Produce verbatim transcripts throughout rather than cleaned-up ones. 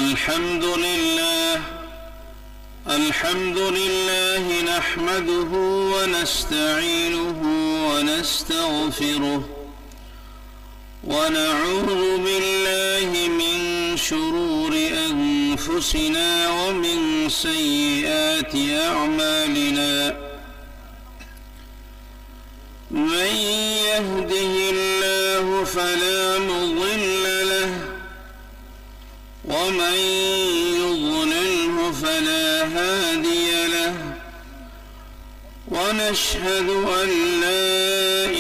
الحمد لله. الحمد لله نحمده ونستعينه ونستغفره، ونعوذ بالله من شرور أنفسنا ومن سيئات أعمالنا. من يهده الله فلا مضل له، ومن يضلله فلا هادي له. ونشهد أن لا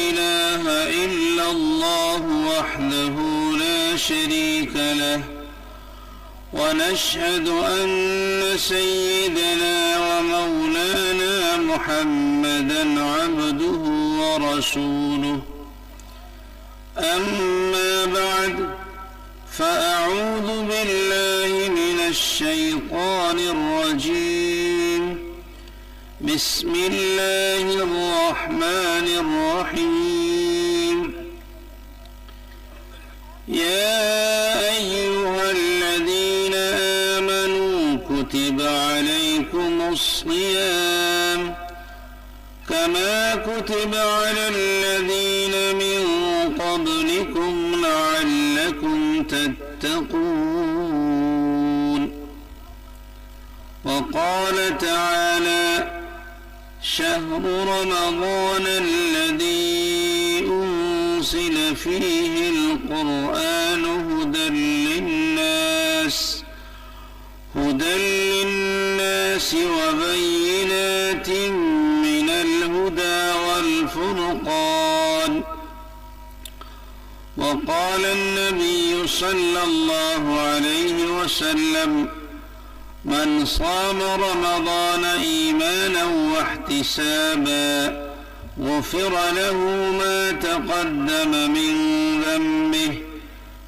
إله إلا الله وحده لا شريك له، ونشهد أن سيدنا ومولانا محمدا عبده ورسوله. أما بعد، فأعوذ بالله من الشيطان الرجيم. بسم الله الرحمن الرحيم. يا أيها الذين آمنوا كتب عليكم الصيام كما كتب على الذين من قبلكم لعلكم تتقون. وقال تعالى: شهر رمضان الذي أنزل فيه القرآن هدى للناس، هدى للناس وبينات من الهدى والفرقان. وقال النبي صلى الله عليه وسلم: من صام رمضان إيمانا واحتسابا غفر له ما تقدم من ذنبه،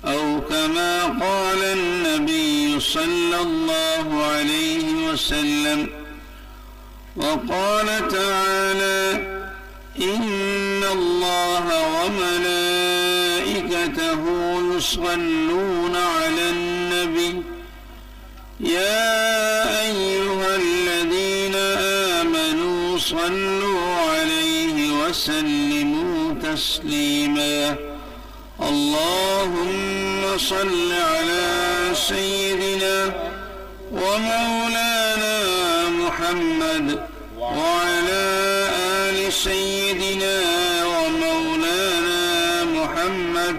أو كما قال النبي صلى الله عليه وسلم. وقال تعالى: إن الله وملائكته يصلون على النبي، يا أيها الذين آمنوا صلوا عليه وسلموا تسليما. اللهم صل على سيدنا ومولانا محمد وعلى آل سيدنا ومولانا محمد.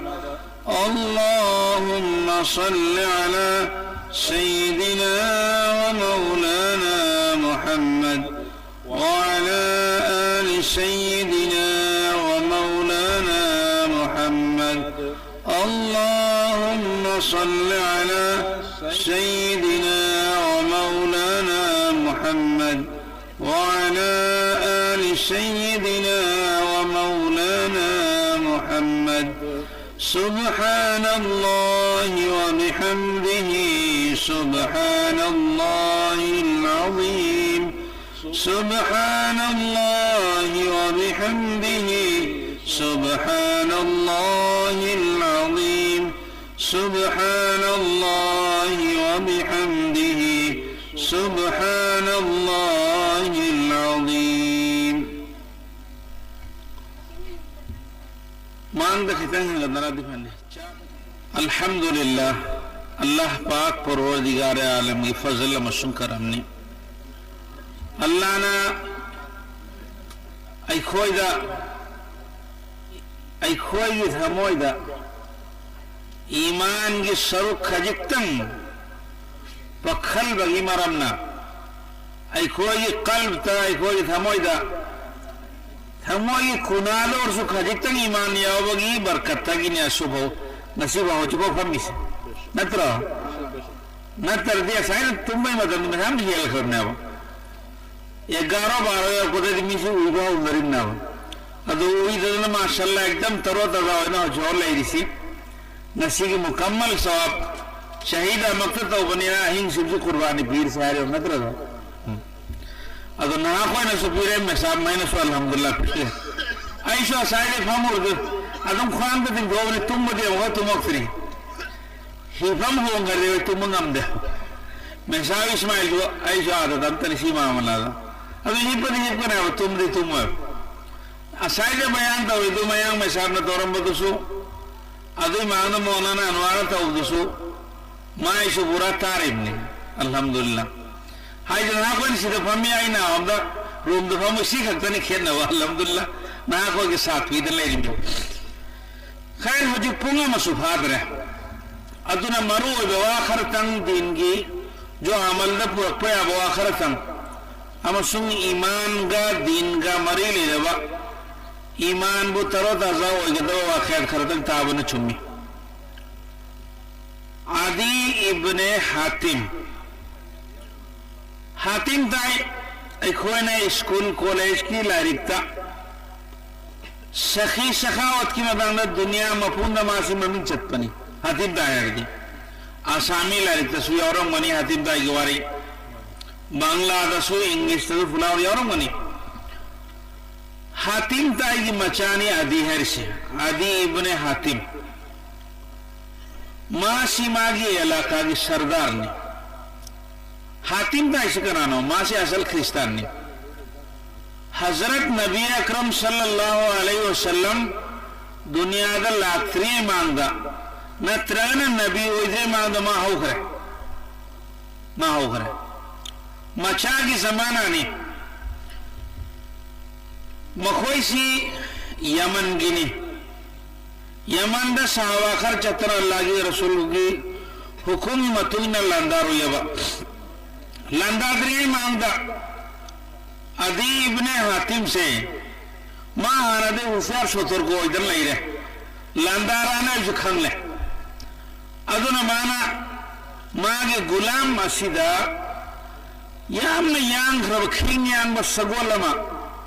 اللهم صل على سيدنا ومولانا محمد وعلى آل سيدنا ومولانا محمد. اللهم صل على سيدنا ومولانا محمد وعلى آل سيدنا ومولانا محمد. سبحان الله وبحمده، سبحان الله العظيم، سبحان الله وبحمده، سبحان الله العظيم، سبحان الله وبحمده، سبحان الله العظيم. Maŋ da khitang hanga dana di fande. Alhamdulillah, Allah pak Parwardigare Alam gi fazl amashuŋ karam ni. Allah na ai khoyda, ai khoygi thamoyda, iman gi saruk khajiktaŋ, pa khalba gi maramna, ai khoygi qalb ta, ai khoygi thamoyda, thamoygi kunalo ursu khajiktaŋ iman yawbagi barkat tagini asubo, nasiba hochuko famis. Natra? Natar dia sair tumbai matan mi ham yel kharne ba. Egaro baro ya kode di misi uiba undarin na ba. Ado uida na mashallah ekdam taro taza hoyna hochol lairisi. Nasigi mukammal sawab. Shahida makta tawbani na hing sibsi qurbani pir sair natra da. Ado na khoyna supire me sab maina su alhamdulillah pire. Aisha sair famur de. Adum khan de din gobni tum de wa tum akfri. Hifam hon gare tum ngamde. ꯃꯦꯁꯥꯕ ꯏꯁꯃꯥꯏꯜꯗꯨ ꯑꯩꯁꯨ ꯑꯥꯗ ꯇꯝꯇꯅꯤ ꯁꯤ ꯃꯥꯃꯂꯥꯗ꯫ ꯑꯗꯨ ꯍꯤꯞꯄꯗꯤ ꯍꯤꯞꯀꯅꯦꯕ, ꯇꯨꯝꯗꯤ ꯇꯨꯝꯃꯣꯏꯕ꯫ ꯉꯁꯥꯏꯗ ꯕꯌꯥꯟ ꯇꯧꯔꯤꯗꯨ ꯃꯌꯥꯡ ꯃꯦꯁꯥꯕꯅ ꯇꯧꯔꯝꯕꯗꯨꯁꯨ, ꯑꯗꯨꯏ ꯃꯥꯡꯗ ꯃꯣꯂꯥꯅꯥ ꯑꯟꯋꯥꯔ ꯇꯧꯕꯗꯨꯁꯨ, ꯃꯥꯏꯁꯨ ꯄꯨꯔꯥ ꯇꯥꯔꯤꯕꯅꯤ꯫ ꯑꯜꯍꯝꯗꯨꯂꯤꯜꯂꯥ꯫ ꯍꯥꯏꯗꯅ ꯅꯍꯥꯛꯈꯣꯏꯅ ꯁꯤꯗ ꯐꯝꯃꯤ, ꯑꯩꯅ ꯑꯝꯗ ꯔꯨꯝꯗ ꯐꯝꯃꯤ, ꯁꯤ ꯈꯛꯇꯅꯤ ꯈꯦꯠꯅꯕ꯫ ꯑꯜꯍꯝꯗꯨꯂꯤꯜꯂꯥ꯫ ꯅꯍꯥꯛꯈꯣꯏꯒꯤ ꯁꯥꯠ ꯄꯤꯗꯅ ꯂꯩꯔꯤꯕꯗꯨ꯫ ꯈꯩꯔ, ꯍꯧꯖꯤꯛ ꯄꯨꯡ ꯑꯃꯁꯨ ꯐꯥꯗ꯭ꯔꯦ꯫ ꯑꯗꯨꯅ ꯃꯔꯨ ꯑꯣꯏꯕ ꯋꯥ ꯈꯔꯇꯪ ꯗꯤꯟꯒꯤ, ꯖꯣ ꯑꯃꯜꯗ ꯄꯨꯔꯛꯄ ꯌꯥꯕ ꯋꯥ ꯈꯔꯇꯪ, ꯑꯃꯁꯨꯡ ꯏꯃꯥꯟꯒ ꯗꯤꯟꯒ ꯃꯔꯤ ꯂꯩꯅꯕ, ꯏꯃꯥꯟꯕꯨ ꯇꯔꯣ ꯇꯥꯖꯥ ꯑꯣꯏꯒꯗꯕ ꯋꯥꯈꯜ ꯈꯔꯇꯪ ꯇꯥꯕꯅ ꯆꯨꯝꯃꯤ꯫ ꯑꯗꯤ ꯏꯕꯅꯦ ꯍꯥꯇꯤꯝ꯫ ꯍꯥꯇꯤꯝ ꯇꯥꯏ ꯑꯩꯈꯣꯏꯅ ꯁ꯭ꯀꯨꯜ ꯀꯣꯂꯦꯖꯀꯤ ꯂꯥꯏꯔꯤꯛꯇ ꯁꯈꯤ ꯁꯈꯥꯋꯠꯀꯤ ꯃꯇꯥꯡꯗ ꯗꯨꯅꯤꯌꯥ ꯃꯄꯨꯝꯗ ꯃꯥꯁꯤ ꯃꯃꯤꯡ ꯆꯠꯄꯅꯤ꯫ ꯍꯥꯇꯤꯝ ꯇꯥꯏ ꯍꯥꯏꯔꯗꯤ ꯑꯁꯥꯃꯤ ꯂꯥꯏꯔꯤꯛꯇꯁꯨ ꯌꯥꯎꯔꯝꯒꯅꯤ ꯍꯥꯇꯤꯝ ꯇꯥꯏꯒꯤ ꯋꯥꯔꯤ, ꯕꯪꯂꯥꯗꯁꯨ, ꯏꯪꯂꯤꯁꯇꯁꯨ ꯄꯨꯂꯞ ꯌꯥꯎꯔꯝꯒꯅꯤ꯫ ꯍꯥꯇꯤꯝ ꯇꯥꯏꯒꯤ ꯃꯆꯥꯅꯤ ꯑꯗꯤ ꯍꯥꯏꯔꯤꯁꯦ, ꯑꯗꯤ ꯏꯕꯅꯦ ꯍꯥꯇꯤꯝ꯫ ꯃꯥꯁꯤ ꯃꯥꯒꯤ ꯑꯦꯂꯥꯀꯥꯒꯤ ꯁꯔꯗꯥꯔꯅꯤ꯫ ꯍꯥꯇꯤꯝ ꯇꯥꯏꯁꯤ ꯀꯅꯥꯅꯣ? ꯃꯥꯁꯤ ꯑꯁꯜ ꯈ꯭ꯔꯤꯁꯇꯥꯟꯅꯤ꯫ ꯍꯖꯔꯠ ꯅꯕꯤ ꯑꯀꯔꯝ ꯁꯜꯂꯜꯂꯥꯍꯨ ꯑꯂꯩꯍꯤ ꯋꯁꯜꯂꯝ ꯗꯨꯅꯤꯌꯥꯗ ꯂꯥꯛꯇ꯭ꯔꯤꯉꯩ ꯃꯥꯡꯗ, ꯅꯠꯇ꯭ꯔꯒꯅ ꯅꯕꯤ ꯑꯣꯏꯗ꯭ꯔꯤꯉꯩ ꯃꯥꯡꯗ ꯃꯥ ꯍꯧꯈ꯭ꯔꯦ꯫ ꯃꯥ ꯍꯧꯈ꯭ꯔꯦ꯫ ꯃꯆꯥꯒꯤ ꯖꯃꯥꯅꯥꯅꯤ꯫ ꯃꯈꯣꯏꯁꯤ ꯌꯃꯟꯒꯤꯅꯤ꯫ ꯌꯃꯟꯗ ꯁꯍꯥꯕꯥ ꯈꯔ ꯆꯠꯇꯅ ꯑꯜꯂꯥꯍꯒꯤ ꯔꯁꯨꯜꯒꯤ ꯍꯨꯀꯨꯝꯒꯤ ꯃꯇꯨꯡ ꯏꯟꯅ ꯂꯥꯟꯗꯥꯔꯨꯏꯌꯦꯕ꯫ ꯂꯥꯟꯗꯥꯗ꯭ꯔꯤꯉꯩ ꯃꯃꯥꯡꯗ ꯑꯗꯤ ꯏꯕꯅꯦ ꯍꯥꯇꯤꯝꯁꯦ ꯃꯥ ꯍꯥꯟꯅꯗꯤ ꯍꯨꯁꯤꯌꯥꯔ ꯁꯣꯇꯔꯒ ꯑꯣꯏꯗꯅ ꯂꯩꯔꯦ꯫ ꯂꯥꯟꯗꯥꯔꯥꯅ ꯑꯩꯁꯨ ꯈꯪꯂꯦ꯫ ꯑꯗꯨꯅ ꯃꯥꯅ ꯃꯥꯒꯤ ꯒꯨꯂꯥꯝ ꯑꯁꯤꯗ ꯌꯥꯝꯅ ꯌꯥꯡꯈ꯭ꯔꯕ, ꯈꯤꯡ ꯌꯥꯡꯕ ꯁꯒꯣꯜ ꯑꯃ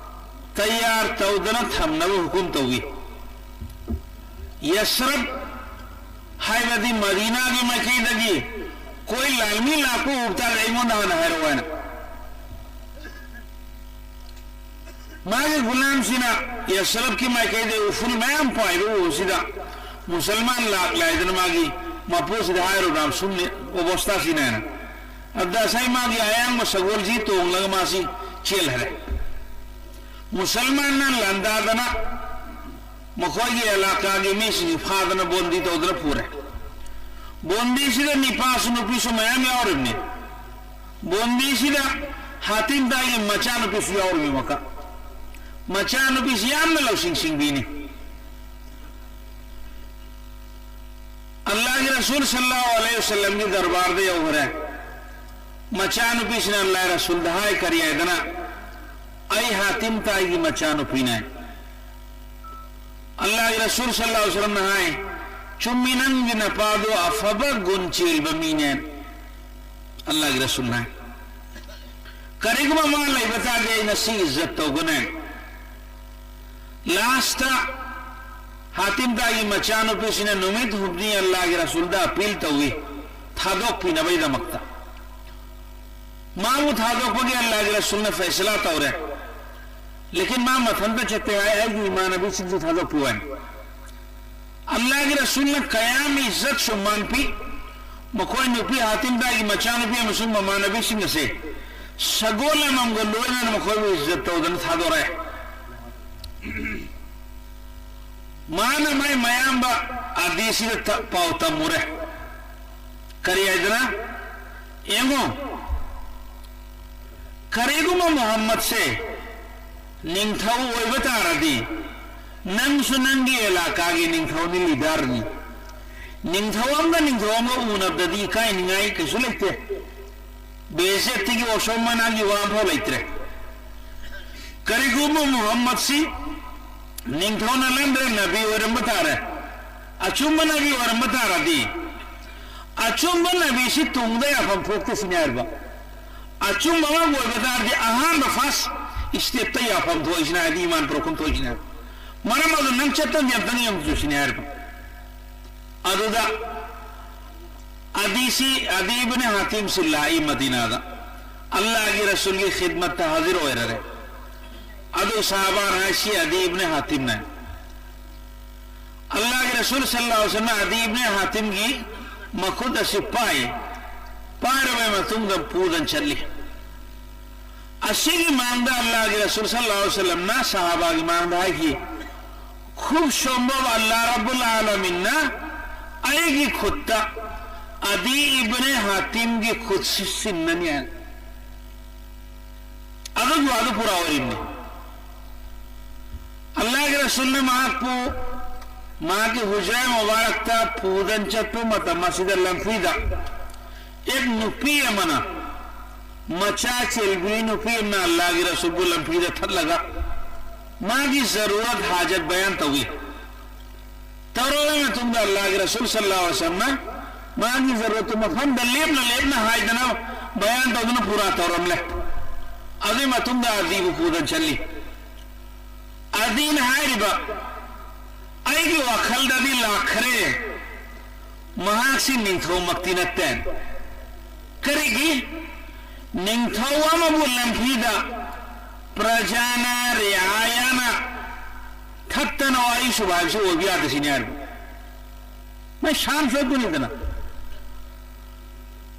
ꯇꯌꯥꯔ ꯇꯧꯗꯅ ꯊꯝꯅꯕ ꯍꯨꯀꯨꯝ ꯇꯧꯏ꯫ ꯌꯁꯔꯕ ꯍꯥꯏꯕꯗꯤ ꯃꯗꯤꯅꯥꯒꯤ ꯃꯥꯏꯀꯩꯗꯒꯤ ꯀꯣꯏ ꯂꯥꯜꯃꯤ ꯂꯥꯛꯄ ꯎꯕ ꯇꯥꯔꯒ ꯑꯩꯉꯣꯟꯗ ꯍꯥꯟꯅ ꯍꯥꯏꯔꯛꯑꯣ ꯍꯥꯏꯅ꯫ ꯃꯥꯒꯤ ꯒꯨꯂꯥꯝꯁꯤꯅ ꯌꯁꯔꯕꯀꯤ ꯃꯥꯏꯀꯩꯗ ꯎꯐꯨꯜ ꯃꯌꯥꯝ ꯄꯥꯏꯕ ꯎꯕꯁꯤꯗ ꯃꯨꯁꯜꯃꯥꯟ ꯂꯥꯛꯂꯦ ꯍꯥꯏꯗꯅ ꯃꯥꯒꯤ ꯃꯄꯨꯁꯤꯗ ꯍꯥꯏꯔꯨꯔꯥ ꯁꯨꯝ ꯑꯣꯕꯁꯇꯥꯁꯤꯅ ꯍꯥꯏꯅ꯫ ꯑꯗ ꯉꯁꯥꯏ ꯃꯥꯒꯤ ꯑꯌꯥꯡꯕ ꯁꯒꯣꯜꯁꯤ ꯇꯣꯡꯂꯒ ꯃꯥꯁꯤ ꯆꯦꯜꯈ꯭ꯔꯦ꯫ ꯃꯨꯁꯜꯃꯥꯟꯅ ꯂꯥꯟꯗꯥꯗꯅ ꯃꯈꯣꯏꯒꯤ ꯑꯦꯂꯥꯀꯥꯒꯤ ꯃꯤꯁꯤꯡꯁꯤ ꯐꯥꯗꯅ ꯕꯣꯟꯗꯤ ꯇꯧꯗꯅ ꯄꯨꯔꯦ꯫ ꯕꯣꯟꯗꯤꯁꯤꯗ ꯅꯤꯄꯥꯁꯨ ꯅꯨꯄꯤꯁꯨ ꯃꯌꯥꯝ ꯌꯥꯎꯔꯤꯕꯅꯤ꯫ ꯕꯣꯟꯗꯤꯁꯤꯗ ꯍꯥꯇꯤꯝ ꯇꯥꯏꯒꯤ ꯃꯆꯥꯅꯨꯄꯤꯁꯨ ꯌꯥꯎꯔꯤꯕꯅꯤ꯫ ꯃꯀ ꯃꯆꯥꯅꯨꯄꯤꯁꯤ ꯌꯥꯝꯅ ꯂꯧꯁꯤꯡ ꯁꯤꯡꯕꯤꯅꯤ꯫ ꯑꯜꯂꯥꯍꯒꯤ ꯔꯁꯨꯜ ꯁꯜꯂꯜꯂꯥꯍꯨ ꯑꯂꯩꯍꯤ ꯋꯁꯜꯂꯝꯒꯤ ꯗꯔꯕꯥꯔꯗ ꯌꯧꯈ꯭ꯔꯦ꯫ ꯃꯆꯥꯅꯨꯄꯤꯁꯤꯅ ꯑꯜꯂꯥꯍꯒꯤ ꯔꯁꯨꯜꯗ ꯍꯥꯏ, ꯀꯔꯤ ꯍꯥꯏꯗꯅ? "ꯑꯩ ꯍꯥꯇꯤꯝ ꯇꯥꯏꯒꯤ ꯃꯆꯥꯅꯨꯄꯤꯅꯦ꯫" ꯑꯜꯂꯥꯍꯒꯤ ꯔꯁꯨꯜ ꯁꯜꯂꯜꯂꯥꯍꯨ ꯑꯂꯩꯍꯤ ꯋꯁꯜꯂꯝꯅ ꯍꯥꯏ, "ꯆꯨꯝꯃꯤ, ꯅꯪꯒꯤ ꯅꯄꯥꯗꯣ ꯑꯐꯕ ꯒꯨꯟ ꯆꯦꯟꯕ ꯃꯤꯅꯦ꯫" ꯑꯜꯂꯥꯍꯒꯤ ꯔꯁꯨꯜꯅ ꯍꯥꯏ, "ꯀꯔꯤꯒꯨꯝꯕ ꯃꯥ ꯂꯩꯕ ꯇꯥꯔꯗꯤ ꯑꯩꯅ ꯁꯤ ꯏꯖꯠ ꯇꯧꯒꯅꯤ꯫" ꯂꯥꯁꯇ ꯍꯥꯇꯤꯝ ꯇꯥꯏꯒꯤ ꯃꯆꯥꯅꯨꯄꯤꯁꯤꯅ ꯅꯨꯃꯤꯠ ꯍꯨꯝꯅꯤ ꯑꯜꯂꯥꯍꯒꯤ ꯔꯁꯨꯜꯗ ꯑꯄꯤꯜ ꯇꯧꯏ, ꯊꯥꯗꯣꯛꯄꯤꯅꯕꯒꯤꯗꯃꯛꯇ꯫ ꯃꯥꯕꯨ ꯊꯥꯗꯣꯛꯄꯒꯤ ꯑꯜꯂꯥꯍꯒꯤ ꯔꯁꯨꯜꯅ ꯐꯩꯁꯂꯥ ꯇꯧꯔꯦ꯫ ꯂꯦꯀꯤꯟ ꯃꯥ ꯃꯊꯟꯇ ꯆꯠꯇꯦ ꯍꯥꯏ, "ꯑꯩꯒꯤ ꯏꯃꯥꯟꯅꯕꯤꯁꯤꯡꯁꯨ ꯊꯥꯗꯣꯛꯄꯤꯌꯨ" ꯍꯥꯏꯅ꯫ ꯑꯜꯂꯥꯍꯒꯤ ꯔꯁꯨꯜꯅ ꯀꯌꯥꯝ ꯏꯖꯠ ꯁꯨꯃꯥꯟ ꯄꯤ꯫ ꯃꯈꯣꯏ ꯅꯨꯄꯤ ꯍꯥꯇꯤꯝ ꯇꯥꯏꯒꯤ ꯃꯆꯥꯅꯨꯄꯤ ꯑꯃꯁꯨꯡ ꯃꯃꯥꯟꯅꯕꯤꯁꯤꯡ ꯑꯁꯦ ꯁꯒꯣꯜ ꯑꯃꯃꯝꯒ ꯂꯣꯏꯅꯅ ꯃꯈꯣꯏꯕꯨ ꯏꯖꯠ ꯇꯧꯗꯅ ꯊꯥꯗꯣꯔꯛꯑꯦ꯫ ꯃꯥꯅ ꯃꯥꯏ ꯃꯌꯥꯝꯕ ꯑꯗꯤꯁꯤꯗ ꯊ-, ꯄꯥꯎ ꯇꯝꯃꯨꯔꯦ꯫ ꯀꯔꯤ ꯍꯥꯏꯗꯅ? ꯌꯦꯡꯉꯨ, ꯀꯔꯤꯒꯨꯝꯕ ꯃꯨꯍꯝꯃꯗꯁꯦ ꯅꯤꯡꯊꯧ ꯑꯣꯏꯕ ꯇꯥꯔꯗꯤ, ꯅꯪꯁꯨ ꯅꯪꯒꯤ ꯑꯦꯂꯥꯀꯥꯒꯤ ꯅꯤꯡꯊꯧꯅꯤ, ꯂꯤꯗꯔꯅꯤ꯫ ꯅꯤꯡꯊꯧ ꯑꯃꯒ ꯅꯤꯡꯊꯧ ꯑꯃꯒ ꯎꯅꯕꯗꯗꯤ ꯏꯀꯥꯏꯅꯤꯡꯉꯥꯏ ꯀꯩꯁꯨ ꯂꯩꯇꯦ꯫ ꯕꯦꯏꯖꯠꯇꯤꯒꯤ ꯋꯥꯁꯣꯝ ꯃꯅꯥꯒꯤ ꯋꯥ ꯑꯃꯐꯥꯎ ꯂꯩꯇ꯭ꯔꯦ꯫ ꯀꯔꯤꯒꯨꯝꯕ ꯃꯨꯍꯝꯃꯗꯁꯤ ꯅꯤꯡꯊꯧꯅ ꯅꯝꯗꯅ ꯅꯕꯤ ꯑꯣꯏꯔꯝꯕ ꯇꯥꯔꯦ, ꯑꯆꯨꯝꯕ ꯅꯕꯤ ꯑꯣꯏꯔꯝꯕ ꯇꯥꯔꯗꯤ, ꯑꯆꯨꯝꯕ ꯅꯕꯤꯁꯤ ꯇꯨꯡꯗ ꯌꯥꯐꯝ ꯊꯣꯛꯇꯦ ꯁꯤꯅꯤ ꯍꯥꯏꯔꯤꯕ꯫ ꯑꯆꯨꯝꯕ ꯑꯃ ꯑꯣꯏꯕ ꯇꯥꯔꯗꯤ ꯑꯍꯥꯟꯕ first stepꯇ ꯌꯥꯐꯝ ꯊꯣꯛꯏꯁꯤꯅ ꯍꯥꯏꯗꯤ ꯏꯃꯥꯟ ꯄꯨꯔꯛꯐꯝ ꯊꯣꯛꯏꯁꯤꯅꯦ꯫ ꯃꯔꯝ ꯑꯗꯨ ꯅꯪ ꯆꯠꯇꯕꯗꯤ ꯑꯝꯇꯪ ꯌꯦꯡꯉꯨ ꯁꯤꯅꯤ ꯍꯥꯏꯔꯤꯕ꯫ ꯑꯗꯨꯗ ꯑꯗꯤꯁꯤ, ꯑꯗꯤ ꯏꯕꯅ ꯍꯥꯇꯤꯝꯁꯤ ꯂꯥꯛꯏ ꯃꯗꯤꯅꯥꯗ꯫ ꯑꯜꯂꯥꯍꯒꯤ ꯔꯁꯨꯜꯒꯤ ꯈꯤꯗꯃꯠꯇ ꯍꯥꯖꯤꯔ ꯑꯣꯏꯔꯔꯦ꯫ ꯑꯗꯨ ꯁꯍꯥꯕꯥꯅ ꯍꯥꯏꯁꯤ ꯑꯗꯤ ꯏꯕꯅ ꯍꯥꯇꯤꯝꯅ꯫ ꯑꯜꯂꯥꯍꯒꯤ ꯔꯁꯨꯜ ꯁꯜꯂꯜꯂꯥꯍꯨ ꯑꯂꯩꯍꯤ ꯋꯁꯜꯂꯝꯅ ꯑꯗꯤ ꯏꯕꯅ ꯍꯥꯇꯤꯝꯒꯤ ꯃꯈꯨꯠ ꯑꯁꯤ ꯄꯥꯏ꯫ ꯄꯥꯏꯔꯕ ꯃꯇꯨꯡꯗ ꯄꯨꯗꯅ ꯆꯠꯂꯤ꯫ ꯑꯁꯤꯒꯤ ꯃꯥꯡꯗ ꯑꯜꯂꯥꯍꯒꯤ ꯔꯁꯨꯜ ꯁꯜꯂꯜꯂꯥꯍꯨ ꯑꯂꯩꯍꯤ ꯋꯁꯜꯂꯝꯅ ꯁꯍꯥꯕꯥꯒꯤ ꯃꯥꯡꯗ ꯍꯥꯏꯈꯤ, "ꯈꯨꯕ ꯁꯣꯝꯕꯕ ꯑꯜꯂꯥꯍ ꯔꯕꯨꯜ ꯑꯥꯂꯃꯤꯟꯅ ꯑꯩꯒꯤ ꯈꯨꯠꯇ ꯑꯗꯤ ꯏꯕꯅꯦ ꯍꯥꯇꯤꯝꯒꯤ ꯈꯨꯠꯁꯤ ꯁꯤꯟꯅꯅꯤ" ꯍꯥꯏꯅ꯫ ꯑꯗꯨꯒꯤ ꯋꯥꯗꯨ ꯄꯨꯔꯥ ꯑꯣꯏꯔꯤꯕꯅꯤ꯫ ꯑꯜꯂꯥꯍꯒꯤ ꯔꯁꯨꯜꯅ ꯃꯍꯥꯛꯄꯨ ꯃꯍꯥꯛꯀꯤ ꯍꯨꯖ꯭ꯔꯥ ꯃꯨꯕꯥꯔꯛꯇ ꯄꯨꯗꯅ ꯆꯠꯄ ꯃꯇꯝ ꯑꯁꯤꯗ ꯂꯝꯐꯤꯗ ꯑꯦꯛ ꯅꯨꯄꯤ ꯑꯃꯅ, ꯃꯆꯥ ꯆꯦꯜꯕꯤ ꯅꯨꯄꯤ ꯑꯃꯅ ꯑꯜꯂꯥꯍꯒꯤ ꯔꯁꯨꯜꯕꯨ ꯂꯝꯐꯤꯗ ꯊꯠꯂꯒ ꯃꯥꯒꯤ ꯖꯔꯨꯔꯠ ꯍꯥꯖꯠ ꯕꯌꯥꯟ ꯇꯧꯏ꯫ ꯇꯧꯔꯕ ꯃꯇꯨꯡꯗ ꯑꯜꯂꯥꯍꯒꯤ ꯔꯁꯨꯜ ꯁꯜꯂꯜꯂꯥꯍꯨ ꯑꯂꯩꯍꯤ ꯋꯁꯜꯂꯝꯅ ꯃꯥꯒꯤ ꯖꯔꯨꯔꯠꯇꯨ ꯃꯐꯝꯗ ꯂꯦꯞꯅ ꯂꯦꯞꯅ ꯍꯥꯏꯗꯅ ꯕꯌꯥꯟ ꯇꯧꯗꯨꯅ ꯄꯨꯔꯥ ꯇꯧꯔꯝꯂꯦ꯫ ꯑꯗꯨꯒꯤ ꯃꯇꯨꯡꯗ ꯑꯗꯤꯕꯨ ꯄꯨꯗꯅ ꯆꯠꯂꯤ꯫ ꯑꯗꯤꯅ ꯍꯥꯏꯔꯤꯕ, "ꯑꯩꯒꯤ ꯋꯥꯈꯜꯗꯗꯤ ꯂꯥꯛꯈ꯭ꯔꯦ, ꯃꯍꯥꯛꯁꯤ ꯅꯤꯡꯊꯧꯃꯛꯇꯤ ꯅꯠꯇꯦ꯫ ꯀꯔꯤꯒꯤ? ꯅꯤꯡꯊꯧ ꯑꯃꯕꯨ ꯂꯝꯐꯤꯗ ꯄ꯭ꯔꯖꯥꯅ, ꯔꯤꯌꯥꯌꯥꯅ ꯊꯠꯇꯅ ꯋꯥꯔꯤ ꯁꯨꯕ ꯍꯥꯏꯕꯁꯤ ꯑꯣꯏꯕ ꯌꯥꯗꯦ" ꯁꯤꯅꯤ ꯍꯥꯏꯔꯤꯕ꯫ ꯃꯥꯏ ꯁꯥꯟ ꯁꯣꯏꯗꯨꯅꯤꯗꯅ꯫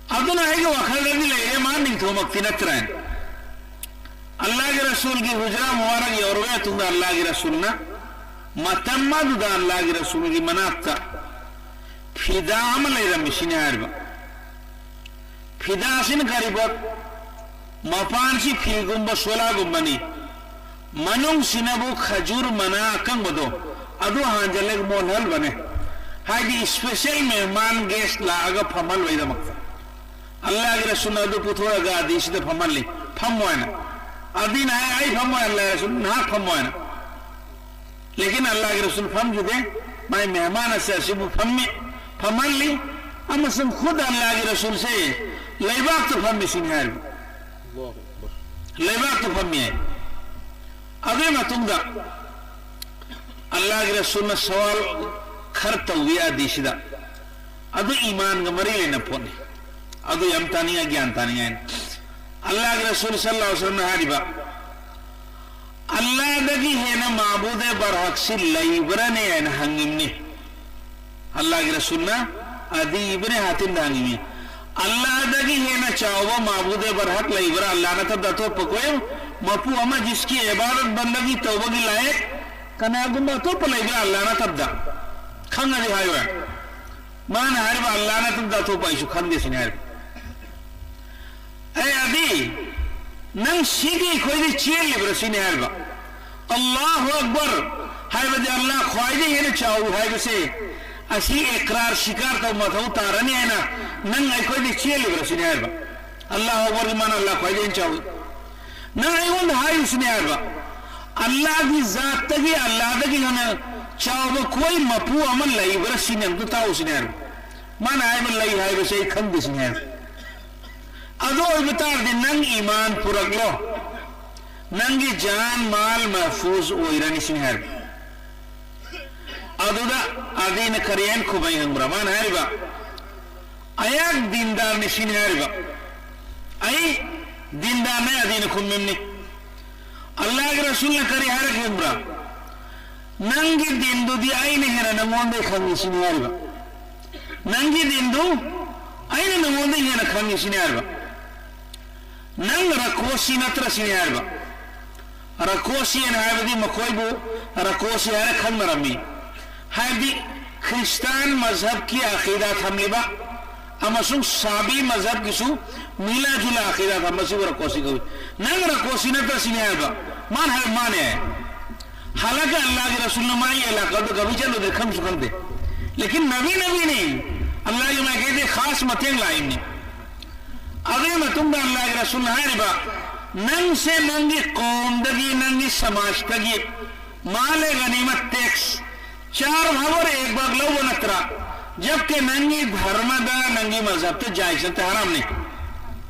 ꯑꯗꯨꯅ ꯑꯩꯒꯤ ꯋꯥꯈꯜꯗꯗꯤ ꯂꯩꯔꯦ, ꯃꯥ ꯅꯤꯡꯊꯧꯃꯛꯇꯤ ꯅꯠꯇ꯭ꯔꯦ꯫ ꯑꯜꯂꯥꯍꯒꯤ ꯔꯁꯨꯜꯒꯤ ꯍꯨꯖ꯭ꯔꯥ ꯃꯨꯕꯥꯔꯛ ꯌꯧꯔꯕ ꯃꯇꯨꯡꯗ ꯑꯜꯂꯥꯍꯒꯤ ꯔꯁꯨꯜꯅ ꯃꯇꯝ ꯑꯗꯨꯗ ꯑꯜꯂꯥꯍꯒꯤ ꯔꯁꯨꯜꯒꯤ ꯃꯅꯥꯛꯇ ꯐꯤꯗꯥ ꯑꯃ ꯂꯩꯔꯝꯃꯤ ꯁꯤꯅꯤ ꯍꯥꯏꯔꯤꯕ꯫ ꯐꯤꯗꯥꯁꯤꯅ ꯀꯔꯤꯕ? ꯃꯄꯥꯟꯁꯤ ꯐꯤꯒꯨꯝꯕ ꯁꯣꯂꯥꯒꯨꯝꯕꯅꯤ, ꯃꯅꯨꯡꯁꯤꯅꯕꯨ ꯈꯖꯨꯔ ꯃꯅꯥ ꯑꯀꯪꯕꯗꯣ ꯑꯗꯨ ꯍꯥꯟꯖꯜꯂꯒ ꯃꯣꯜꯍꯜꯕꯅꯦ꯫ ꯍꯥꯏꯗꯤ ꯏꯁꯄꯦꯁꯦꯜ ꯃꯦꯍꯃꯥꯟ ꯒꯦꯁ ꯂꯥꯛꯑꯒ ꯐꯝꯍꯜꯕꯩꯗꯃꯛꯇ꯫ ꯑꯜꯂꯥꯍꯒꯤ ꯔꯁꯨꯜꯅ ꯑꯗꯨ ꯄꯨꯊꯣꯔꯒ ꯑꯗꯤꯁꯤꯗ ꯐꯝꯍꯜꯂꯤ, "ꯐꯝꯃꯣ" ꯍꯥꯏꯅ꯫ ꯑꯗꯤꯅ ꯍꯥꯏ, "ꯑꯩ ꯐꯝꯃꯣꯏ ꯑꯜꯂꯥꯍꯒꯤ ꯔꯁꯨꯜ, ꯅꯍꯥꯛ ꯐꯝꯃꯣ" ꯍꯥꯏꯅ꯫ ꯂꯦꯀꯤꯟ ꯑꯜꯂꯥꯍꯒꯤ ꯔꯁꯨꯜ ꯐꯝꯈꯤꯗꯦ, ꯃꯥꯏ ꯃꯦꯍꯃꯥꯟ ꯑꯁꯦ ꯑꯁꯤꯕꯨ ꯐꯝꯃꯤ, ꯐꯝꯍꯜꯂꯤ, ꯑꯃꯁꯨꯡ ꯈꯨꯗ ꯑꯜꯂꯥꯍꯒꯤ ꯔꯁꯨꯜꯁꯦ ꯂꯩꯕꯥꯛꯇ ꯐꯝꯃꯤ ꯁꯤꯅꯤ ꯍꯥꯏꯔꯤꯕ꯫ ꯂꯩꯕꯥꯛꯇ ꯐꯝꯃꯤ ꯍꯥꯏ꯫ ꯑꯗꯨꯒꯤ ꯃꯇꯨꯡꯗ ꯑꯜꯂꯥꯍꯒꯤ ꯔꯁꯨꯜꯅ ꯁꯋꯥꯜ ꯈꯔ ꯇꯧꯏ ꯑꯗꯤꯁꯤꯗ꯫ ꯑꯗꯨ ꯏꯃꯥꯟꯒ ꯃꯔꯤ ꯂꯩꯅꯕ ꯄꯣꯠꯅꯤ꯫ ꯑꯗꯨ ꯌꯥꯝ ꯇꯥꯅꯤꯡꯉꯥꯏ, ꯒ꯭ꯌꯥꯟ ꯇꯥꯅꯤꯡꯉꯥꯏꯅꯤ꯫ ꯑꯜꯂꯥꯍꯒꯤ ꯔꯁꯨꯜ ꯁꯜꯂꯜꯂꯥꯍꯨ ꯑꯂꯩꯍꯤ ꯋꯁꯜꯂꯝꯅ ꯍꯥꯏꯔꯤꯕ, "ꯑꯜꯂꯥꯍꯗꯒꯤ ꯍꯦꯟꯅ ꯃꯥꯕꯨꯗꯦ ꯕꯔꯍꯛꯁꯤ ꯂꯩꯕ꯭ꯔꯅꯦ?" ꯍꯥꯏꯅ ꯍꯪꯉꯤꯝꯅꯤ꯫ ꯑꯜꯂꯥꯍꯒꯤ ꯔꯁꯨꯜꯅ ꯑꯗꯤ ꯏꯕꯅꯦ ꯍꯥꯇꯤꯝꯗ ꯍꯪꯉꯤꯝꯅꯤ, ꯑꯜꯂꯥꯍꯗꯒꯤ ꯍꯦꯟꯅ ꯆꯥꯎꯕ ꯃꯥꯕꯨꯗꯦ ꯕꯔꯍꯛ ꯂꯩꯕ꯭ꯔꯥ? ꯑꯜꯂꯥꯍ ꯅꯠꯇꯕꯗ ꯑꯇꯣꯞꯄ ꯀꯣꯏ ꯃꯄꯨ ꯑꯃ ꯖꯤꯁꯀꯤ ꯏꯕꯥꯗꯠ ꯕꯟꯗꯒꯤ ꯇꯧꯕꯒꯤ ꯂꯥꯏꯛ ꯀꯅꯥꯒꯨꯝꯕ ꯑꯇꯣꯞꯄ ꯂꯩꯕ꯭ꯔꯥ? ꯑꯜꯂꯥꯍ ꯅꯠꯇꯕꯗ ꯈꯪꯉꯗꯤ ꯍꯥꯏꯌꯨꯔꯥ? ꯃꯥꯅ ꯍꯥꯏꯔꯤꯕ ꯑꯜꯂꯥꯍ ꯅꯠꯇꯕꯗ ꯑꯇꯣꯞꯄ ꯑꯩꯁꯨ ꯈꯪꯗꯦ ꯁꯤꯅꯤ ꯍꯥꯏꯔꯤꯕ꯫ ꯑꯦ ꯑꯗꯤ ꯅꯪ ꯁꯤꯒꯤ ꯑꯩꯈꯣꯏꯗꯤ ꯆꯦꯜꯂꯤꯕ꯭ꯔꯥ ꯁꯤꯅꯤ ꯍꯥꯏꯔꯤꯕ꯫ ꯑꯜꯂꯥꯍꯨ ꯑꯛꯕꯔ ꯍꯥꯏꯕꯗꯤ ꯑꯜꯂꯥꯍ ꯈ꯭ꯋꯥꯏꯗꯒꯤ ꯍꯦꯟꯅ ꯆꯥꯎꯏ ꯍꯥꯏꯕꯁꯦ ꯑꯁꯤ ꯑꯦꯀ꯭ꯔꯥꯔ ꯁꯤꯀꯥꯔ ꯇꯧꯕ ꯃꯊꯧ ꯇꯥꯔꯅꯤ ꯍꯥꯏꯅ ꯅꯪ ꯑꯩꯈꯣꯏꯗꯤ ꯆꯦꯜꯂꯤꯕ꯭ꯔꯥ ꯁꯤꯅꯤ ꯍꯥꯏꯔꯤꯕ꯫ ꯑꯜꯂꯥꯍꯨ ꯑꯛꯕꯔꯒꯤ ꯃꯥꯅ ꯑꯜꯂꯥꯍ ꯈ꯭ꯋꯥꯏꯗꯒꯤ ꯍꯦꯟꯅ ꯆꯥꯎꯏ꯫ ꯅꯪ ꯑꯩꯉꯣꯟꯗ ꯍꯥꯏꯌꯨ ꯁꯤꯅꯤ ꯍꯥꯏꯔꯤꯕ꯫ ꯑꯜꯂꯥꯍꯒꯤ ꯖꯥꯠꯇꯒꯤ ꯑꯜꯂꯥꯍꯗꯒꯤ ꯍꯦꯟꯅ ꯆꯥꯎꯕ ꯀꯣꯏ ꯃꯄꯨ ꯑꯃ ꯂꯩꯕ꯭ꯔꯥ ꯁꯤꯅꯤ ꯑꯝꯇ ꯇꯥꯎ ꯁꯤꯅꯤ ꯍꯥꯏꯔꯤꯕ꯫ ꯃꯥꯅ ꯍꯥꯏꯕ ꯂꯩ ꯍꯥꯏꯕꯁꯦ ꯑꯩ ꯈꯪꯗꯦ ꯁꯤꯅꯤ ꯍꯥꯏꯔꯤꯕ꯫ ꯑꯗꯨ ꯑꯣꯏꯕ ꯇꯥꯔꯗꯤ ꯅꯪ ꯏꯃꯥꯟ ꯄꯨꯔꯛꯂꯣ꯫ ꯅꯪꯒꯤ ꯖꯥꯟ ꯃꯥꯜ ꯃꯍꯐꯨꯖ ꯑꯣꯏꯔꯅꯤ ꯁꯤꯅꯤ ꯍꯥꯏꯔꯤꯕ꯫ ꯑꯗꯨꯗ ꯑꯗꯤꯅ ꯀꯔꯤ ꯍꯥꯏꯅ ꯈꯨꯝꯃꯩ ꯈꯪꯕ꯭ꯔꯥ? ꯃꯥꯅ ꯍꯥꯏꯔꯤꯕ, ꯑꯩꯍꯥꯛ ꯗꯤꯟꯗꯥꯔꯅꯤ ꯁꯤꯅꯤ ꯍꯥꯏꯔꯤꯕ꯫ ꯑꯩ ꯗꯤꯟꯗꯥꯔꯅꯦ ꯑꯗꯤꯅ ꯈꯨꯝꯃꯤꯕꯅꯤ꯫ ꯑꯜꯂꯥꯍꯒꯤ ꯔꯁꯨꯜꯅ ꯀꯔꯤ ꯍꯥꯏꯔꯛꯈꯤ ꯈꯪꯕ꯭ꯔꯥ? ꯅꯪꯒꯤ ꯗꯤꯟꯗꯨꯗꯤ ꯑꯩꯅ ꯍꯦꯟꯅ ꯅꯪꯉꯣꯟꯗꯩ ꯈꯪꯉꯤ ꯁꯤꯅꯤ ꯍꯥꯏꯔꯤꯕ꯫ ꯅꯪꯒꯤ ꯗꯤꯟꯗꯨ ꯑꯩꯅ ꯅꯪꯉꯣꯟꯗꯩ ꯍꯦꯟꯅ ꯈꯪꯉꯤ ꯁꯤꯅꯤ ꯍꯥꯏꯔꯤꯕ꯫ ꯅꯪ ꯔꯀꯣꯁꯤ ꯅꯠꯇ꯭ꯔ ꯁꯤꯅꯤ ꯍꯥꯏꯔꯤꯕ꯫ ꯔꯀꯣꯁꯤ ꯍꯥꯏꯅ ꯍꯥꯏꯕꯗꯤ ꯃꯈꯣꯏꯕꯨ ꯔꯀꯣꯁꯤ ꯍꯥꯏꯅ ꯈꯪꯅꯔꯝꯃꯤ꯫ ꯍꯥꯏꯕꯗꯤ ꯈ꯭ꯔꯤꯁꯇꯥꯟ ꯃꯖꯍꯕꯀꯤ ꯑꯀꯤꯗꯥ ꯊꯝꯂꯤꯕ ꯑꯃꯁꯨꯡ ꯁꯥꯕꯤ ꯃꯖꯍꯕꯀꯤꯁꯨ ꯃꯤꯂꯥ ꯖꯨꯂꯥ ꯑꯀꯤꯗꯥ ꯊꯝꯕꯁꯤꯕꯨ ꯔꯀꯣꯁꯤ ꯀꯧꯏ꯫ ꯅꯪ ꯔꯀꯣꯁꯤ ꯅꯠꯇ꯭ꯔ ꯁꯤꯅꯤ ꯍꯥꯏꯕ꯫ ꯃꯥꯅ ꯍꯥꯏꯕ ꯃꯥꯅꯦ꯫ ꯍꯥꯏ꯫ ꯍꯥꯂꯥꯡꯀꯤ ꯑꯜꯂꯥꯍꯒꯤ ꯔꯁꯨꯜꯅ ꯃꯥꯒꯤ ꯑꯦꯂꯥꯀꯥꯗ ꯀꯕꯤ ꯆꯠꯂꯨꯗ꯭ꯔꯦ ꯈꯪꯁꯨ ꯈꯪꯗꯦ꯫ ꯂꯦꯀꯤꯟ ꯅꯕꯤ ꯅꯕꯤꯅꯤ꯫ ꯑꯜꯂꯥꯍꯒꯤ ꯃꯥꯏꯀꯩꯗꯒꯤ ꯈꯥꯁ ꯃꯇꯦꯡ ꯂꯥꯛꯏꯕꯅꯤ꯫ ꯑꯗꯨꯒꯤ ꯃꯇꯨꯡꯗ ꯑꯜꯂꯥꯍꯒꯤ ꯔꯁꯨꯜꯅ ꯍꯥꯏꯔꯤꯕ, ꯅꯪꯁꯦ ꯅꯪꯒꯤ ꯀꯣꯝꯗꯒꯤ, ꯅꯪꯒꯤ ꯁꯃꯥꯖꯇꯒꯤ ꯃꯥꯂꯦ ꯒꯅꯤꯃꯠ ꯇꯦꯛꯁ ꯆꯥꯔ ꯚꯥꯒ ꯑꯣꯔ ꯑꯦꯛ ꯚꯥꯒ ꯂꯧꯕ ꯅꯠꯇ꯭ꯔꯥ? ꯖꯕꯀꯤ ꯅꯪꯒꯤ ꯙꯔꯃꯗ, ꯅꯪꯒꯤ ꯃꯖꯍꯕꯇ ꯖꯥꯏꯖ ꯅꯠꯇꯦ, ꯍꯔꯥꯝꯅꯤ꯫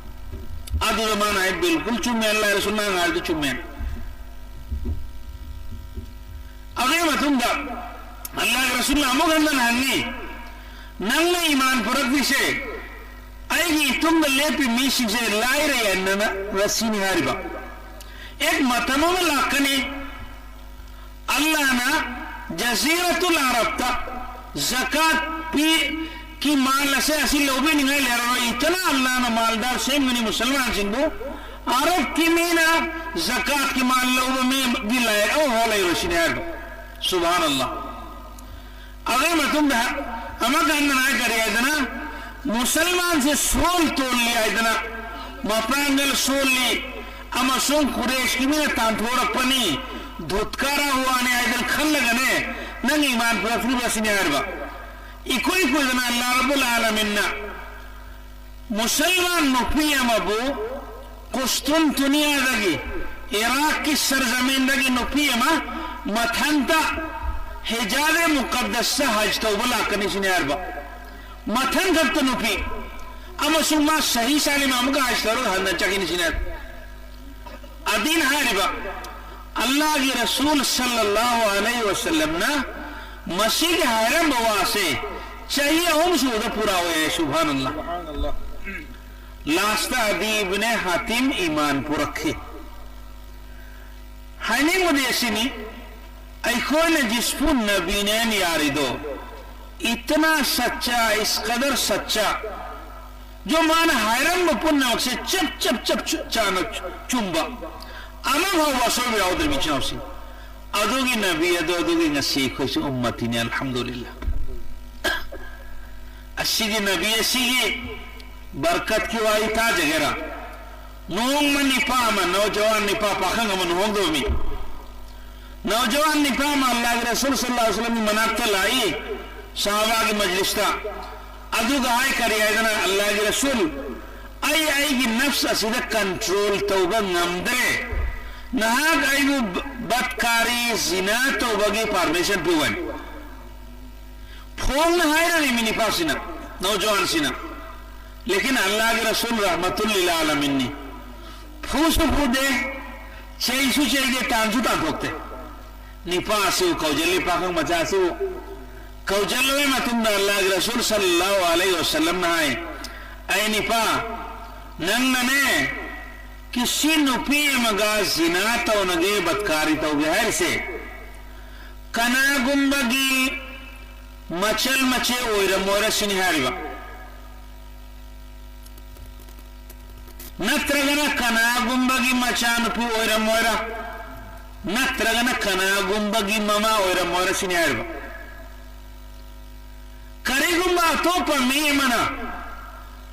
ꯑꯗꯨꯗ ꯃꯥꯅ ꯍꯥꯏ, ꯕꯤꯜꯀꯨꯜ ꯆꯨꯝꯃꯦ, ꯑꯜꯂꯥꯍ ꯔꯁꯨꯜꯅ ꯉꯥꯡꯉꯤꯗꯨ ꯆꯨꯝꯃꯦ꯫ ꯑꯗꯨꯒꯤ ꯃꯇꯨꯡꯗ ꯑꯜꯂꯥꯍꯒꯤ ꯔꯁꯨꯜꯅ ꯑꯃꯨꯛ ꯍꯟꯅ ꯍꯪꯉꯤ, ꯅꯪꯅ ꯏꯃꯥꯟ ꯄꯨꯔꯛꯂꯤꯁꯦ ꯑꯩꯒꯤ ꯏꯇꯨꯡꯗ ꯂꯦꯞꯄꯤ ꯃꯤꯁꯤꯡꯁꯦ ꯂꯥꯏꯔ ꯌꯥꯟꯅꯅ ꯔꯁꯤꯅꯤ ꯍꯥꯏꯔꯤꯕ꯫ ꯑꯦꯛ ꯃꯇꯝ ꯑꯃ ꯂꯥꯛꯀꯅꯤ, ꯑꯜꯂꯥꯍꯅ ꯖꯖꯤꯔꯥꯇꯨꯜ ꯑꯔꯕꯇ ꯖꯀꯥꯠ ꯄꯤ, ꯃꯥꯜ ꯑꯁꯦ ꯑꯁꯤ ꯂꯧꯕꯤꯅꯤꯡꯉꯥꯏ ꯂꯩꯔꯔꯣꯏ, ꯏꯇꯅꯥ ꯑꯜꯂꯥꯅ ꯃꯥꯜꯗꯥꯔ ꯁꯦꯝꯒꯅꯤ ꯃꯨꯁꯜꯃꯥꯟꯁꯤꯡꯕꯨ꯫ ꯑꯔꯕꯀꯤ ꯃꯤꯅ ꯖꯀꯥꯠꯀꯤ ꯃꯥꯜ ꯂꯧꯕ ꯃꯤꯒꯤ ꯂꯥꯏꯔꯤꯛ ꯑꯃꯐꯥꯎ ꯂꯩꯔꯣꯏ ꯁꯤꯅꯤ ꯍꯥꯏꯔꯤꯕ꯫ ꯁꯨꯕꯍꯥꯟ ꯑꯜꯂꯥ꯫ ꯑꯗꯨꯒꯤ ꯃꯇꯨꯡꯗ ꯑꯃꯨꯛ ꯍꯟꯅ ꯍꯥꯏ ꯀꯔꯤ ꯍꯥꯏꯗꯅ, ꯃꯨꯁꯜꯃꯥꯟꯁꯦ ꯁꯣꯜ ꯇꯣꯜꯂꯤ ꯍꯥꯏꯗꯅ, ꯃꯄꯥꯡꯒꯜ ꯁꯣꯜꯂꯤ ꯑꯃꯁꯨꯡ ꯀꯨꯔꯦꯁꯀꯤ ꯃꯤꯅ ꯇꯥꯟꯊꯣꯔꯛꯄꯅꯤ, ꯙꯨꯠꯀꯥꯔꯥ ꯍꯨꯋꯥꯅꯤ ꯍꯥꯏꯗꯅ ꯈꯜꯂꯒꯅꯦ ꯅꯪ ꯏꯃꯥꯟ ꯄꯨꯔꯛꯇ꯭ꯔꯤꯕ ꯁꯤꯅꯤ ꯍꯥꯏꯔꯤꯕ꯫ ꯏꯀꯨꯏ ꯀꯨꯏꯗꯅ ꯑꯜꯂꯥ ꯔꯕꯨꯜ ꯑꯥꯂꯃꯤꯟꯅ ꯃꯨꯁꯜꯃꯥꯟ ꯅꯨꯄꯤ ꯑꯃꯕꯨ ꯀꯨꯁꯇꯨꯟꯇꯨꯅꯤꯌꯥꯗꯒꯤ, ꯏꯔꯥꯛꯀꯤ ꯁꯔꯖꯃꯤꯟꯗꯒꯤ ꯅꯨꯄꯤ ꯑꯃ ꯃꯊꯟꯇ ꯍꯤꯖꯥꯖꯦ ꯃꯨꯀꯗꯁꯇ ꯍꯖ ꯇꯧꯕ ꯂꯥꯛꯀꯅꯤ ꯁꯤꯅꯤ ꯍꯥꯏꯔꯤꯕ꯫ ꯃꯊꯟ ꯈꯛꯇ ꯅꯨꯄꯤ, ꯑꯃꯁꯨꯡ ꯃꯥ ꯁꯍꯤ ꯁꯥꯂꯤꯝ ꯑꯃꯒ ꯍꯖ ꯇꯧꯔꯒ ꯍꯟꯅ ꯆꯠꯈꯤꯅꯤ ꯁꯤꯅꯤ ꯍꯥꯏꯔꯤꯕ꯫ ꯑꯗꯤꯟ ꯍꯥꯏꯔꯤꯕ ꯑꯜꯂꯥꯍꯒꯤ ꯔꯁꯨꯜ ꯁꯜꯂꯜꯂꯥꯍꯨ ꯑꯂꯩꯍꯤ ꯋꯁꯜꯂꯝꯅ ꯃꯁꯤꯒꯤ ꯍꯥꯏꯔꯝꯕ ꯋꯥꯁꯦ ꯆꯍꯤ ꯑꯍꯨꯝ ꯁꯨꯕꯗ ꯄꯨꯔꯥ ꯑꯣꯏ ꯍꯥꯏ꯫ ꯁꯨꯕꯍꯥꯅꯜꯂꯥꯍ꯫ ꯂꯥꯁꯇ ꯑꯗꯤ ꯏꯕꯅꯦ ꯍꯥꯇꯤꯝ ꯏꯃꯥꯟ ꯄꯨꯔꯛꯈꯤ꯫ ꯍꯥꯏꯅꯤꯡꯕꯗꯤ ꯑꯁꯤꯅꯤ, ꯑꯩꯈꯣꯏꯅ ꯖꯤꯁꯄꯨ ꯅꯕꯤꯅꯦꯅ ꯌꯥꯔꯤꯗꯣ ꯏꯇꯅꯥ ꯁꯠꯆꯥ, ꯏꯁ ꯀꯗꯔ ꯁꯠꯆꯥ, ꯖꯣ ꯃꯥꯅ ꯍꯥꯏꯔꯝꯕ ꯄꯨꯝꯅꯃꯛꯁꯦ ꯆꯞ ꯆꯞ ꯆꯞ ꯆꯨ- ꯆꯥꯅ ꯆꯨꯝꯕ, ꯑꯃ ꯐꯥꯎꯕ ꯑꯁꯣꯏꯕ ꯌꯥꯎꯗ꯭ꯔꯤꯕ ꯏꯆꯤꯟ ꯏꯅꯥꯎꯁꯤꯡ꯫ ꯑꯗꯨꯒꯤ ꯅꯕꯤ ꯑꯗꯣ ꯑꯗꯨꯒꯤ ꯉꯁꯤ ꯑꯩꯈꯣꯏꯁꯨ ꯎꯝꯃꯇꯤꯅꯤ, ꯑꯜꯍꯝꯗꯨꯂꯤꯜꯂꯥ꯫ ꯑꯁꯤꯒꯤ ꯅꯕꯤ ꯑꯁꯤꯒꯤ ꯕꯔꯀꯠꯀꯤ ꯋꯥꯔꯤ ꯇꯥꯖꯒꯦꯔꯥ? ꯅꯣꯡꯃ ꯅꯤꯄꯥ ꯑꯃ, ꯅꯧꯖꯋꯥꯟ ꯅꯤꯄꯥ, ꯄꯥꯈꯪ ꯑꯃ ꯂꯨꯍꯣꯡꯗꯕ ꯃꯤ, ꯅꯧꯖꯋꯥꯟ ꯅꯤꯄꯥ ꯑꯃ ꯑꯜꯂꯥꯍꯒꯤ ꯔꯁꯨꯜ ꯁꯜꯂꯜꯂꯥꯍꯨ ꯑꯂꯩꯍꯤ ꯋꯁꯜꯂꯝꯒꯤ ꯃꯅꯥꯛꯇ ꯂꯥꯛꯏ, ꯁꯍꯥꯕꯥꯒꯤ ꯃꯖꯂꯤꯁꯇ꯫ ꯑꯗꯨꯒ ꯍꯥꯏ ꯀꯔꯤ ꯍꯥꯏꯗꯅ, "ꯑꯜꯂꯥꯍꯒꯤ ꯔꯁꯨꯜ, ꯑꯩ ꯑꯩꯒꯤ ꯅꯐꯁ ꯑꯁꯤꯗ ꯀꯟꯇ꯭ꯔꯣꯜ ꯇꯧꯕ ꯉꯝꯗ꯭ꯔꯦ, ꯅꯍꯥꯛ ꯑꯩꯕꯨ ꯕ- ꯕꯠꯀꯥꯔꯤ, ꯖꯤꯅꯥ ꯇꯧꯕꯒꯤ ꯄꯥꯔꯃꯤꯁꯟ ꯄꯤꯌꯨ" ꯍꯥꯏꯅ ꯐꯣꯡꯅ ꯍꯥꯏꯔꯔꯤꯃꯤ ꯅꯤꯄꯥꯁꯤꯅ, ꯅꯧꯖꯋꯥꯟꯁꯤꯅ꯫ ꯂꯦꯀꯤꯟ ꯑꯜꯂꯥꯍꯒꯤ ꯔꯁꯨꯜ ꯔꯍꯃꯇꯨꯜ ꯂꯤꯜ ꯑꯥꯂꯃꯤꯟꯅꯤ꯫ ꯐꯨꯁꯨ ꯐꯨꯗꯦ, ꯆꯩꯁꯨ ꯆꯩꯗꯦ, ꯇꯥꯟꯁꯨ ꯇꯥꯟꯊꯣꯛꯇꯦ꯫ ꯅꯤꯄꯥ ꯑꯁꯤꯕꯨ ꯀꯧꯖꯜꯂꯤ, ꯄꯥꯈꯪ ꯃꯆꯥ ꯑꯁꯤꯕꯨ ꯀꯧꯖꯜꯂꯕ ꯃꯇꯨꯡꯗ ꯑꯜꯂꯥꯍꯒꯤ ꯔꯁꯨꯜ ꯁꯜꯂꯜꯂꯥꯍꯨ ꯑꯂꯩꯍꯤ ꯋꯁꯜꯂꯝꯅ ꯍꯥꯏ, "ꯑꯩ ꯅꯤꯄꯥ, ꯅꯪꯅꯅꯦ ꯀꯤꯁꯤ ꯅꯨꯄꯤ ꯑꯃꯒ ꯖꯤꯅꯥ ꯇꯧꯅꯒꯦ, ꯕꯠꯀꯥꯔꯤ ꯇꯧꯒꯦ ꯍꯥꯏꯔꯤꯁꯦ, ꯀꯅꯥꯒꯨꯝꯕꯒꯤ ꯃꯆꯜ ꯃꯆꯦ ꯑꯣꯏꯔꯝꯃꯣꯏꯔ ꯁꯤꯅꯤ ꯍꯥꯏꯔꯤꯕ꯫ ꯅꯠꯇ꯭ꯔꯒꯅ ꯀꯅꯥꯒꯨꯝꯕꯒꯤ ꯃꯆꯥꯅꯨꯄꯤ ꯑꯣꯏꯔꯝꯃꯣꯏꯔ, ꯅꯠꯇ꯭ꯔꯒꯅ ꯀꯅꯥꯒꯨꯝꯕꯒꯤ ꯃꯃꯥ ꯑꯣꯏꯔꯝꯃꯣꯏꯔ ꯁꯤꯅꯤ ꯍꯥꯏꯔꯤꯕ꯫ ꯀꯔꯤꯒꯨꯝꯕ ꯑꯇꯣꯞꯄ ꯃꯤ ꯑꯃꯅ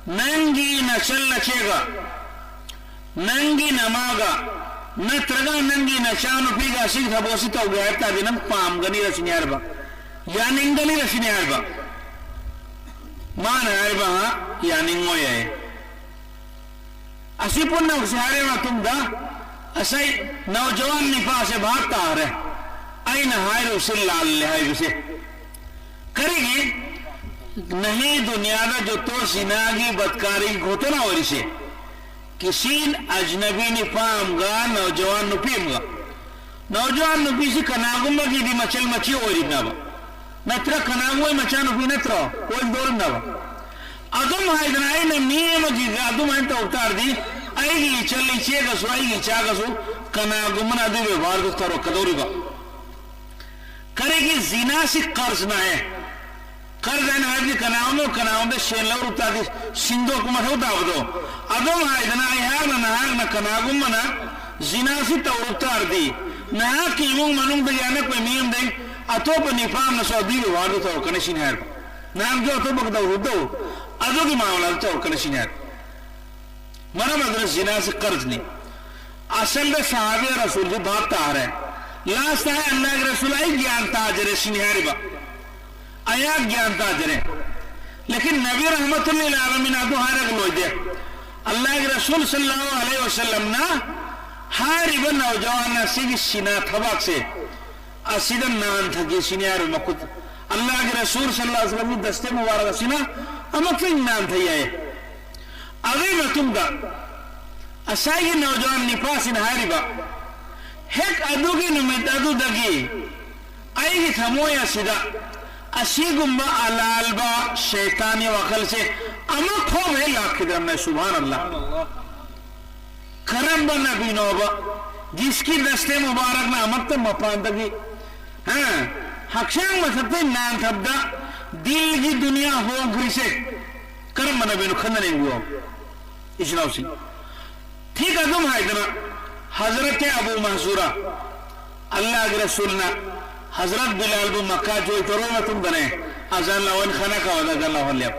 ꯅꯪꯒꯤ ꯅꯆꯜ ꯅꯆꯦꯒ, ꯅꯪꯒꯤ ꯅꯃꯥꯒ, ꯅꯠꯇ꯭ꯔꯒ ꯅꯪꯒꯤ ꯅꯆꯥꯅꯨꯄꯤꯒ ꯑꯁꯤꯒꯤ ꯊꯕꯛ ꯑꯁꯤ ꯇꯧꯒꯦ ꯍꯥꯏꯕ ꯇꯥꯔꯗꯤ ꯅꯪ ꯄꯥꯝꯒꯅꯤꯔ ꯁꯤꯅꯤ ꯍꯥꯏꯔꯤꯕ, ꯌꯥꯅꯤꯡꯒꯅꯤꯔ ꯁꯤꯅꯤ ꯍꯥꯏꯔꯤꯕ꯫ ꯃꯥꯅ ꯍꯥꯏꯔꯤꯕ, "ꯑ, ꯌꯥꯅꯤꯡꯉꯣꯏ" ꯍꯥꯏ꯫ ꯑꯁꯤ ꯄꯨꯝꯅꯃꯛꯁꯦ ꯍꯥꯏꯔꯕ ꯃꯇꯨꯡꯗ, ꯉꯁꯥꯏ ꯅꯧꯖꯋꯥꯟ ꯅꯤꯄꯥꯁꯦ ꯚꯥꯞ ꯇꯥꯔꯦ ꯑꯩꯅ ꯍꯥꯏꯔꯤꯕꯁꯦ ꯂꯥꯜꯂꯦ ꯍꯥꯏꯕꯁꯦ꯫ ꯀꯔꯤꯒꯤ? ꯅꯍꯤ ꯗꯨꯅꯤꯌꯥꯗ ꯖꯣꯇꯣ ꯖꯤꯅꯥꯒꯤ ꯕꯠꯀꯥꯔꯤ ꯘꯣꯇꯅꯥ ꯑꯣꯏꯔꯤꯁꯦ, ꯀꯤꯁꯤ ꯑꯖꯅꯕꯤ ꯅꯤꯄꯥ ꯑꯃꯒ ꯅꯧꯖꯋꯥꯟ ꯅꯨꯄꯤ ꯑꯃꯒ꯫ ꯅꯧꯖꯋꯥꯟ ꯅꯨꯄꯤꯁꯤ ꯀꯅꯥꯒꯨꯝꯕꯒꯤꯗꯤ ꯃꯆꯜ ꯃꯆꯤ ꯑꯣꯏꯔꯤꯕꯅꯦꯕ, ꯅꯠꯇ꯭ꯔ ꯀꯅꯥꯒꯨꯝꯕ ꯃꯆꯥꯅꯨꯄꯤ ꯅꯠꯇ꯭ꯔꯣ ꯑꯣꯏꯗꯧꯔꯤꯕꯅꯦꯕ꯫ ꯑꯗꯨꯝ ꯍꯥꯏꯗꯅ ꯑꯩꯅ ꯃꯤ ꯑꯃꯒꯤꯒ ꯑꯗꯨꯃꯥꯏꯅ ꯇꯧ ꯇꯥꯔꯗꯤ, ꯑꯩꯒꯤ ꯏꯆꯜ ꯏꯆꯦꯒꯁꯨ, ꯑꯩꯒꯤ ꯏꯆꯥꯒꯁꯨ ꯀꯅꯥꯒꯨꯝꯕꯅ ꯑꯗꯨꯒꯤ ꯕꯦꯕꯥꯔꯗꯨ ꯇꯧꯔꯛꯀꯗꯧꯔꯤꯕ? ꯀꯔꯤꯒꯤ? ꯖꯤꯅꯥꯁꯤ ꯀꯔꯖꯅ ꯍꯥꯏ꯫ ꯀꯔꯖ ꯍꯥꯏꯅ ꯍꯥꯏꯕꯗꯤ ꯀꯅꯥꯒꯨꯝꯕ ꯀꯅꯥꯒꯨꯝꯕꯗ ꯁꯦꯟ ꯂꯧꯔꯨ ꯇꯥꯔꯗꯤ ꯁꯤꯡꯗꯣꯛꯄ ꯃꯊꯧ ꯇꯥꯕꯗꯣ꯫ ꯑꯗꯨꯝ ꯍꯥꯏꯗꯅ ꯑꯩꯍꯥꯛꯅ, ꯅꯍꯥꯛꯅ, ꯀꯅꯥꯒꯨꯝꯕꯅ ꯖꯤꯅꯥꯁꯤ ꯇꯧꯔꯨ ꯇꯥꯔꯗꯤ, ꯅꯍꯥꯛꯀꯤ ꯏꯃꯨꯡ ꯃꯅꯨꯡꯗꯒꯤ ꯑꯅꯛꯄ ꯃꯤ ꯑꯃꯗꯒꯤ ꯑꯇꯣꯞꯄ ꯅꯤꯄꯥ ꯑꯃꯅꯁꯨ ꯑꯗꯨꯒꯤ ꯋꯥꯗꯨ ꯇꯧꯔꯛꯀꯅꯤ ꯁꯤꯅꯤ ꯍꯥꯏꯔꯤꯕ꯫ ꯅꯍꯥꯛꯁꯨ ꯑꯇꯣꯞꯄꯒ ꯇꯧꯔꯨ ꯇꯧ, ꯑꯗꯨꯒꯤ ꯃꯥꯃꯂꯥꯗꯨ ꯇꯧꯔꯛꯀꯅꯤ ꯁꯤꯅꯤ ꯍꯥꯏꯔꯤꯕ꯫ ꯃꯔꯝ ꯑꯗꯨꯅ ꯖꯤꯅꯥꯁꯤ ꯀꯔꯖꯅꯤ꯫ ꯑꯁꯜꯗ ꯁꯍꯥꯕꯤ ꯔꯁꯨꯜꯗꯤ ꯚꯥꯞ ꯇꯥꯔꯦ꯫ ꯂꯥꯁꯇ ꯍꯥꯏ, "ꯑꯜꯂꯥꯍꯒꯤ ꯔꯁꯨꯜ, ꯑꯩ ꯒ꯭ꯌꯥꯟ ꯇꯥꯖꯔꯦ" ꯁꯤꯅꯤ ꯍꯥꯏꯔꯤꯕ꯫ ꯑꯩꯍꯥꯛ ꯒ꯭ꯌꯥꯟ ꯇꯥꯖꯔꯦ꯫ ꯂꯦꯀꯤꯟ ꯅꯕꯤ ꯔꯍꯃꯇꯨꯜ ꯂꯤꯜ ꯑꯥꯂꯃꯤꯟ ꯑꯗꯨ ꯍꯥꯏꯔꯒ ꯂꯣꯏꯗꯦ꯫ ꯑꯜꯂꯥꯍꯒꯤ ꯔꯁꯨꯜ ꯁꯜꯂꯜꯂꯥꯍꯨ ꯑꯂꯩꯍꯤ ꯋꯁꯜꯂꯝꯅ ꯍꯥꯏꯔꯤꯕ ꯅꯧꯖꯋꯥꯟ ꯑꯁꯤꯒꯤ ꯁꯤꯅꯥ ꯊꯕꯛꯁꯦ ꯑꯁꯤꯗ ꯅꯥꯟꯊꯒꯦ ꯁꯤꯅꯤ ꯍꯥꯏꯔꯤꯕ ꯃꯈꯨꯠ꯫ ꯑꯜꯂꯥꯍꯒꯤ ꯔꯁꯨꯜ ꯁꯜꯂꯜꯂꯥꯍꯨ ꯑꯂꯩꯍꯤ ꯋꯁꯜꯂꯝꯒꯤ ꯗꯁꯇꯦ ꯃꯨꯕꯥꯔꯛ ꯑꯁꯤꯅ ꯑꯃꯨꯛꯇꯪ ꯅꯥꯟꯊꯩ ꯍꯥꯏ꯫ ꯑꯗꯨꯒꯤ ꯃꯇꯨꯡꯗ ꯉꯁꯥꯏꯒꯤ ꯅꯧꯖꯋꯥꯟ ꯅꯤꯄꯥꯁꯤꯅ ꯍꯥꯏꯔꯤꯕ, "ꯍꯦꯛ ꯑꯗꯨꯒꯤ ꯅꯨꯃꯤꯠ ꯑꯗꯨꯗꯒꯤ ꯑꯩꯒꯤ ꯊꯃꯣꯏ ꯑꯁꯤꯗ ꯑꯁꯤꯒꯨꯝꯕ ꯑꯂꯥꯜꯕ ꯁꯩꯇꯥꯟꯒꯤ ꯋꯥꯈꯜꯁꯦ ꯑꯃꯨꯛ ꯐꯥꯎꯕ ꯍꯦꯛ ꯂꯥꯛꯈꯤꯗ꯭ꯔꯕꯅꯦ"꯫ ꯁꯨꯕꯍꯥꯅꯜꯂꯥꯍ꯫ ꯀꯔꯝꯕ ꯅꯕꯤꯅꯣꯕ? ꯖꯤꯁꯀꯤ ꯗꯁꯇꯦ ꯃꯨꯕꯥꯔꯛꯅ ꯑꯃꯠꯇ ꯃꯄꯥꯟꯗꯒꯤ, ꯍꯥ, ꯍꯛꯆꯥꯡ ꯃꯊꯛꯇꯩ ꯅꯥꯟꯊꯕꯗ ꯗꯤꯜꯒꯤ ꯗꯨꯅꯤꯌꯥ ꯍꯣꯡꯈ꯭ꯔꯤꯁꯦ ꯀꯔꯝꯕꯅꯣ ꯈꯟꯅ ꯌꯦꯡꯕꯤꯌꯣ, ꯏꯆꯤꯟ ꯏꯅꯥꯎꯁꯤꯡ꯫ ꯊꯤꯛ ꯑꯗꯨꯝ ꯍꯥꯏꯗꯅ ꯍꯖꯔꯠꯀꯤ ꯑꯕꯨ ꯃꯍꯖꯨꯔꯥ, ꯑꯜꯂꯥꯍꯒꯤ ꯔꯁꯨꯜꯅ ꯍꯖꯔꯠ ꯕꯤꯂꯥꯜꯕꯨ ꯃꯛꯀꯥ ꯖꯣꯏ ꯇꯧꯔꯕ ꯃꯇꯨꯡꯗꯅꯦ ꯑꯖꯥꯟ ꯂꯥꯎꯍꯟ ꯈꯥꯅꯥ ꯀꯥꯕꯗ ꯑꯖꯥꯟ ꯂꯥꯎꯍꯜꯂꯦꯕ꯫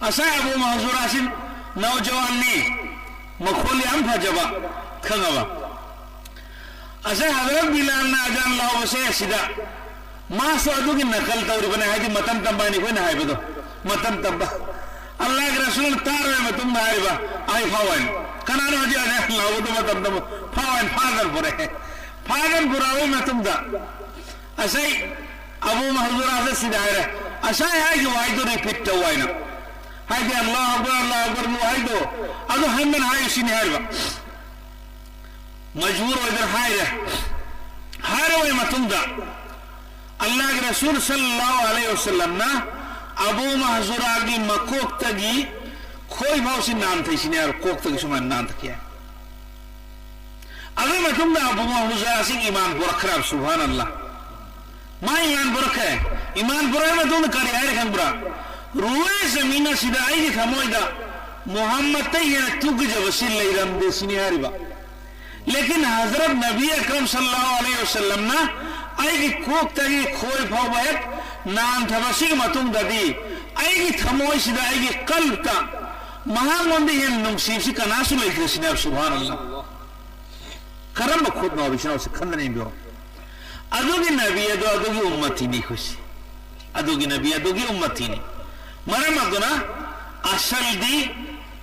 ꯉꯁꯥꯏ ꯑꯕꯨ ꯃꯍꯖꯨꯔꯥꯁꯤ ꯅꯧꯖꯋꯥꯟꯅꯤ, ꯃꯈꯣꯜ ꯌꯥꯝ ꯐꯖꯕ, ꯈꯪꯉꯕ? ꯉꯁꯥꯏ ꯍꯖꯔꯠ ꯕꯤꯂꯥꯜꯅ ꯑꯖꯥꯟ ꯂꯥꯎꯕꯁꯦ ꯑꯁꯤꯗ ꯃꯥꯁꯨ ꯑꯗꯨꯒꯤ ꯅꯀꯜ ꯇꯧꯔꯤꯕꯅꯦ, ꯍꯥꯏꯗꯤ ꯃꯇꯝ ꯇꯝꯕ ꯍꯥꯏꯅ ꯑꯩꯈꯣꯏꯅ ꯍꯥꯏꯕꯗꯣ, ꯃꯇꯝ ꯇꯝꯕ꯫ ꯑꯜꯂꯥꯍꯒꯤ ꯔꯁꯨꯜꯅ ꯇꯥꯔꯕ ꯃꯇꯨꯡꯗ ꯍꯥꯏꯔꯤꯕ, "ꯑꯩ ꯐꯥꯎ ꯍꯥꯏꯅ"꯫ ꯀꯅꯥꯅꯣ ꯍꯧꯖꯤꯛ ꯑꯖꯥꯟ ꯂꯥꯎꯕꯗꯣ ꯃꯇꯝ ꯇꯝꯕ? "ꯐꯥꯎ ꯍꯥꯏꯅ" ꯐꯥꯗꯅ ꯄꯨꯔꯛꯑꯦ꯫ ꯐꯥꯗꯅ ꯄꯨꯔꯛꯑꯕ ꯃꯇꯨꯡꯗ ꯉꯁꯥꯏ ꯑꯕꯨ ꯃꯍꯖꯨꯔꯥꯁꯦ ꯁꯤꯗ ꯍꯥꯏꯔꯦ, "ꯉꯁꯥꯏ ꯍꯥꯏꯈꯤꯕ ꯋꯥꯍꯩꯗꯣ repeat ꯇꯧ" ꯍꯥꯏꯅ꯫ ꯍꯥꯏꯗꯤ "ꯑꯜꯂꯥꯍꯨ ꯑꯛꯕꯔ, ꯑꯜꯂꯥꯍꯨ ꯑꯛꯕꯔ" ꯋꯥꯍꯩꯗꯣ ꯑꯗꯨ ꯍꯟꯗꯅ ꯍꯥꯏꯌꯨ ꯁꯤꯅꯤ ꯍꯥꯏꯔꯤꯕ꯫ ꯃꯖꯕꯨꯔ ꯑꯣꯏꯗꯅ ꯍꯥꯏꯔꯦ꯫ ꯍꯥꯏꯔꯕ ꯃꯇꯨꯡꯗ ꯑꯜꯂꯥꯍꯒꯤ ꯔꯁꯨꯜ ꯁꯜꯂꯜꯂꯥꯍꯨ ꯑꯂꯩꯍꯤ ꯋꯁꯜꯂꯝꯅ ꯑꯕꯨ ꯃꯍꯖꯨꯔꯥꯒꯤ ꯃꯀꯣꯛꯇꯒꯤ ꯈꯣꯏ ꯐꯥꯎꯁꯤ ꯅꯥꯟꯊꯩꯁꯤꯅꯦ ꯍꯥꯏꯕ, ꯀꯣꯛꯇꯒꯤ ꯁꯨꯃꯥꯏꯅ ꯅꯥꯟꯊꯈꯤ ꯍꯥꯏ꯫ ꯑꯗꯨꯒꯤ ꯃꯇꯨꯡꯗ ꯑꯕꯨ ꯃꯍꯖꯨꯔꯥꯁꯤ ꯏꯃꯥꯟ ꯄꯨꯔꯛꯈ꯭ꯔꯦ, ꯁꯨꯕꯍꯥꯅꯜꯂꯥꯍ꯫ ꯃꯥ ꯏꯃꯥꯟ ꯄꯨꯔꯛꯈ꯭ꯔꯦ꯫ ꯏꯃꯥꯟ ꯄꯨꯔꯛꯑꯕ ꯃꯇꯨꯡꯗ ꯀꯔꯤ ꯍꯥꯏꯔꯦ ꯈꯪꯕ꯭ꯔꯥ? "ꯔꯨꯋꯦ ꯖꯃꯤꯟ ꯑꯁꯤꯗ ꯑꯩꯒꯤ ꯊꯃꯣꯏꯗ ꯃꯨꯍꯝꯃꯗꯇꯩ ꯍꯦꯟꯅ ꯇꯨꯀꯤꯖꯕꯁꯤ ꯂꯩꯔꯝꯗꯦ" ꯁꯤꯅꯤ ꯍꯥꯏꯔꯤꯕ꯫ ꯂꯦꯀꯤꯟ ꯍꯖꯔꯠ ꯅꯕꯤ ꯑꯀꯔꯝ ꯁꯜꯂꯜꯂꯥꯍꯨ ꯑꯂꯩꯍꯤ ꯋꯁꯜꯂꯝꯅ ꯑꯩꯒꯤ ꯀꯣꯛꯇꯒꯤ ꯈꯣꯏ ꯐꯥꯎꯕ ꯍꯦꯛ ꯅꯥꯟꯊꯕꯁꯤꯒꯤ ꯃꯇꯨꯡꯗꯗꯤ ꯑꯩꯒꯤ ꯊꯃꯣꯏꯁꯤꯗ, ꯑꯩꯒꯤ ꯀꯜꯕꯇ ꯃꯍꯥꯛꯉꯣꯟꯗ ꯍꯦꯟꯅ ꯅꯨꯡꯁꯤꯕꯁꯤ ꯀꯅꯥꯁꯨ ꯂꯩꯇ꯭ꯔꯦ ꯁꯤꯅꯦ ꯍꯥꯏꯕ꯫ ꯁꯨꯕꯍꯥꯅꯜꯂꯥꯍ꯫ ꯀꯔꯝꯕ ꯈꯨꯠꯅꯣ ꯍꯥꯏꯕ ꯏꯆꯤꯟ ꯏꯅꯥꯎꯁꯤ ꯈꯟꯗꯅ ꯌꯦꯡꯕꯤꯌꯨ꯫ ꯑꯗꯨꯒꯤ ꯅꯕꯤ ꯑꯗꯣ ꯑꯗꯨꯒꯤ ꯎꯝꯃꯇꯤꯅꯤ ꯑꯩꯈꯣꯏꯁꯤ꯫ ꯑꯗꯨꯒꯤ ꯅꯕꯤ ꯑꯗꯨꯒꯤ ꯎꯝꯃꯇꯤꯅꯤ꯫ ꯃꯔꯝ ꯑꯗꯨꯅ ꯑꯁꯜꯗꯤ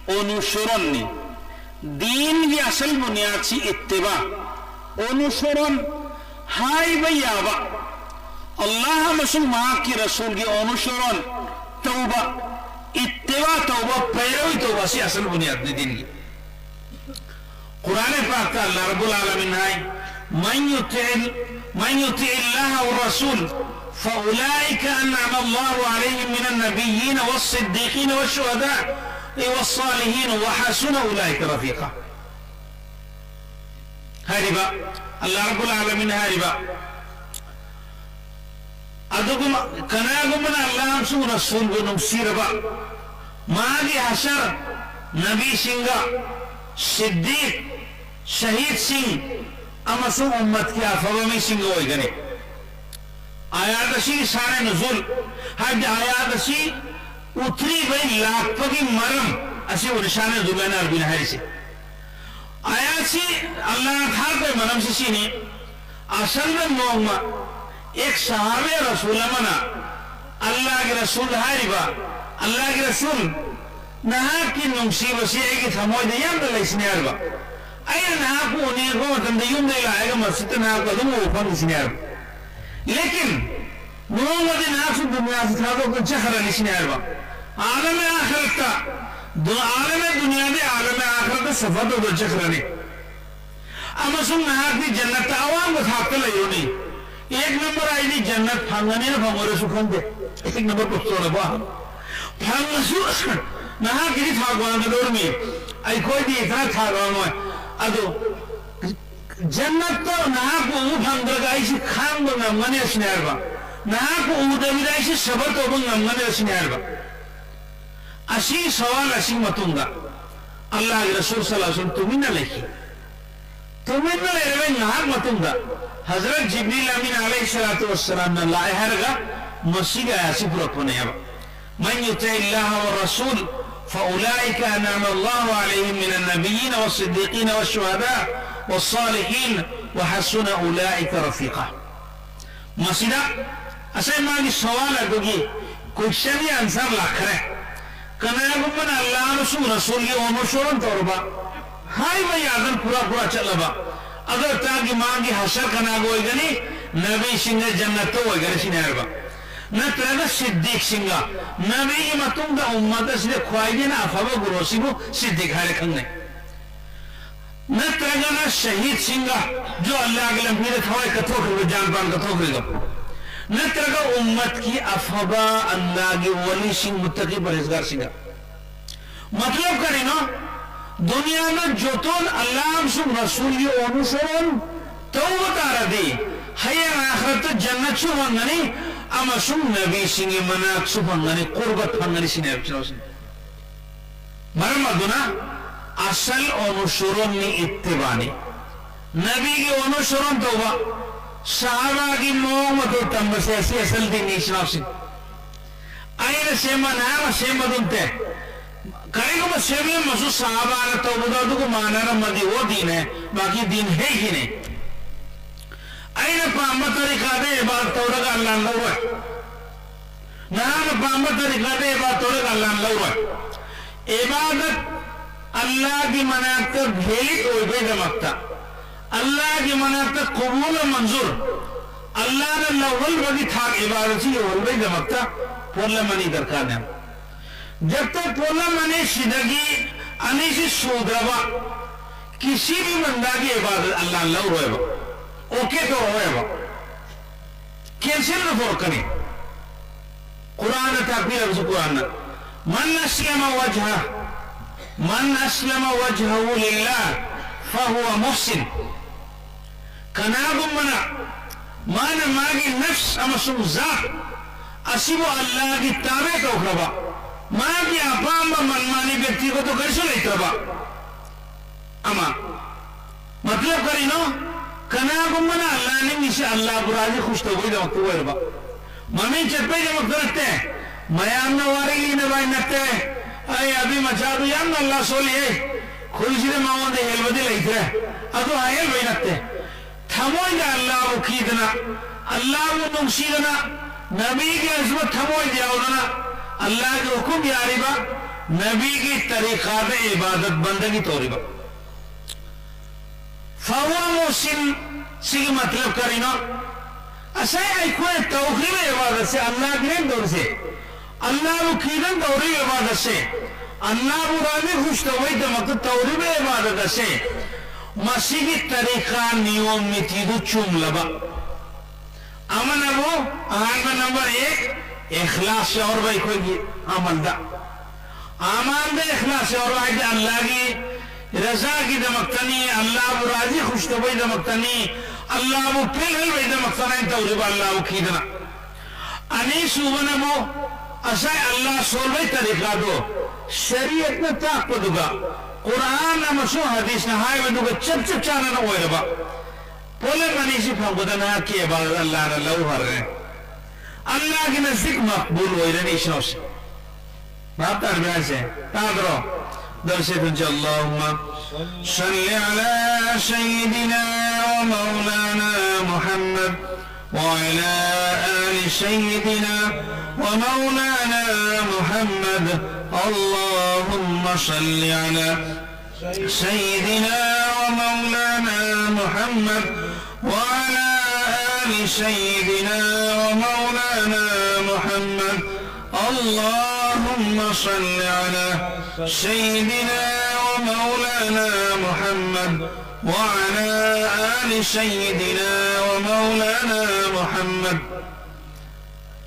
ꯑꯣꯅꯨꯁꯣꯔꯟꯅꯤ꯫ ꯗꯤꯟꯒꯤ ꯑꯁꯜ ꯕꯨꯅꯤꯌꯥꯗꯁꯤ ꯏꯠꯇꯤꯕꯥ, ꯑꯣꯅꯨꯁꯣꯔꯟ, ꯍꯥꯏꯕ ꯌꯥꯕ, ꯑꯜꯂꯥꯍ ꯑꯃꯁꯨꯡ ꯃꯍꯥꯛꯀꯤ ꯔꯁꯨꯜꯒꯤ ꯑꯣꯅꯨꯁꯣꯔꯟ ꯇꯧꯕ, ꯏꯠꯇꯤꯕꯥ ꯇꯧꯕ, ꯄꯩꯔꯣꯏ ꯇꯧꯕ ꯑꯁꯤ ꯑꯁꯜ ꯕꯨꯅꯤꯌꯥꯗꯅꯤ ꯗꯤꯟꯒꯤ꯫ ꯀꯨꯔꯥꯟ ꯄꯥꯛꯇ ꯑꯜꯂꯥꯍ ꯔꯕꯨꯜ ꯑꯥꯂꯃꯤꯟ ꯍꯥꯏ, "من يطع، من يطع الله والرسول فأولئك أنعم الله عليهم من النبيين والصديقين والشهداء والصالحين وحسن أولئك رفيقا" ꯍꯥꯏꯔꯤꯕ, ꯑꯜꯂꯥꯍ ꯔꯕꯨꯜ ꯑꯥꯂꯃꯤꯟ ꯍꯥꯏꯔꯤꯕ, ꯑꯗꯨꯒꯨꯝ-, ꯀꯅꯥꯒꯨꯝꯕꯅ ꯑꯜꯂꯥꯍ ꯑꯃꯁꯨꯡ ꯔꯁꯨꯜꯕꯨ ꯅꯨꯡꯁꯤꯔꯕ, ꯃꯥꯒꯤ ꯍꯁꯔ ꯅꯕꯤꯁꯤꯡꯒ, ꯁꯤꯗ꯭ꯗꯤꯛ, ꯁꯍꯤꯗꯁꯤꯡ ꯑꯃꯁꯨꯡ ꯎꯝꯃꯠꯀꯤ ꯑꯐꯕ ꯃꯤꯁꯤꯡꯒ ꯑꯣꯏꯒꯅꯤ꯫ ꯑꯥꯌꯥꯠ ꯑꯁꯤꯒꯤ ꯁꯥꯅꯦ ꯅꯨꯖꯨꯜ, ꯍꯥꯏꯕꯗꯤ ꯑꯥꯌꯥꯠ ꯑꯁꯤ ꯎꯠꯊ꯭ꯔꯤꯕꯩ ꯂꯥꯛꯄꯒꯤ ꯃꯔꯝ ꯑꯁꯤꯕꯨ ꯅꯤꯁꯥꯅꯦ ꯅꯨꯖꯨꯜ ꯍꯥꯏꯅ ꯑꯔꯕꯤꯅ ꯍꯥꯏꯔꯤꯁꯤ꯫ ꯑꯥꯌꯥꯠꯁꯤ ꯑꯜꯂꯥꯍꯅ ꯊꯥꯔꯛꯄꯒꯤ ꯃꯔꯝꯁꯤ ꯁꯤꯅꯤ꯫ ꯑꯁꯜꯗ ꯅꯣꯡꯃ ꯑꯦꯛ ꯁꯍꯥꯕꯦ ꯔꯁꯨꯜ ꯑꯃꯅ ꯑꯜꯂꯥꯍꯒꯤ ꯔꯁꯨꯜ ꯍꯥꯏꯔꯤꯕ, "ꯑꯜꯂꯥꯍꯒꯤ ꯔꯁꯨꯜ, ꯅꯍꯥꯛꯀꯤ ꯅꯨꯡꯁꯤꯕꯁꯤ ꯑꯩꯒꯤ ꯊꯃꯣꯏꯗ ꯌꯥꯝꯅ ꯂꯩꯁꯤꯅꯤ" ꯍꯥꯏꯔꯤꯕ꯫ "ꯑꯩꯅ ꯅꯍꯥꯛꯄꯨ ꯎꯅꯤꯡꯉꯛꯄ ꯃꯇꯝꯗ ꯌꯨꯝꯗꯒꯤ ꯂꯥꯛꯑꯒ ꯃꯁꯖꯤꯗꯇ ꯅꯍꯥꯛꯄꯨ ꯑꯗꯨꯝ ꯎꯕ ꯐꯪꯉꯤꯁꯤꯅꯤ" ꯍꯥꯏꯔꯤꯕ꯫ "ꯂꯦꯀꯤꯟ ꯅꯣꯡꯃꯗꯤ ꯅꯍꯥꯛꯁꯨ ꯗꯨꯅꯤꯌꯥꯁꯤ ꯊꯥꯗꯣꯛꯇꯨꯅ ꯆꯠꯈ꯭ꯔꯅꯤ" ꯁꯤꯅꯤ ꯍꯥꯏꯔꯤꯕ꯫ "ꯑꯥꯂꯝ ꯑꯥꯈꯔꯠꯇ, ꯗꯨ-, ꯑꯥꯂꯝ ꯗꯨꯅꯤꯌꯥꯗꯒꯤ ꯑꯥꯂꯝ ꯑꯥꯈꯔꯠꯇ ꯁꯐꯔ ꯇꯧꯗꯨꯅ ꯆꯠꯈ꯭ꯔꯅꯤ꯫ ꯑꯃꯁꯨꯡ ꯅꯍꯥꯛꯇꯤ ꯖꯟꯅꯠꯇ ꯑꯋꯥꯡꯕ ꯊꯥꯛꯇ ꯂꯩꯔꯨꯅꯤ꯫ ꯑꯦꯛ ꯅꯝꯕꯔ ꯑꯩꯗꯤ ꯖꯟꯅꯠ ꯐꯪꯒꯅꯤꯅ ꯐꯪꯉꯣꯏꯔꯁꯨ ꯈꯪꯗꯦ꯫ ꯑꯦꯛ ꯅꯝꯕꯔ ꯄꯨꯊꯣꯔꯛꯄ꯫ ꯐꯪꯉꯁꯨ ꯅꯍꯥꯛꯀꯤꯗꯤ ꯊꯥꯛ ꯋꯥꯡꯒꯗꯧꯔꯤꯃꯤ꯫ ꯑꯩꯈꯣꯏꯗꯤ ꯈꯔ ꯊꯥꯛ ꯋꯥꯡꯉꯣꯏ꯫ ꯑꯗꯣ ꯖꯟꯅꯠꯇ ꯅꯍꯥꯛꯄꯨ ꯎꯕ ꯐꯪꯗ꯭ꯔꯒ ꯑꯩꯁꯤ ꯈꯥꯡꯕ ꯉꯝꯒꯅꯤ ꯑꯁꯤꯅꯤ ꯍꯥꯏꯔꯤꯕ꯫ ꯅꯍꯥꯛꯄꯨ ꯎꯗꯕꯤꯗ ꯑꯩꯁꯤ ꯁꯕꯔ ꯇꯧꯕ ꯉꯝꯒꯅꯤ ꯑꯁꯤꯅꯤ ꯍꯥꯏꯔꯤꯕ꯫ ꯑꯁꯤꯒꯤ ꯁꯋꯥꯜ ꯑꯁꯤꯒꯤ ꯃꯇꯨꯡꯗ ꯑꯜꯂꯥꯍꯒꯤ ꯔꯁꯨꯜ ꯁꯜꯂꯜꯂꯥꯍꯨ ꯑꯂꯩꯍꯤ ꯋꯁꯜꯂꯝ ꯇꯨꯃꯤꯟꯅ ꯂꯩꯈꯤ꯫ ꯇꯨꯃꯤꯟꯅ ꯂꯩꯔꯕ ꯉꯥꯏꯍꯥꯛ ꯃꯇꯨꯡꯗ ꯍꯖꯔꯠ ꯖꯤꯕ꯭ꯔꯤꯜ ꯑꯃꯤꯟ ꯑꯂꯩꯍꯤ ꯁꯂꯥꯇꯨ ꯋꯁꯁꯂꯥꯝꯅ ꯂꯥꯛꯑꯦ ꯍꯥꯏꯔꯒ ꯃꯁꯤꯒꯤ ꯑꯥꯌꯥꯠꯁꯤ ꯄꯨꯔꯛꯄꯅꯦꯕ꯫ "من يطع الله والرسول فأولئك أنعم الله عليهم من النبيين والصديقين والشهداء والصالحين وحسن أولئك رفيقا." ꯃꯁꯤꯗ ꯉꯁꯥꯏ ꯃꯥꯒꯤ ꯁꯋꯥꯜ ꯑꯗꯨꯒꯤ ꯀꯣꯏꯁꯟꯒꯤ ꯑꯟꯁꯔ ꯂꯥꯛꯈ꯭ꯔꯦ꯫ ꯀꯅꯥꯒꯨꯝꯕꯅ ꯑꯜꯂꯥꯍ ꯑꯃꯁꯨꯡ ꯔꯁꯨꯜꯒꯤ ꯑꯣꯅꯨꯁꯣꯔꯟ ꯇꯧꯔꯕ, ꯍꯥꯏꯕ ꯌꯥꯗꯅ ꯄꯨꯔꯥ ꯄꯨꯔꯥ ꯆꯠꯂꯕ, ꯑꯗꯨ ꯑꯣꯏꯇꯥꯔꯗꯤ ꯃꯥꯒꯤ ꯍꯁꯔ ꯀꯅꯥꯒ ꯑꯣꯏꯒꯅꯤ? ꯅꯕꯤꯁꯤꯡꯒ ꯖꯟꯅꯠꯇ ꯑꯣꯏꯒꯅꯤ ꯁꯤꯅꯤ ꯍꯥꯏꯔꯕ꯫ ꯅꯠꯇ꯭ꯔꯒ ꯁꯤꯗ꯭ꯗꯤꯛꯁꯤꯡꯒ, ꯅꯕꯤꯒꯤ ꯃꯇꯨꯡꯗ ꯎꯝꯃꯠ ꯑꯁꯤꯗ ꯈ꯭ꯋꯥꯏꯗꯒꯤ ꯍꯦꯟꯅ ꯑꯐꯕ ꯒꯨꯔꯨ ꯑꯁꯤꯕꯨ ꯁꯤꯗ꯭ꯗꯤꯛ ꯍꯥꯏꯔ ꯈꯪꯅꯩ꯫ ꯅꯠꯇ꯭ꯔꯒꯅ ꯁꯍꯤꯗꯁꯤꯡꯒ, ꯖꯣ ꯑꯜꯂꯥꯍꯒꯤ ꯂꯝꯕꯤꯗ ꯊꯋꯥꯏ ꯀꯠꯊꯣꯛꯈ꯭ꯔꯤꯕ, ꯖꯥꯟ ꯄꯥꯟ ꯀꯠꯊꯣꯛꯈ꯭ꯔꯤꯕ꯫ ꯅꯠꯇ꯭ꯔꯒ ꯎꯝꯃꯠꯀꯤ ꯑꯐꯕ ꯑꯜꯂꯥꯍꯒꯤ ꯋꯥꯂꯤꯁꯤꯡ, ꯃꯨꯠꯇꯀꯤ ꯄꯔꯍꯦꯖꯒꯥꯔꯁꯤꯡꯒ꯫ ꯃꯇꯂꯕ ꯀꯔꯤꯅꯣ? ꯗꯨꯅꯤꯌꯥꯗ ꯖꯣꯇꯣꯟ ꯑꯜꯂꯥꯍ ꯑꯃꯁꯨꯡ ꯔꯁꯨꯜꯒꯤ ꯑꯣꯅꯨꯁꯣꯔꯟ ꯇꯧꯕ ꯇꯥꯔꯗꯤ ꯍꯌꯦꯡ ꯑꯥꯈꯔꯠꯇ ꯖꯟꯅꯠꯁꯨ ꯐꯪꯒꯅꯤ, ꯑꯃꯁꯨꯡ ꯅꯕꯤꯁꯤꯡꯒꯤ ꯃꯅꯥꯛꯁꯨ ꯐꯪꯒꯅꯤ, ꯀꯨꯔꯕꯠ ꯐꯪꯒꯅꯤ ꯁꯤꯅꯦ ꯍꯥꯏꯕ ꯏꯆꯤꯟ ꯏꯅꯥꯎꯁꯤꯡ꯫ ꯃꯔꯝ ꯑꯗꯨꯅ ꯑꯁꯜ ꯑꯣꯅꯨꯁꯨꯔꯣꯟꯅꯤ ꯏꯠꯇꯤꯕꯥꯅꯤ꯫ ꯅꯕꯤꯒꯤ ꯑꯣꯅꯨꯁꯨꯔꯣꯟ ꯇꯧꯕ, ꯁꯍꯥꯕꯥꯒꯤ ꯃꯑꯣꯡ ꯃꯇꯧ ꯇꯝꯕꯁꯦ ꯑꯁꯤ ꯑꯁꯜ ꯗꯤꯟꯅꯤ ꯏꯆꯤꯟ ꯏꯅꯥꯎꯁꯤꯡ꯫ ꯑꯩꯅ ꯁꯦꯝꯕ, ꯅꯍꯥꯛꯅ ꯁꯦꯝꯕ ꯑꯗꯨ ꯅꯠꯇꯦ꯫ ꯀꯔꯤꯒꯨꯝꯕ ꯁꯦꯝꯂꯝꯃꯁꯨ ꯁꯍꯥꯕꯥꯅ ꯇꯧꯕꯗꯣ ꯑꯗꯨꯒ ꯃꯥꯟꯅꯔꯝꯃꯗꯤ ꯑꯣ ꯗꯤꯟ ꯍꯦ, ꯕꯥꯀꯤ ꯗꯤꯟ ꯍꯦ ꯍꯤ ꯅꯦ꯫ ꯑꯩꯅ ꯄꯥꯝꯕ ꯇꯔꯤꯀꯥꯗ ꯏꯕꯥꯗꯠ ꯇꯧꯔꯒ ꯑꯜꯂꯥꯍꯅ ꯂꯧꯔꯣꯏ꯫ ꯅꯍꯥꯛꯅ ꯄꯥꯝꯕ ꯇꯔꯤꯀꯥꯗ ꯏꯕꯥꯗꯠ ꯇꯧꯔꯒ ꯑꯜꯂꯥꯍꯅ ꯂꯧꯔꯣꯏ꯫ ꯏꯕꯥꯗꯠ ꯑꯜꯂꯥꯍꯒꯤ ꯃꯅꯥꯛꯇ ꯚꯦꯂꯤꯗ ꯑꯣꯏꯕꯒꯤꯗꯃꯛꯇ, ꯑꯜꯂꯥꯍꯒꯤ ꯃꯅꯥꯛꯇ ꯀꯕꯨꯜ ꯃꯟꯖꯨꯔ, ꯑꯜꯂꯥꯍꯅ ꯂꯧꯍꯟꯕꯒꯤ ꯊꯥꯛ ꯏꯕꯥꯗꯠꯁꯤ ꯌꯧꯍꯟꯕꯒꯤꯗꯃꯛꯇ ꯄꯣꯠꯂꯝ ꯑꯅꯤ ꯗꯔꯀꯥꯔꯅꯦ꯫ ꯖꯕ ꯇꯛ ꯄꯣꯠꯂꯝ ꯑꯅꯤꯁꯤꯗꯒꯤ ꯑꯅꯤꯁꯤ ꯁꯨꯗ꯭ꯔꯕ ꯀꯤꯁꯤ ꯚꯤ ꯕꯟꯗꯥꯒꯤ ꯏꯕꯥꯗꯠ ꯑꯜꯂꯥꯍꯅ ꯂꯧꯔꯣꯏꯕ, ꯑꯣꯀꯦ ꯇꯧꯔꯣꯏꯕ, ꯀꯦꯟꯁꯦꯜꯗ ꯄꯨꯔꯛꯀꯅꯤ꯫ ꯀꯨꯔꯥꯟꯅ ꯇꯥꯛꯄꯤꯔꯕꯁꯨ ꯀꯨꯔꯥꯟꯅ, "ꯃꯟ ꯑꯁꯂꯃ ꯋꯖꯍ, ꯃꯟ ꯑꯁꯂꯃ ꯋꯖꯍꯍꯨ ꯂꯤꯜꯂꯥꯍ ꯐꯍꯨꯋ ꯃꯨꯍꯁꯤꯟ"꯫ ꯀꯅꯥꯒꯨꯝꯕꯅ ꯃꯥꯅ ꯃꯥꯒꯤ ꯅꯐꯁ ꯑꯃꯁꯨꯡ ꯖꯥꯠ ꯑꯁꯤꯕꯨ ꯑꯜꯂꯥꯍꯒꯤ ꯇꯥꯕꯦ ꯇꯧꯈ꯭ꯔꯕ, ꯃꯥꯒꯤ ꯑꯄꯥꯝꯕ ꯃꯟꯃꯥꯅꯤ ꯕ꯭ꯌꯛꯇꯤꯒꯇ ꯀꯔꯤꯁꯨ ꯂꯩꯇ꯭ꯔꯕ ꯑꯃ, ꯃꯇꯂꯕ ꯀꯔꯤꯅꯣ? ꯀꯅꯥꯒꯨꯝꯕꯅ ꯑꯜꯂꯥꯍ ꯅꯤꯡꯉꯤꯁꯤ ꯑꯜꯂꯥꯍꯕꯨ ꯔꯥꯖꯤ ꯈꯨꯁ ꯇꯧꯕꯒꯤꯗꯃꯛꯇ ꯑꯣꯏꯔꯕ, ꯃꯃꯤꯡ ꯆꯠꯄꯩꯗꯃꯛꯇ ꯅꯠꯇꯦ, ꯃꯌꯥꯝꯅ ꯋꯥꯔꯤ ꯂꯤꯅꯕ ꯍꯥꯏ ꯅꯠꯇꯦ꯫ ꯑꯩ ꯑꯗꯨꯏ ꯃꯆꯥꯗꯨ ꯌꯥꯝꯅ ꯑꯜꯂꯥꯍ ꯁꯣꯜꯂꯤꯍꯦ, ꯈꯨꯜꯁꯤꯗ ꯃꯉꯣꯟꯗ ꯍꯦꯜꯕꯗꯤ ꯂꯩꯇ꯭ꯔꯦ, ꯑꯗꯨ ꯍꯥꯏꯍꯜꯕꯩ ꯅꯠꯇꯦ꯫ ꯊꯃꯣꯏꯗ ꯑꯜꯂꯥꯍꯕꯨ ꯀꯤꯗꯅ, ꯑꯜꯂꯥꯍꯕꯨ ꯅꯨꯡꯁꯤꯗꯅ, ꯅꯕꯤꯒꯤ ꯑꯁꯕ ꯊꯃꯣꯏꯗ ꯌꯥꯎꯗꯅ, ꯑꯜꯂꯥꯍꯒꯤ ꯍꯨꯀꯨꯝ ꯌꯥꯔꯤꯕ, ꯅꯕꯤꯒꯤ ꯇꯔꯤꯀꯥꯗ ꯏꯕꯥꯗꯠ ꯕꯟꯗꯒꯤ ꯇꯧꯔꯤꯕ꯫ ꯐꯍꯨꯋ ꯃꯨꯍꯁꯤꯟ ꯁꯤꯒꯤ ꯃꯇꯂꯕ ꯀꯔꯤꯅꯣ? ꯉꯁꯥꯏ ꯑꯩꯈꯣꯏꯅ ꯇꯧꯈ꯭ꯔꯤꯕ ꯏꯕꯥꯗꯠꯁꯦ, ꯑꯜꯂꯥꯍꯒꯤꯅꯦ ꯇꯧꯔꯤꯁꯦ, ꯑꯜꯂꯥꯍꯕꯨ ꯀꯤꯗꯅ ꯇꯧꯔꯤꯕ ꯏꯕꯥꯗꯠꯁꯦ, ꯑꯜꯂꯥꯍꯕꯨ ꯔꯥꯖꯤ ꯈꯨꯁ ꯇꯧꯕꯒꯤꯗꯃꯛꯇ ꯇꯧꯔꯤꯕ ꯏꯕꯥꯗꯠ ꯑꯁꯦ, ꯃꯁꯤꯒꯤ ꯇꯔꯤꯀꯥ, ꯅꯤꯌꯣꯝ ꯅꯤꯇꯤꯗꯨ ꯆꯨꯝꯂꯕ꯫ ꯑꯃꯅꯕꯨ ꯑꯍꯥꯟꯕ ꯅꯝꯕꯔ ꯑꯦꯛ, ꯏꯈ꯭ꯂꯥꯁ ꯌꯥꯎꯔꯕ ꯑꯩꯈꯣꯏꯒꯤ ꯑꯃꯜꯗ꯫ ꯑꯃꯜꯗ ꯏꯈ꯭ꯂꯥꯁ ꯌꯥꯎꯔꯕ ꯍꯥꯏꯗꯤ ꯑꯜꯂꯥꯍꯒꯤ ꯔꯖꯥꯒꯤꯗꯃꯛꯇꯅꯤ, ꯑꯜꯂꯥꯍꯕꯨ ꯔꯥꯖꯤ ꯈꯨꯁ ꯇꯧꯕꯒꯤꯗꯃꯛꯇꯅꯤ, ꯑꯜꯂꯥꯍꯕꯨ ꯄꯦꯜꯍꯜꯕꯒꯤꯗꯃꯛꯇꯅꯤ ꯑꯩꯅ ꯇꯧꯔꯤꯕ, ꯑꯜꯂꯥꯍꯕꯨ ꯀꯤꯗꯅ꯫ ꯑꯅꯤꯁꯨꯕꯅ ꯑꯃꯨꯛ ꯉꯁꯥꯏ ꯑꯜꯂꯥ ꯁꯣꯟꯕꯩ ꯇꯔꯤꯀꯥꯗꯣ ꯁꯔꯤꯌꯠꯅ ꯇꯥꯛꯄꯗꯨꯒ ꯀꯨꯔꯥꯟ ꯑꯃꯁꯨꯡ ꯍꯗꯤꯁꯅ ꯍꯥꯏꯕꯗꯨꯒ ꯆꯞ ꯆꯞ ꯆꯥꯟꯅꯅ ꯑꯣꯏꯔꯕ ꯄꯣꯠꯂꯝ ꯑꯅꯤꯁꯤ ꯐꯪꯕꯗ ꯅꯍꯥꯛꯀꯤ ꯏꯕꯥꯗꯠ ꯑꯜꯂꯥꯅ ꯂꯧꯈ꯭ꯔꯦ꯫ ꯑꯜꯂꯥꯒꯤ ꯅꯖꯤꯛ ꯃꯛꯕꯨꯜ ꯑꯣꯏꯔꯅꯤ ꯏꯁꯥꯎꯁꯦ꯫ ꯚꯥꯞ ꯇꯥꯔꯕ ꯍꯥꯏꯁꯦ? ꯇꯥꯗ꯭ꯔꯣ? ꯗꯔꯁꯦ ꯊꯨꯟꯁꯦ, اللهم صل على سيدنا ومولانا محمد وعلى آل سيدنا ومولانا محمد. اللهم صل على سيدنا ومولانا محمد وعلى آل سيدنا ومولانا محمد. اللهم صل على سيدنا ومولانا محمد وعلى آل سيدنا ومولانا محمد.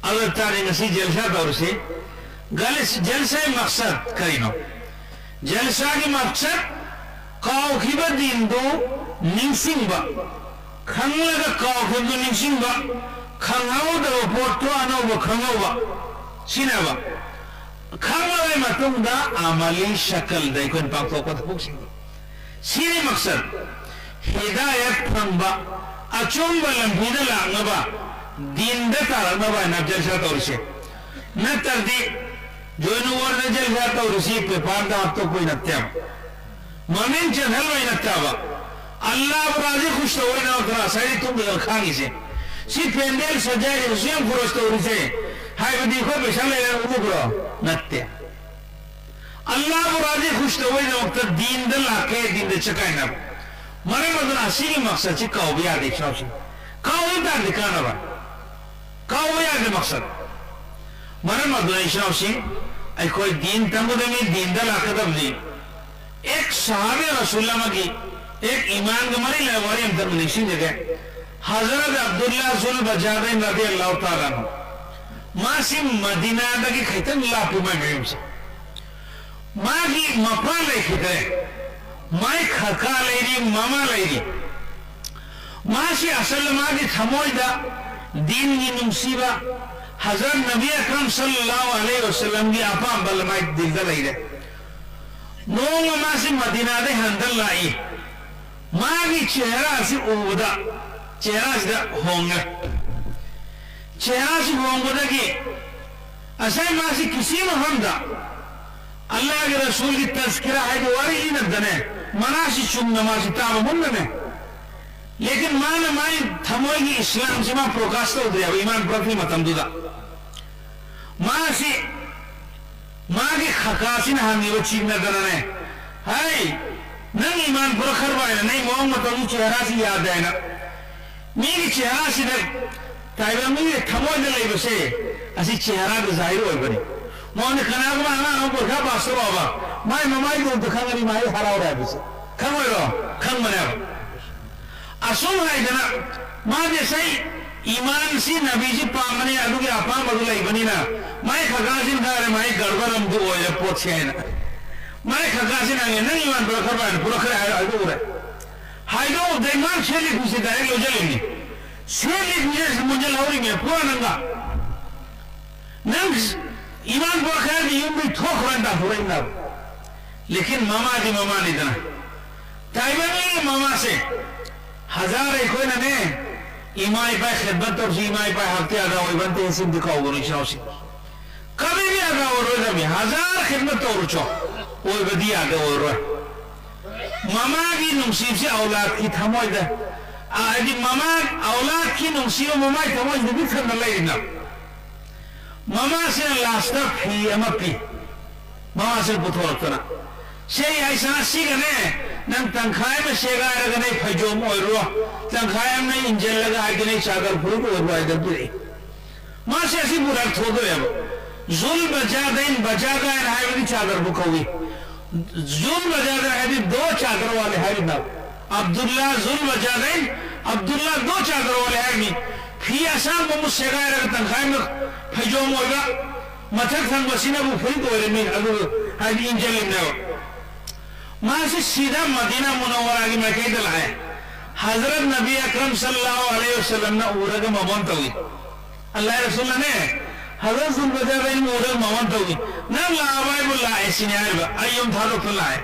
ꯑꯗꯨ ꯇꯥꯔꯦ ꯉꯁꯤ ꯖꯜꯁꯥ ꯇꯧꯔꯁꯤ꯫ ꯒꯂꯤꯁ-, ꯖꯜꯁꯥꯒꯤ ꯃꯛꯁꯗ ꯀꯔꯤꯅꯣ? ꯖꯜꯁꯥꯒꯤ ꯃꯛꯁꯗ ꯀꯥꯎꯈꯤꯕ ꯗꯤꯟꯗꯨ ꯅꯤꯡꯁꯤꯡꯕ, ꯈꯪꯂꯒ ꯀꯥꯎꯈꯤꯕꯗꯨ ꯅꯤꯡꯁꯤꯡꯕ, ꯈꯪꯍꯧꯗꯕ ꯄꯣꯠꯇꯨ ꯑꯅꯧꯕ ꯈꯪꯍꯧꯕ, ꯁꯤꯅꯦꯕ꯫ ꯈꯪꯂꯕ ꯃꯇꯨꯡꯗ ꯑꯃꯂꯤ ꯁꯀꯜꯗ ꯑꯩꯈꯣꯏꯅ ꯄꯥꯡꯊꯣꯛꯄ ꯊꯕꯛꯁꯤꯡꯗꯣ꯫ ꯁꯤꯅꯤ ꯃꯛꯁꯗ꯫ ꯍꯤꯗꯥꯌꯠ ꯐꯪꯕ, ꯑꯆꯨꯝꯕ ꯂꯝꯕꯤꯗ ꯂꯥꯛꯅꯕ, ꯗꯤꯟꯗ ꯇꯥꯔꯛꯅꯕ ꯍꯥꯏꯅ ꯖꯜꯁꯥ ꯇꯧꯔꯤꯁꯦ꯫ ꯅꯠꯇ꯭ꯔꯗꯤ ꯖꯣꯏꯅꯨꯋꯔꯗ ꯖꯜꯁꯥ ꯇꯧꯔꯤꯁꯤ ꯄꯦꯄꯔꯗ ꯍꯥꯞꯇꯣꯛꯄꯩ ꯅꯠꯇꯦꯕ꯫ ꯃꯃꯤꯡ ꯆꯠꯍꯜꯂꯣꯏ ꯅꯠꯇꯕ, ꯑꯜꯂꯥꯕꯨ ꯔꯥꯖꯤ ꯈꯨꯁ ꯇꯧꯕꯩꯗꯃꯛꯇ ꯉꯁꯥꯏꯗꯤ ꯇꯨꯝꯗꯅ ꯈꯥꯡꯉꯤꯁꯦ꯫ ꯁꯤ ꯄꯦꯟꯗꯦꯜ ꯁꯖꯥꯏꯔꯤꯕ ꯁꯤ ꯌꯥꯝ ꯈꯨꯔꯣꯁ ꯇꯧꯔꯤꯁꯦ ꯍꯥꯏꯕꯗꯤ ꯑꯩꯈꯣꯏ ꯄꯩꯁꯥ ꯂꯩꯔꯒ ꯎꯕ꯭ꯔꯣ? ꯅꯠꯇꯦ꯫ ꯑꯜꯂꯥꯕꯨ ꯔꯥꯖꯤ ꯈꯨꯁ ꯇꯧꯕꯩꯗꯃꯛꯇ ꯗꯤꯟꯗ ꯂꯥꯛꯀꯦ, ꯗꯤꯟꯗ ꯆꯠꯀꯥꯏꯅꯕ꯫ ꯃꯔꯝ ꯑꯗꯨꯅ ꯑꯁꯤꯒꯤ ꯃꯛꯁꯠꯁꯤ ꯀꯥꯎꯕ ꯌꯥꯗꯦ ꯏꯆꯥꯎꯁꯤꯡ꯫ ꯀꯥꯎꯕ ꯇꯥꯔꯗꯤ ꯀꯥꯟꯅꯕ꯫ ꯀꯥꯎꯕ ꯌꯥꯗꯦ ꯃꯛꯁꯠ꯫ ꯃꯔꯝ ꯑꯗꯨꯅ ꯏꯆꯥꯎꯁꯤꯡ, ꯑꯩꯈꯣꯏ ꯗꯤꯟ ꯇꯝꯒꯗꯕꯅꯤ, ꯗꯤꯟꯗ ꯂꯥꯛꯀꯗꯕꯅꯤ꯫ ꯑꯦꯛ ꯁꯍꯥꯕꯤ ꯔꯁꯨꯜ ꯑꯃꯒꯤ ꯑꯦꯛ ꯏꯃꯥꯟꯒ ꯃꯔꯤ ꯂꯩꯅꯕ ꯋꯥꯔꯤ ꯑꯝꯇꯪ ꯅꯤꯡꯁꯤꯡꯖꯒꯦ꯫ ꯍꯖꯔꯠ ꯑꯕꯗꯨꯜꯂꯥ ꯖꯨꯜ ꯕꯖꯥꯗꯩ ꯔꯗꯤ ꯑꯜꯂꯥꯍꯨ ꯇꯥꯂꯥ ꯑꯟꯍꯨ꯫ ꯃꯥꯁꯤ ꯃꯗꯤꯅꯥꯗꯒꯤ ꯈꯤꯇꯪ ꯂꯥꯞꯄꯤ ꯃꯥꯏ ꯃꯌꯨꯝꯁꯦ꯫ ꯃꯥꯒꯤ ꯃꯄꯥ ꯂꯩꯈꯤꯗ꯭ꯔꯦ꯫ ꯃꯥꯏ ꯈꯀꯥ ꯂꯩꯔꯤ, ꯃꯃꯥ ꯂꯩꯔꯤ꯫ ꯃꯥꯁꯤ ꯑꯁꯜ ꯃꯥꯒꯤ ꯊꯃꯣꯏꯗ ꯗꯤꯟꯒꯤ ꯅꯨꯡꯁꯤꯕ, ꯍꯖꯔꯠ ꯅꯕꯤ ꯑꯀ꯭ꯔꯝ ꯁꯜꯂꯜꯂꯥꯍꯨ ꯑꯂꯩꯍꯤ ꯋꯁꯜꯂꯝꯒꯤ ꯑꯄꯥꯝꯕ ꯂꯃꯥꯏ ꯗꯤꯜꯗ ꯂꯩꯔꯦ꯫ ꯅꯣꯡꯃ ꯃꯥꯁꯤ ꯃꯗꯤꯅꯥꯗꯩ ꯍꯟꯗ ꯂꯥꯛꯏ꯫ ꯃꯥꯒꯤ ꯆꯦꯍꯔꯥꯁꯤ ꯎꯕꯗ ꯆꯦꯍꯔꯥꯁꯤꯗ ꯍꯣꯡꯉꯦ꯫ ꯆꯦꯍꯔꯥꯁꯤ ꯍꯣꯡꯕꯗꯒꯤ ꯉꯁꯥꯏ ꯃꯥꯁꯤ ꯀꯤꯁꯤ ꯃꯐꯝꯗ ꯑꯜꯂꯥꯍꯒꯤ ꯔꯁꯨꯜꯒꯤ ꯇꯖꯀꯤꯔꯥ ꯍꯥꯏꯗꯤ ꯋꯥꯔꯤ ꯏꯅꯗꯅꯦ, ꯃꯅꯥꯁꯤ ꯆꯨꯝꯅ ꯃꯥꯁꯤ ꯇꯥꯕ ꯃꯨꯟꯅꯅꯦ꯫ ꯂꯦꯀꯤꯟ ꯃꯥꯅ ꯃꯥꯒꯤ ꯊꯃꯣꯏꯒꯤ ꯏꯁꯂꯥꯝꯁꯤ ꯃꯥ ꯄ꯭ꯔꯣꯀꯥꯁ ꯇꯧꯗ꯭ꯔꯦꯕ ꯏꯃꯥꯟ ꯄꯨꯔꯛꯄꯒꯤ ꯃꯇꯝꯗꯨꯗ꯫ ꯃꯥꯁꯤ ꯃꯥꯒꯤ ꯈꯀꯥꯁꯤꯅ ꯍꯪꯉꯤꯕ ꯆꯤꯡꯅꯗꯅꯅꯦ, "ꯍꯩ, ꯅꯪ ꯏꯃꯥꯟ ꯄꯨꯔꯛꯈ꯭ꯔꯕ ꯍꯥꯏꯅ ꯅꯪ ꯃꯑꯣꯡ ꯃꯇꯧꯒꯤ ꯆꯦꯍꯔꯥꯁꯤ ꯌꯥꯗꯦ" ꯍꯥꯏꯅ꯫ ꯃꯤꯒꯤ ꯆꯦꯍꯔꯥꯁꯤꯗ ꯇꯥꯏꯕꯪ ꯃꯤꯒꯤ ꯊꯃꯣꯏꯗ ꯂꯩꯕꯁꯦ ꯑꯁꯤ ꯆꯦꯍꯔꯥꯗ ꯖꯥꯍꯤꯔ ꯑꯣꯏꯕꯅꯤ꯫ ꯃꯉꯣꯟꯗ ꯀꯅꯥꯒꯨꯝꯕ ꯑꯉꯥꯡ ꯑꯃ ꯄꯨꯔꯈꯥ ꯄꯥꯁ ꯇꯧꯔꯛꯑꯕ ꯃꯥꯏ ꯃꯃꯥꯏꯗꯣ ꯑꯝꯇ ꯈꯪꯉꯗꯤ ꯃꯥ ꯑꯩ ꯍꯔꯥꯎꯔꯦ ꯍꯥꯏꯕꯁꯦ ꯈꯪꯉꯣꯏꯔꯣ? ꯈꯪꯕꯅꯦꯕ꯫ ꯑꯁꯨꯝ ꯍꯥꯏꯗꯅ ꯃꯥꯗꯤ ꯉꯁꯥꯏ ꯏꯃꯥꯟꯁꯤ ꯅꯕꯤꯁꯤ ꯄꯥꯝꯕꯅꯤ, ꯑꯗꯨꯒꯤ ꯑꯄꯥꯝꯕꯗꯨ ꯂꯩꯕꯅꯤꯅ ꯃꯥꯏ ꯈꯒꯥꯁꯤꯅ ꯇꯥꯔꯦ ꯃꯥꯏ ꯒꯔꯕꯔ ꯑꯃꯗꯨ ꯑꯣꯏꯔꯦ ꯄꯣꯠꯁꯦ ꯍꯥꯏꯅ꯫ ꯃꯥꯏ ꯈꯒꯥꯁꯤꯅ ꯍꯪꯉꯦ, "ꯅꯪ ꯏꯃꯥꯟ ꯄꯨꯔꯛꯈ꯭ꯔꯕ?" ꯍꯥꯏꯅ, "ꯄꯨꯔꯛꯈ꯭ꯔꯦ" ꯍꯥꯏꯔ ꯍꯥꯏꯗꯣꯛꯎꯔꯦ꯫ ꯍꯥꯏꯗꯣꯛꯎꯕꯗꯩ ꯃꯥ ꯁꯦꯠꯂꯤ ꯐꯤꯁꯦ ꯗꯥꯏꯔꯦꯛ ꯂꯧꯁꯤꯜꯂꯤꯅꯤ꯫ ꯁꯦꯠꯂꯤ ꯐꯤꯁꯦ ꯃꯨꯟꯖꯜꯍꯧꯔꯤꯅꯦ ꯄꯨꯔꯥ ꯅꯪꯒ꯫ ꯅꯪ ꯏꯃꯥꯟ ꯄꯨꯔꯛꯈ꯭ꯔꯦ ꯍꯥꯏꯔꯗꯤ ꯌꯨꯝꯗꯩ ꯊꯣꯛꯈ꯭ꯔꯣꯅ ꯇꯥꯟꯊꯣꯔꯛꯏꯅꯦꯕ꯫ ꯂꯦꯀꯤꯟ ꯃꯃꯥꯗꯤ ꯃꯃꯥꯅꯤꯗꯅ꯫ ꯇꯥꯏꯕꯪꯒꯤ ꯃꯃꯥꯁꯦ ꯍꯖꯥꯔ ꯑꯩꯈꯣꯏꯅꯅꯦ ꯏꯃꯥ ꯏꯄꯥ ꯈꯦꯗꯃꯠ ꯇꯧꯁꯤ, ꯏꯃꯥ ꯏꯄꯥ ꯍꯛꯇꯤ ꯑꯗꯥ ꯑꯣꯏꯕ ꯅꯠꯇꯦ, ꯁꯤꯝꯗꯤ ꯀꯥꯎꯒꯅꯨ ꯏꯆꯥꯎꯁꯤ꯫ ꯀꯕꯤ ꯕꯤ ꯑꯗꯥ ꯑꯣꯏꯔꯣꯏꯗꯕꯅꯤ, ꯍꯖꯥꯔ ꯈꯦꯗꯃꯠ ꯇꯧꯔꯨꯆꯣ, ꯑꯣꯏꯕꯗꯤ ꯌꯥꯗꯦ, ꯑꯣꯏꯔꯣꯏ꯫ ꯃꯃꯥꯒꯤ ꯅꯨꯡꯁꯤꯕꯁꯤ ꯑꯧꯂꯥꯗꯀꯤ ꯊꯃꯣꯏꯗ, ꯑ, ꯍꯥꯏꯗꯤ ꯃꯃꯥ, ꯑꯧꯂꯥꯗꯀꯤ ꯅꯨꯡꯁꯤꯕ ꯃꯃꯥꯒꯤ ꯊꯃꯣꯏꯁꯤꯗ ꯄꯤꯛ ꯊꯟꯅ ꯂꯩꯔꯤꯅ꯫ ꯃꯃꯥꯁꯤꯅ ꯂꯥꯁꯇ ꯐꯤ ꯑꯃ ꯄꯤ꯫ ꯃꯃꯥꯁꯤꯅ ꯄꯨꯊꯣꯔꯛꯇꯅ, "ꯁꯦ ꯌꯥꯏꯁꯅꯥ, ꯁꯤꯒꯅꯦ ꯅꯪ ꯇꯪꯈꯥꯏ ꯑꯃ ꯁꯦꯒꯥꯏꯔꯒꯅꯦ ꯐꯩꯖꯣꯝ ꯑꯣꯏꯔꯨꯔꯣ, ꯇꯪꯈꯥꯏ ꯑꯃꯅ ꯏꯟꯖꯜꯂꯒ ꯍꯥꯏꯗꯅꯦ ꯆꯥꯗꯔ ꯐꯨꯔꯤꯠ ꯑꯣꯏꯔꯨꯔꯣ" ꯍꯥꯏꯗꯅ ꯄꯤꯔꯛꯏ꯫ ꯃꯥꯁꯦ ꯑꯁꯤ ꯄꯨꯔꯛ ꯊꯣꯛꯗꯣꯛꯑꯦꯕ꯫ ꯖꯨꯜ ꯕꯖꯥꯗꯩꯟ, ꯕꯖꯥꯗꯥꯏꯟ ꯍꯥꯏꯕꯗꯤ ꯆꯥꯗꯔꯕꯨ ꯀꯧꯏ꯫ ꯖꯨꯜ ꯕꯖꯥꯗꯥꯏꯟ ꯍꯥꯏꯗꯤ ꯗꯣ ꯆꯥꯗꯔ ꯋꯥꯂꯦ ꯍꯥꯏꯔꯤꯕ꯫ ꯑꯕꯗꯨꯜꯂꯥ ꯖꯨꯜ ꯕꯖꯥꯗꯥꯏꯟ, ꯑꯕꯗꯨꯜꯂꯥ ꯗꯣ ꯆꯥꯗꯔ ꯋꯥꯂꯦ ꯍꯥꯏꯔꯤꯅꯤ꯫ ꯐꯤ ꯑꯁꯥꯡꯕ ꯑꯃ ꯁꯦꯒꯥꯏꯔꯒ ꯇꯪꯈꯥꯏ ꯑꯃ ꯐꯩꯖꯣꯝ ꯑꯣꯏꯕ, ꯃꯊꯛ ꯊꯪꯕꯁꯤꯅꯕꯨ ꯐꯨꯔꯤꯠ ꯑꯣꯏꯔꯤꯃꯤ, ꯑꯗꯨ ꯍꯥꯏꯗꯤ ꯏꯟꯖꯜꯂꯤꯝꯅꯦꯕ꯫ ꯃꯥꯁꯤ ꯁꯤꯗꯥ ꯃꯗꯤꯅꯥ ꯃꯨꯅꯧꯋꯔꯥꯒꯤ ꯃꯥꯏꯀꯩꯗ ꯂꯥꯛꯑꯦ꯫ ꯍꯖꯔꯠ ꯅꯕꯤ ꯑꯀꯔꯝ ꯁꯜꯂꯜꯂꯥꯍꯨ ꯑꯂꯩꯍꯤ ꯋꯁꯜꯂꯝꯅ ꯎꯔꯒ ꯃꯕꯣꯟ ꯇꯧꯏ꯫ ꯑꯜꯂꯥꯍ ꯔꯁꯨꯜꯅꯅꯦ, ꯍꯖꯔꯠ ꯖꯨꯜꯕꯖꯥꯔꯗꯩꯟ ꯎꯔꯒ ꯃꯉꯣꯟ ꯇꯧꯏ, "ꯅꯪ ꯂꯥꯛꯑꯕ?" ꯍꯥꯏꯕꯨ, "ꯂꯥꯛꯑꯦ" ꯁꯤꯅꯤ ꯍꯥꯏꯔꯤꯕ꯫ ꯑꯩ ꯌꯨꯝ ꯊꯥꯗꯣꯛꯇꯨꯅ ꯂꯥꯛꯑꯦ꯫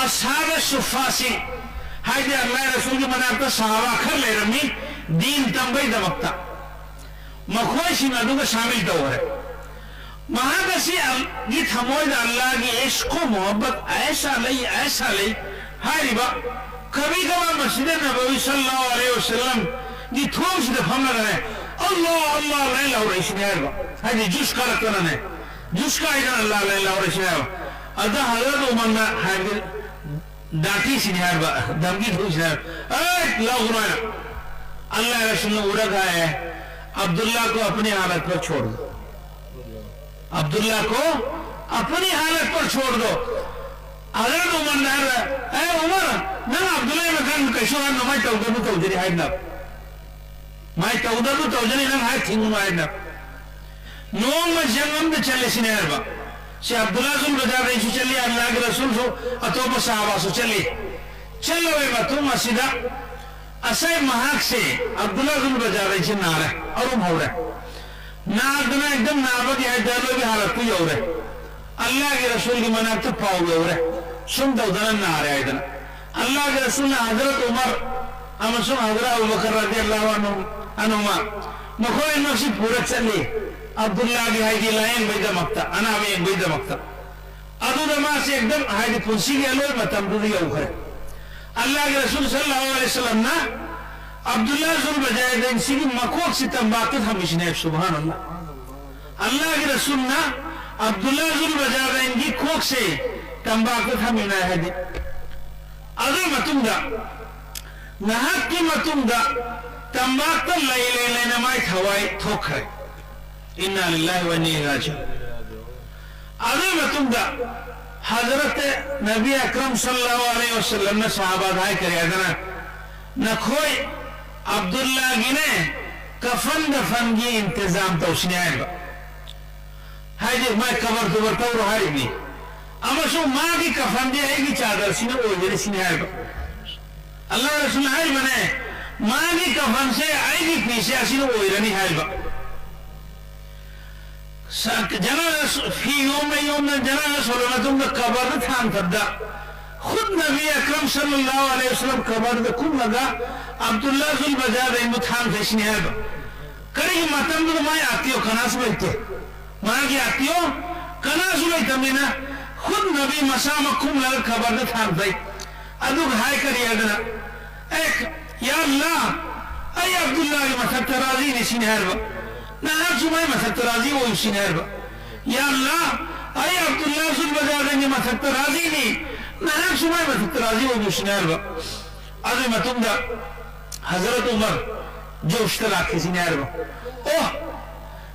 ꯑꯁꯥꯕ ꯁꯨꯐꯥꯁꯤꯡ, ꯍꯥꯏꯗꯤ ꯑꯜꯂꯥꯍ ꯔꯁꯨꯜꯒꯤ ꯃꯅꯥꯛꯇ ꯁꯍꯥꯕꯥ ꯈꯔ ꯂꯩꯔꯝꯃꯤ, ꯗꯤꯟ ꯇꯝꯕꯩꯗꯃꯛꯇ꯫ ꯃꯈꯣꯏꯁꯤꯡ ꯑꯗꯨꯒ ꯁꯥꯃꯤꯜ ꯇꯧꯈ꯭ꯔꯦ꯫ ꯃꯍꯥꯛ ꯑꯁꯤ ꯑꯜ-, ꯒꯤ ꯊꯃꯣꯏꯗ ꯑꯜꯂꯥꯍꯒꯤ ꯏꯁ꯭ꯀ ꯃꯣꯍꯕꯠ ꯑꯩꯁꯥ ꯂꯩ, ꯑꯩꯁꯥ ꯂꯩ ꯍꯥꯏꯔꯤꯕ꯫ ꯀꯕꯤ ꯀꯕꯥ ꯃꯁꯖꯤꯗ ꯅꯕꯋꯤ ꯁꯜꯂꯜꯂꯥꯍꯨ ꯑꯂꯩꯍꯤ ꯋꯁꯜꯂꯝꯒꯤ ꯊꯣꯡꯁꯤꯗ ꯐꯝꯂꯒꯅꯦ, "ꯑꯜꯂꯥꯍ, ꯑꯜꯂꯥꯍ" ꯂꯥꯏ ꯂꯥꯎꯔꯛꯏꯁꯤꯅꯦ ꯍꯥꯏꯔꯤꯕ꯫ ꯍꯥꯏꯗꯤ ꯖꯨꯁ ꯀꯥꯔꯛꯇꯅꯅꯦ, ꯖꯨꯁ ꯀꯥꯏꯗꯅ "ꯑꯜꯂꯥꯍ" ꯂꯥꯏ ꯂꯥꯎꯔꯛꯏꯁꯤꯅꯦ ꯍꯥꯏꯕ꯫ ꯑꯗ ꯍꯖꯔꯠ ꯎꯃꯔꯅ ꯍꯥꯏꯕꯗꯤ ꯗꯥꯇꯤꯁꯤꯅꯤ ꯍꯥꯏꯕ, ꯙꯝꯀꯤ ꯊꯣꯛꯏꯁꯤꯅꯤ ꯍꯥꯏꯕ꯫ "ꯑꯦ, ꯂꯥꯎꯒꯅꯨ" ꯍꯥꯏꯅ꯫ अल्लाह रसूल ने उड़ा खाया है, अब्दुल्ला को अपनी हालत पर छोड़ दो। अब्दुल्ला को अपनी हालत पर छोड़ दो। हजरत उमर ने कहा, "ए उमर, ꯅꯪ ꯑꯕꯗꯨꯜꯂꯥꯍꯤ ꯃꯈꯥꯗ ꯀꯩꯁꯨ ꯍꯥꯏꯅꯣ, ꯃꯥꯏ ꯇꯧꯗꯕꯨ ꯇꯧꯖꯔꯤ ꯍꯥꯏꯅ꯫ ꯃꯥꯏ ꯇꯧꯗꯕꯨ ꯇꯧꯖꯔꯤ, ꯅꯪ ꯍꯥꯏ ꯊꯤꯡꯉꯨꯅꯨ" ꯍꯥꯏꯅ꯫ ꯅꯣꯡꯃ ꯖꯪ ꯑꯃꯗ ꯆꯠꯂꯦ ꯁꯤꯅꯦ ꯍꯥꯏꯕ꯫ ꯁꯤ ꯑꯕꯗꯨꯜꯂꯥꯍ ꯖꯨꯜ ꯕꯖꯥꯔꯗꯩꯁꯨ ꯆꯠꯂꯤ, ꯑꯜꯂꯥꯍꯒꯤ ꯔꯁꯨꯜꯁꯨ, ꯑꯇꯣꯞꯄ ꯁꯍꯥꯕꯥꯁꯨ ꯆꯠꯂꯤ꯫ ꯆꯠꯂꯕꯩ ꯃꯇꯨꯡ ꯑꯁꯤꯗ ꯉꯁꯥꯏ ꯃꯍꯥꯛꯁꯦ, ꯑꯕꯗꯨꯜꯂꯥꯍ ꯖꯨꯜ ꯕꯖꯥꯔꯗꯩꯁꯦ ꯅꯥꯔꯦ, ꯑꯔꯨꯝ ꯍꯧꯔꯦ꯫ ꯅꯥꯗꯅ ꯑꯦꯛꯗꯝ ꯅꯥꯕꯒꯤ ꯍꯥꯏꯇꯥꯔꯦ, ꯂꯣꯏꯒꯤ ꯍꯥꯂꯠꯄꯨ ꯌꯧꯔꯦ꯫ ꯑꯜꯂꯥꯍꯒꯤ ꯔꯁꯨꯜꯒꯤ ꯃꯅꯥꯛꯇ ꯄꯥꯎ ꯌꯧꯔꯦ, ꯁꯨꯝ ꯇꯧꯗꯅ ꯅꯥꯔꯦ ꯍꯥꯏꯗꯅ꯫ ꯑꯜꯂꯥꯍꯒꯤ ꯔꯁꯨꯜꯅ ꯍꯖꯔꯠ ꯎꯃꯔ ꯑꯃꯁꯨꯡ ꯍꯖꯔꯠ ꯑꯕꯨ ꯕꯀꯔ ꯔꯗꯤꯌꯜꯂꯥꯍꯨ ꯑꯟꯍꯨ, ꯑꯟꯍꯨꯃꯥ, ꯃꯈꯣꯏ ꯑꯅꯤꯃꯛꯁꯤ ꯄꯨꯔ ꯆꯠꯂꯤ, ꯑꯕꯗꯨꯜꯂꯥꯍꯒꯤ ꯍꯥꯏꯗꯤ ꯂꯥꯌꯦꯡꯕꯩꯗꯃꯛꯇ, ꯑꯅꯥꯕ ꯌꯦꯡꯕꯩꯗꯃꯛꯇ꯫ ꯑꯗꯨꯗ ꯃꯥꯁꯦ ꯑꯦꯛꯗꯝ ꯍꯥꯏꯗꯤ ꯄꯨꯟꯁꯤꯒꯤ ꯑꯂꯣꯏꯕ ꯃꯇꯝꯗꯨꯗ ꯌꯧꯈ꯭ꯔꯦ꯫ ꯑꯜꯂꯥꯍꯒꯤ ꯔꯁꯨꯜ ꯁꯜꯂꯜꯂꯥꯍꯨ ꯑꯂꯩꯍꯤ ꯋꯁꯜꯂꯝꯅ ꯑꯕꯗꯨꯜꯂꯥꯍ ꯖꯨꯜ ꯕꯖꯥꯔꯗꯩꯟꯁꯤꯒꯤ ꯃꯀꯣꯛꯁꯤ ꯇꯝꯄꯥꯛꯇ ꯊꯝꯃꯤꯁꯤꯅꯦ꯫ ꯁꯨꯕꯍꯥꯅꯜꯂꯥꯍ꯫ ꯑꯜꯂꯥꯍꯒꯤ ꯔꯁꯨꯜꯅ ꯑꯕꯗꯨꯜꯂꯥꯍ ꯖꯨꯜ ꯕꯖꯥꯔꯗꯩꯟꯒꯤ ꯀꯣꯛꯁꯦ ꯇꯝꯄꯥꯛꯇ ꯊꯝꯃꯤꯅꯦ ꯍꯥꯏꯗꯤ꯫ ꯑꯗꯨꯒꯤ ꯃꯇꯨꯡꯗ, ꯉꯥꯏꯍꯥꯛꯀꯤ ꯃꯇꯨꯡꯗ ꯇꯝꯄꯥꯛꯇ ꯂꯩ ꯂꯩ ꯂꯩꯅ ꯃꯥꯏ ꯊꯋꯥꯏ ꯊꯣꯛꯈ꯭ꯔꯦ꯫ ꯏꯟꯅꯥ ꯂꯤꯜꯂꯥꯍꯤ ꯋ ꯏꯟꯅꯥ ꯏꯂꯩꯍꯤ ꯔꯥꯖꯤꯎꯟ꯫ ꯑꯗꯨꯒꯤ ꯃꯇꯨꯡꯗ ꯍꯖꯔꯠ ꯅꯕꯤ ꯑꯀꯔꯝ ꯁꯜꯂꯜꯂꯥꯍꯨ ꯑꯂꯩꯍꯤ ꯋꯁꯜꯂꯝꯅ ꯁꯍꯥꯕꯥꯗ ꯍꯥꯏꯈꯔꯦ ꯍꯥꯏꯗꯅ, "ꯅꯈꯣꯏ ꯑꯕꯗꯨꯜꯂꯥꯍꯒꯤꯅꯦ ꯀꯐꯟ ꯗꯐꯟꯒꯤ ꯏꯟꯇꯤꯖꯥꯝ ꯇꯧꯁꯤꯅꯦ" ꯍꯥꯏꯕ꯫ ꯍꯥꯏꯗꯤ ꯃꯥꯏ ꯀꯕꯔ ꯇꯨꯕꯔ ꯇꯧꯔꯣ ꯍꯥꯏꯔꯤꯕꯅꯤ꯫ ꯑꯃꯁꯨꯡ ꯃꯥꯒꯤ ꯀꯐꯟꯗꯤ ꯑꯩꯒꯤ ꯆꯥꯗꯔꯁꯤꯅ ꯑꯣꯏꯒꯅꯤ ꯁꯤꯅꯤ ꯍꯥꯏꯕ꯫ ꯑꯜꯂꯥꯍ ꯔꯁꯨꯜꯅ ꯍꯥꯏꯔꯤꯕꯅꯦ, ꯃꯥꯒꯤ ꯀꯐꯟꯁꯦ ꯑꯩꯒꯤ ꯐꯤꯁꯦ ꯑꯁꯤꯅ ꯑꯣꯏꯔꯅꯤ ꯍꯥꯏꯕ꯫ ꯁ-, ꯖꯅꯥꯖꯥ ꯁ-, ꯐꯤ ꯌꯣꯝꯃꯦ, ꯌꯣꯝꯅ ꯖꯅꯥꯖꯥ ꯁꯣꯜꯂ ꯃꯇꯨꯡꯗ ꯀꯕꯔꯗ ꯊꯥꯡꯊꯕꯗ ꯈꯨꯠ ꯅꯕꯤ ꯑꯀꯔꯝ ꯁꯜꯂꯜꯂꯥꯍꯨ ꯑꯂꯩꯍꯤ ꯋꯁꯜꯂꯝ ꯀꯕꯔꯗ ꯀꯨꯝꯂꯒ ꯑꯕꯗꯨꯜꯂꯥ ꯖꯨꯜ ꯕꯖꯥꯗ ꯑꯩꯕꯨ ꯊꯥꯡꯊꯩꯁꯤꯅꯤ ꯍꯥꯏꯕ꯫ ꯀꯔꯤꯒꯤ ꯃꯇꯝꯗꯨꯗ ꯃꯥꯏ ꯑꯥꯇꯤꯌꯣ ꯀꯅꯥꯁꯨ ꯂꯩꯇꯦ꯫ ꯃꯥꯒꯤ ꯑꯥꯇꯤꯌꯣ ꯀꯅꯥꯁꯨ ꯂꯩꯇꯕꯅꯤꯅ ꯈꯨꯠ ꯅꯕꯤ ꯃꯁꯥꯃꯛ ꯀꯨꯝꯂꯒ ꯀꯕꯔꯗ ꯊꯥꯡꯊꯩ꯫ ꯑꯗꯨꯒ ꯍꯥꯏ ꯀꯔꯤ ꯍꯥꯏꯗꯅ, ꯑꯦ, ꯌꯥ ꯑꯜꯂꯥ, ꯑꯩ ꯑꯕꯗꯨꯜꯂꯥꯒꯤ ꯃꯊꯛꯇ ꯔꯥꯖꯤꯅꯤ ꯁꯤꯅꯤ ꯍꯥꯏꯔꯕ꯫ ꯅꯍꯥꯛꯁꯨ ꯃꯥꯏ ꯃꯊꯛꯇ ꯔꯥꯖꯤ ꯑꯣꯏꯌꯨ ꯁꯤꯅꯤ ꯍꯥꯏꯔꯕ꯫ ꯌꯥ ꯑꯜꯂꯥ, ꯑꯩ ꯑꯕꯗꯨꯜꯂꯥ ꯖꯨꯜ ꯕꯖꯥꯗꯒꯤ ꯃꯊꯛꯇ ꯔꯥꯖꯤꯅꯤ, ꯅꯍꯥꯛꯁꯨ ꯃꯥꯏ ꯃꯊꯛꯇ ꯔꯥꯖꯤ ꯑꯣꯏꯌꯨ ꯁꯤꯅꯤ ꯍꯥꯏꯔꯕ꯫ ꯑꯗꯨꯒꯤ ꯃꯇꯨꯡꯗ ꯍꯖꯔꯠ ꯎꯃꯔ ꯖꯣꯁꯇ ꯂꯥꯛꯈꯤꯁꯤꯅꯤ ꯍꯥꯏꯔꯕ꯫ ꯑꯣ,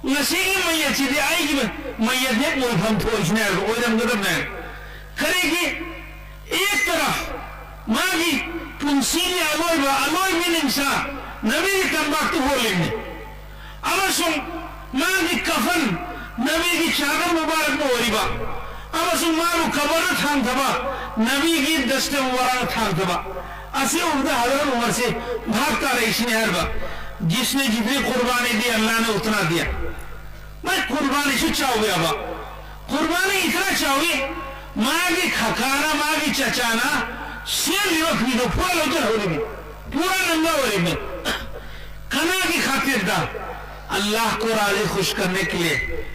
ꯉꯁꯤꯒꯤ ꯃꯌꯦꯠꯁꯤꯗꯤ ꯑꯩꯒꯤ ꯃꯌꯦꯠꯅꯦ ꯑꯣꯏꯐꯝ ꯊꯣꯛꯏꯁꯤꯅꯦ ꯍꯥꯏꯕ, ꯑꯣꯏꯔꯝꯒꯗꯕꯅꯦ꯫ ꯀꯔꯤꯒꯤ? ꯑꯦꯛ ꯇꯔꯐ ꯃꯥꯒꯤ ꯄꯨꯟꯁꯤꯒꯤ ꯑꯂꯣꯏꯕ, ꯑꯂꯣꯏꯕ ꯅꯤꯡꯁꯥ ꯅꯕꯤꯒꯤ ꯇꯝꯄꯥꯛꯇ ꯍꯣꯜꯂꯤꯕꯅꯤ꯫ ꯑꯃꯁꯨꯡ ꯃꯥꯒꯤ ꯀꯐꯟ ꯅꯕꯤꯒꯤ ꯆꯥꯗꯔ ꯃꯨꯕꯥꯔꯛꯅ ꯑꯣꯏꯔꯤꯕ, ꯑꯃꯁꯨꯡ ꯃꯥꯕꯨ ꯀꯕꯔꯗ ꯊꯥꯡꯊꯕ ꯅꯕꯤꯒꯤ ꯗꯁꯇꯦ ꯃꯨꯕꯥꯔꯛꯅ ꯊꯥꯡꯊꯕ꯫ ꯑꯁꯤ ꯎꯕꯗ ꯍꯖꯔꯠ ꯎꯃꯔꯁꯦ ꯚꯥꯞ ꯇꯥꯔꯛꯏꯁꯤꯅꯤ ꯍꯥꯏꯔꯕ, "ꯖꯤꯁꯅꯦ ꯖꯤꯇꯅꯤ ꯀꯨꯔꯕꯥꯅꯤ ꯗꯤ, ꯑꯜꯂꯥꯍ ꯅꯦ ꯎꯇꯅꯥ ꯗꯤꯌꯥ"꯫ ꯃꯥꯏ ꯀꯨꯔꯕꯥꯅꯤꯁꯨ ꯆꯥꯎꯋꯦꯕ꯫ ꯀꯨꯔꯕꯥꯅꯤ ꯏꯇꯅꯥ ꯆꯥꯎꯋꯤ, ꯃꯥꯒꯤ ꯈꯀꯥꯅ, ꯃꯥꯒꯤ ꯆꯆꯥꯅ ꯁꯦꯝꯂꯤꯕ ꯐꯤꯗꯣ ꯄꯨꯔꯥ ꯂꯧꯊꯣꯛꯍꯧꯔꯤꯅꯤ, ꯄꯨꯔꯥ ꯅꯪꯒꯥ ꯑꯣꯏꯔꯤꯅꯤ꯫ ꯀꯅꯥꯒꯤ ꯈꯥꯇꯤꯔꯗ? ꯑꯜꯂꯥꯍ ꯀꯣ ꯔꯥꯖꯤ ꯈꯨꯁ ꯀꯔꯅꯦ ꯀꯦ ꯂꯤꯌꯦ꯫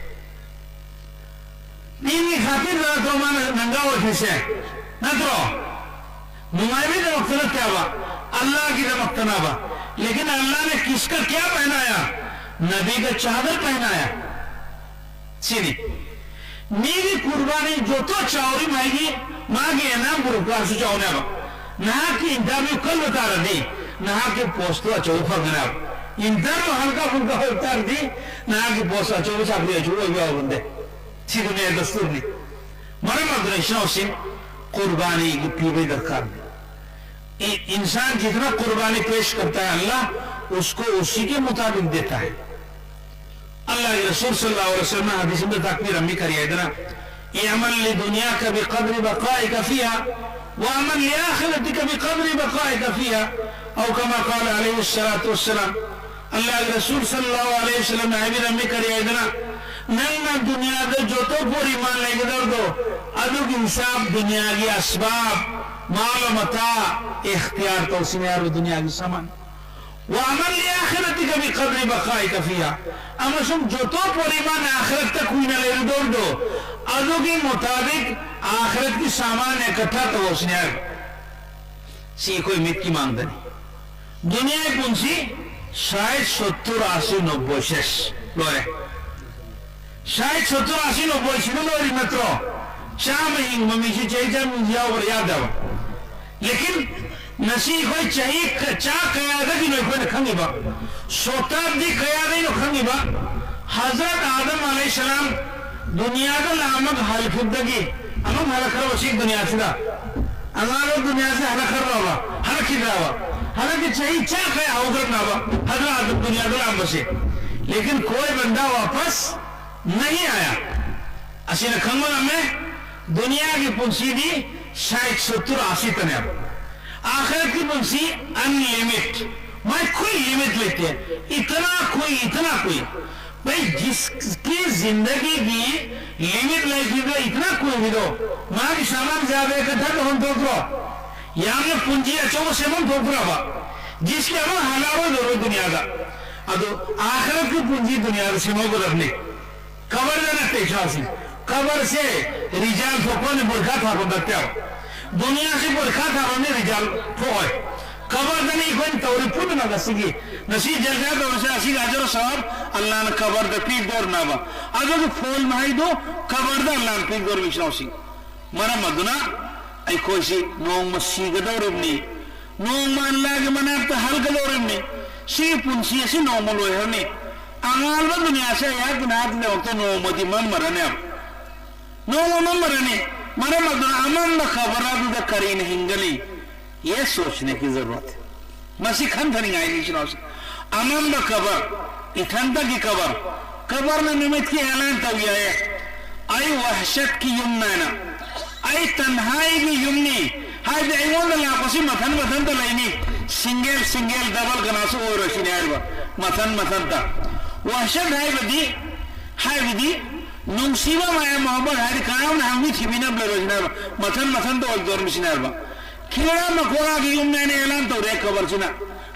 ꯃꯤꯒꯤ ꯈꯥꯇꯤꯔꯗ ꯅꯠꯇ꯭ꯔꯣ ꯃꯥꯅ ꯅꯪꯒꯥ ꯑꯣꯏꯈ꯭ꯔꯤꯁꯦ? ꯅꯠꯇ꯭ꯔꯣ? ꯅꯨꯡꯉꯥꯏꯕꯒꯤꯗꯃꯛꯇ ꯅꯠꯇꯦꯕ, ꯑꯜꯂꯥꯍꯒꯤꯗꯃꯛꯇꯅꯦꯕ꯫ ꯂꯦꯀꯤꯟ ꯑꯜꯂꯥꯍ ꯅꯦ ꯀꯤꯁꯀꯥ ꯀꯌꯥ ꯄꯍꯅꯥꯌꯥ? ꯅꯕꯤ ꯀꯥ ꯆꯥꯗꯔ ꯄꯍꯅꯥꯌꯥ꯫ ꯁꯤꯅꯤ꯫ ꯃꯤꯒꯤ ꯀꯨꯔꯕꯥꯅꯤ ꯖꯣꯇꯣ ꯆꯥꯎꯔꯤ ꯃꯥꯏꯒꯤ, ꯃꯥꯒꯤ ꯑꯦꯅꯥꯝ ꯄꯨꯔꯛꯄꯁꯨ ꯆꯥꯎꯅꯦꯕ꯫ ꯅꯍꯥꯛꯀꯤ ꯏꯟꯇꯔꯚ꯭ꯌꯨ ꯀꯜꯕ ꯇꯥꯔꯗꯤ, ꯅꯍꯥꯛꯀꯤ ꯄꯣꯁꯇꯣ ꯑꯆꯧꯕ ꯐꯪꯒꯅꯦꯕ꯫ ꯏꯟꯇꯔꯚ꯭ꯌꯨ ꯍꯜꯀꯥ ꯐꯨꯜꯀꯥ ꯑꯣꯏꯕ ꯇꯥꯔꯗꯤ, ꯅꯍꯥꯛꯀꯤ ꯄꯣꯁ ꯑꯆꯧꯕ ꯆꯥꯎꯈꯠꯄ ꯑꯣꯏꯕ ꯌꯥꯎꯕ ꯅꯠꯇꯦ꯫ ꯁꯤ ꯗꯨꯅꯤꯌꯥꯒꯤ ꯗꯁꯇꯨꯔꯅꯤ꯫ ꯃꯔꯝ ꯑꯗꯨꯅ ꯏꯆꯤꯟ ꯏꯅꯥꯎꯁꯤꯡ, ꯀꯨꯔꯕꯥꯅꯤ ꯄꯤꯕꯒꯤ ꯗꯔꯀꯥꯔꯅꯤ꯫ इ-, इंसान जितना कुर्बानी पेश करता है, अल्लाह उसको उसी के मुताबिक देता है। अल्लाह के रसूल सल्लल्लाहु अलैहि वसल्लम ने हदीस में ताकबीर अम्मी करी है इतना, "इअमल लिदुनियाका बिकदरी बकाइका फीहा, व अमल लिआखिरतिका बिकदरी बकाइका फीहा।" أو كما قال عليه الصلاة والسلام. Allahu Rasul sallallahu alaihi wasallam na haibi da mi kari aidana. Nanna duniyada joto poriman laigidordo, adugi hisab duniyagi asbab, mal mata, ikhtiyar tausinero duniyagi saman. وعمل لآخرتك بقدر بقائك فيها. Ama sum joto poriman akhiratta kuina laigidordo, adugi mutabik akhiratki saman ikattha tausinero. Si koi mitki mangdani. Duniyai punsi, shait, sottur, asi, nobboi shesh. Lore. Shait, sottur, asi, nobboi sinu lori matro. Chama hing mamishi chai cham yau bar yadawa. Lekin nasi koi chai ka-, cha kayada di noi koi khangiba. Sotabdi kayada no khangiba. Hazrat Adam alayhi salam duniyada lamag halkudagi. Amag halakar wasik duniyasida. Angalo duniyasi halakar rawa. Halakir rawa. Halaki chai cha kaya haugar nawa. Hazrat Adam duniyada lam basi. Lekin koi banda wapas nahi aya. Asina khangola me duniyagi punsi di shait sottur asi tane. Akhirat ki punsi unlimit. Mai koi limit laite. Itna koi, itna koi. Bhai, jiski zindagi ki limit life ki itna koi bhi do. Maa ki saman zyada ikattha to hum thokro. Yamne punji acho se hum thokra ba. Jiski ama halaro do duniyada. Ado akhirat ki punji duniyada se mo godar ne. Kabar dana te chasi. Kabar se rijal thokone burkha tha ko datte. Duniyasi burkha tha ne rijal thoi. Kabar dana ikon tauri pun na gasigi. Nasi jaza da wasa asig ajar sawab Allah na kabar da pi dor na ba. Agar to phol mahai do kabar da Allah na pi dor misna si. Mara maduna ai koi si nong masi ga dor ni. Nong man lagi mana ta hal ga dor ni. Si punsi si nong mo loi ni. Angal ba duniyasi ya gnat le to nong mo di man mara ne. Nong mo man mara ne. Mara maduna aman ba kabar da karin hingali. ये सोचने की जरूरत है. Masi khan thani ngai ni chino. Aman ba kabar, ithanda ki kabar. Kabar na nimit ki elan tawiya hai. Ai wahshat ki yum na na. Ai tanhai ki yum ni. Hai de ai wanda la kosi mathan mathan ta lai ni. Single single, double ꯀꯅꯥꯁꯨ ꯑꯣꯏꯔꯣꯏ ꯁꯤꯅꯤ ꯍꯥꯏꯔꯤꯕ꯫ ꯃꯊꯟ ꯃꯊꯟꯇ꯫ ꯋꯥꯍꯁꯠ ꯍꯥꯏꯕꯗꯤ, ꯍꯥꯏꯕꯗꯤ ꯅꯨꯡꯁꯤꯕ ꯃꯌꯥꯝ ꯃꯣꯍꯕꯠ ꯍꯥꯏꯗꯤ ꯀꯅꯥꯝꯅ ꯍꯪꯕꯤ ꯊꯤꯕꯤꯅꯕ ꯂꯩꯔꯣꯏ ꯁꯤꯅꯤ ꯍꯥꯏꯔꯤꯕ꯫ ꯃꯊꯟ ꯃꯊꯟꯇ ꯑꯣꯏꯗꯧꯔꯤꯕ ꯁꯤꯅꯤ ꯍꯥꯏꯔꯤꯕ꯫ ꯈꯤꯔꯥ ꯃꯀꯣꯔꯥꯒꯤ ꯌꯨꯝꯅꯦꯅ ꯑꯦꯂꯥꯟ ꯇꯧꯔꯦ ꯀꯕꯔꯁꯤꯅ꯫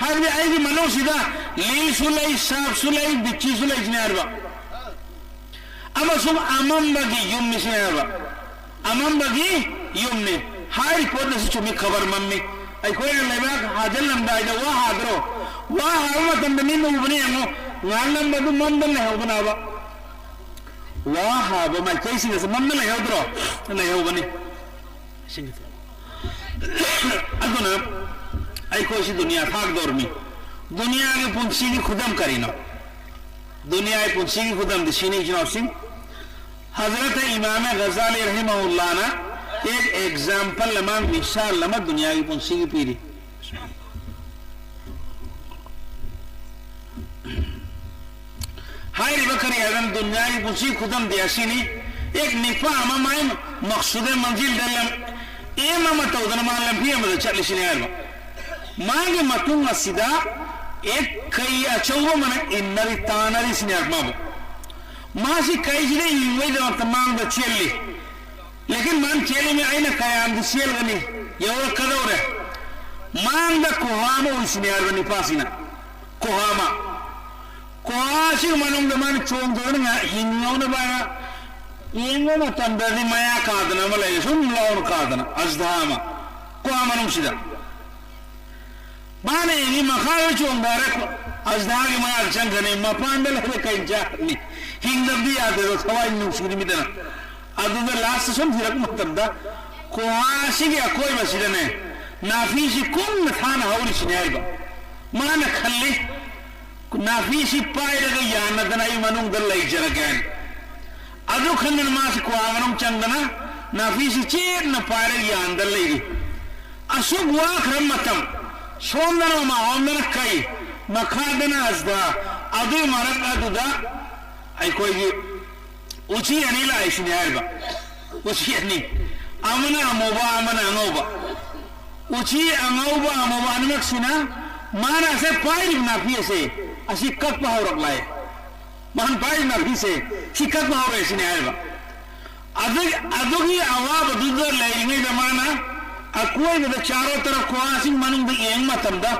ꯍꯥꯏꯕꯗꯤ ꯑꯩꯒꯤ ꯃꯅꯨꯡꯁꯤꯗ ꯂꯤꯁꯨ ꯂꯩ, ꯁꯥꯞꯁꯨ ꯂꯩ, ꯕꯤꯆꯤꯁꯨ ꯂꯩ ꯁꯤꯅꯤ ꯍꯥꯏꯔꯤꯕ꯫ ꯑꯃꯁꯨꯡ ꯑꯃꯝꯕꯒꯤ ꯌꯨꯝꯅꯤ ꯁꯤꯅꯤ ꯍꯥꯏꯕ꯫ ꯑꯃꯝꯕꯒꯤ ꯌꯨꯝꯅꯤ꯫ ꯍꯥꯏꯔꯤ ꯄꯣꯠ ꯑꯁꯤ ꯆꯨꯝꯃꯤ, ꯈꯕꯔ ꯃꯝꯃꯤ꯫ ꯑꯩꯈꯣꯏꯅ ꯂꯩꯕꯥꯛ ꯍꯥꯖꯤꯜꯂꯝꯗꯥꯏꯗ ꯋꯥ ꯍꯥꯗ꯭ꯔꯣ? ꯋꯥ ꯍꯥꯕ ꯃꯇꯝꯗ ꯃꯤꯅ ꯎꯕꯅꯤ ꯌꯦꯡꯉꯣ, ꯉꯥꯜꯂꯝꯕꯗꯨ ꯃꯝꯗ ꯂꯩꯍꯧꯕꯅꯦꯕ꯫ ꯋꯥ ꯍꯥꯕ ꯃꯥꯏꯀꯩꯁꯤꯡ ꯑꯁꯤ ꯃꯝꯗ ꯂꯩꯍꯧꯗ꯭ꯔꯣ? ꯂꯩꯍꯧꯕꯅꯤ꯫ ꯑꯗꯨꯅ ꯑꯩꯈꯣꯏꯁꯤ ꯗꯨꯅꯤꯌꯥ ꯊꯥꯛꯗꯧꯔꯃꯤ꯫ ꯗꯨꯅꯤꯌꯥꯒꯤ ꯄꯨꯟꯁꯤꯒꯤ ꯈꯨꯗꯝ ꯀꯔꯤꯅꯣ? ꯗꯨꯅꯤꯌꯥꯒꯤ ꯄꯨꯟꯁꯤꯒꯤ ꯈꯨꯗꯝꯗꯤ ꯁꯤꯅꯤ, ꯏꯆꯤꯟ ꯏꯅꯥꯎꯁꯤꯡ꯫ ꯍꯖꯔꯠ ꯏꯃꯥꯝ ꯒꯖꯥꯂꯤ ꯔꯍꯤꯃꯍꯨꯜꯂꯥꯅ ꯑꯦꯛ ꯑꯦꯛꯖꯥꯝꯄꯜ ꯑꯃ, ꯃꯤꯁꯥꯜ ꯑꯃ ꯗꯨꯅꯤꯌꯥꯒꯤ ꯄꯨꯟꯁꯤꯒꯤ ꯄꯤꯔꯤ꯫ ꯍꯥꯏꯔꯤꯕ ꯀꯔꯤ ꯍꯥꯏꯕ ꯗꯨꯅꯤꯌꯥꯒꯤ ꯄꯨꯟꯁꯤ ꯈꯨꯗꯝꯗꯤ ꯑꯁꯤꯅꯤ꯫ ꯑꯦꯛ ꯅꯤꯄꯥ ꯑꯃ ꯃꯥꯏ ꯃꯛꯁꯨꯗ ꯃꯟꯖꯤꯜꯗ ꯂꯝ ꯑꯦꯝ ꯑꯃ ꯇꯧꯗꯅ ꯃꯥ ꯂꯝꯕꯤ ꯑꯃꯗ ꯆꯠꯂꯤꯁꯤꯅꯤ ꯍꯥꯏꯕ꯫ ꯃꯥꯒꯤ ꯃꯇꯨꯡ ꯑꯁꯤꯗ ꯑꯦꯛ ꯀꯩ ꯑꯆꯧꯕ ꯑꯃꯅ ꯏꯟꯅꯔꯤ, ꯇꯥꯟꯅꯔꯤꯁꯤꯅꯤ ꯍꯥꯏꯕ ꯃꯥꯕꯨ꯫ ꯃꯥꯁꯤ ꯀꯩꯁꯤꯗ ꯏꯟꯕꯒꯤꯗꯃꯛꯇ ꯃꯥꯡꯗ ꯆꯦꯜꯂꯤ꯫ ꯂꯦꯀꯤꯟ ꯃꯥꯅ ꯆꯦꯜꯂꯤꯃꯤ ꯑꯩꯅ ꯀꯌꯥꯝꯗꯤ ꯆꯦꯜꯒꯅꯤ? ꯌꯧꯔꯛꯀꯗꯧꯔꯦ꯫ ꯃꯥꯡꯗ ꯀꯨꯍꯥ ꯑꯃ ꯎꯏꯁꯤꯅꯤ ꯍꯥꯏꯕ ꯅꯤꯄꯥꯁꯤꯅ꯫ ꯀꯨꯍꯥ ꯑꯃ꯫ ꯀꯨꯍꯥ ꯑꯁꯤꯒꯤ ꯃꯅꯨꯡꯗ ꯃꯥꯅ ꯆꯣꯡꯗꯗꯨꯅ ꯉꯥꯏꯍꯥꯛ ꯍꯤꯡꯍꯧꯅꯕ ꯍꯥꯏꯅ ꯌꯦꯡꯕ ꯃꯇꯝꯗꯗꯤ ꯃꯌꯥ ꯀꯥꯗꯅ ꯑꯃ ꯂꯩꯔꯦ, ꯁꯨꯝ ꯂꯥꯎꯅ ꯀꯥꯗꯅ, ꯑꯖꯗꯥ ꯑꯃ꯫ ꯀꯨꯍꯥ ꯃꯅꯨꯡꯁꯤꯗ꯫ ꯃꯥꯅ ꯌꯦꯡꯉꯤ, ꯃꯈꯥꯗ ꯆꯣꯡꯊꯔꯦ, ꯑꯖꯗꯥꯒꯤ ꯃꯌꯥꯗ ꯆꯪꯈ꯭ꯔꯅꯤ, ꯃꯄꯥꯟꯗ ꯂꯩꯔꯦ, ꯀꯩ ꯆꯥꯔꯅꯤ? ꯍꯤꯡꯗꯕꯗꯤ ꯌꯥꯗꯦꯗꯣ, ꯊꯋꯥꯏ ꯅꯨꯡꯁꯤꯔꯤꯃꯤꯗꯅ꯫ ꯑꯗꯨꯗ ꯂꯥꯁꯇ ꯁꯨꯝ ꯊꯤꯔꯛꯄ ꯃꯇꯝꯗ, ꯀꯨꯍꯥ ꯑꯁꯤꯒꯤ ꯑꯀꯣꯏꯕꯁꯤꯗꯅꯦ, ꯅꯥꯄꯤꯁꯤ ꯀꯨꯡꯅ ꯊꯥꯅ ꯍꯧꯔꯤꯁꯤꯅꯦ ꯍꯥꯏꯕ꯫ ꯃꯥꯅ ꯈꯜꯂꯤ, ꯅꯥꯄꯤꯁꯤ ꯄꯥꯏꯔꯒ ꯌꯥꯟꯅꯗꯅ ꯑꯩ ꯃꯅꯨꯡꯗ ꯂꯩꯖꯔꯒꯦ ꯍꯥꯏꯅ꯫ ꯑꯗꯨ ꯈꯟꯗꯅ ꯃꯥꯁꯤ ꯀꯨꯍꯥ ꯃꯅꯨꯡ ꯆꯪꯗꯅ ꯅꯥꯄꯤꯁꯤ ꯆꯦꯠꯅ ꯄꯥꯏꯔꯒ ꯌꯥꯟꯗ ꯂꯩꯔꯤ꯫ ꯑꯁꯨꯛ ꯋꯥꯈ꯭ꯔ ꯃꯇꯝ, ꯁꯣꯝꯗꯅ ꯃꯃꯥꯍꯣꯝꯗꯅ ꯀꯩ, ꯃꯈꯥꯗꯅ ꯑꯖꯗꯥ, ꯑꯗꯨꯏ ꯃꯔꯛ ꯑꯗꯨꯗ ꯑꯩꯈꯣꯏꯒꯤ ꯎꯆꯤ ꯑꯅꯤ ꯂꯥꯛꯏꯁꯤꯅꯤ ꯍꯥꯏꯔꯤꯕ꯫ ꯎꯆꯤ ꯑꯅꯤ, ꯑꯃꯅ ꯑꯃꯨꯕ, ꯑꯃꯅ ꯑꯉꯧꯕ꯫ ꯎꯆꯤ ꯑꯉꯧꯕ ꯑꯃꯨꯕ ꯑꯅꯤꯃꯛꯁꯤꯅ ꯃꯥꯅ ꯑꯁꯦ ꯄꯥꯏꯔꯤꯕ ꯅꯥꯄꯤ ꯑꯁꯦ, ꯑꯁꯤ ꯀꯛꯄ ꯍꯧꯔꯛꯂꯦ꯫ ꯃꯥꯅ ꯄꯥꯏꯔꯤꯕ ꯅꯥꯄꯤꯁꯦ ꯁꯤ ꯀꯛꯄ ꯍꯧꯔꯛꯑꯦ ꯁꯤꯅꯦ ꯍꯥꯏꯔꯤꯕ꯫ ꯑꯗꯨ-, ꯑꯗꯨꯒꯤ ꯑꯋꯥꯕꯗꯨꯗ ꯂꯩꯔꯤꯉꯩꯗ ꯃꯥꯅ ꯑꯀꯣꯏꯕꯗ ꯆꯥꯔꯣ ꯇꯔꯣ ꯈꯣꯍꯥꯁꯤꯡ ꯃꯅꯨꯡꯗ ꯌꯦꯡꯕ ꯃꯇꯝꯗ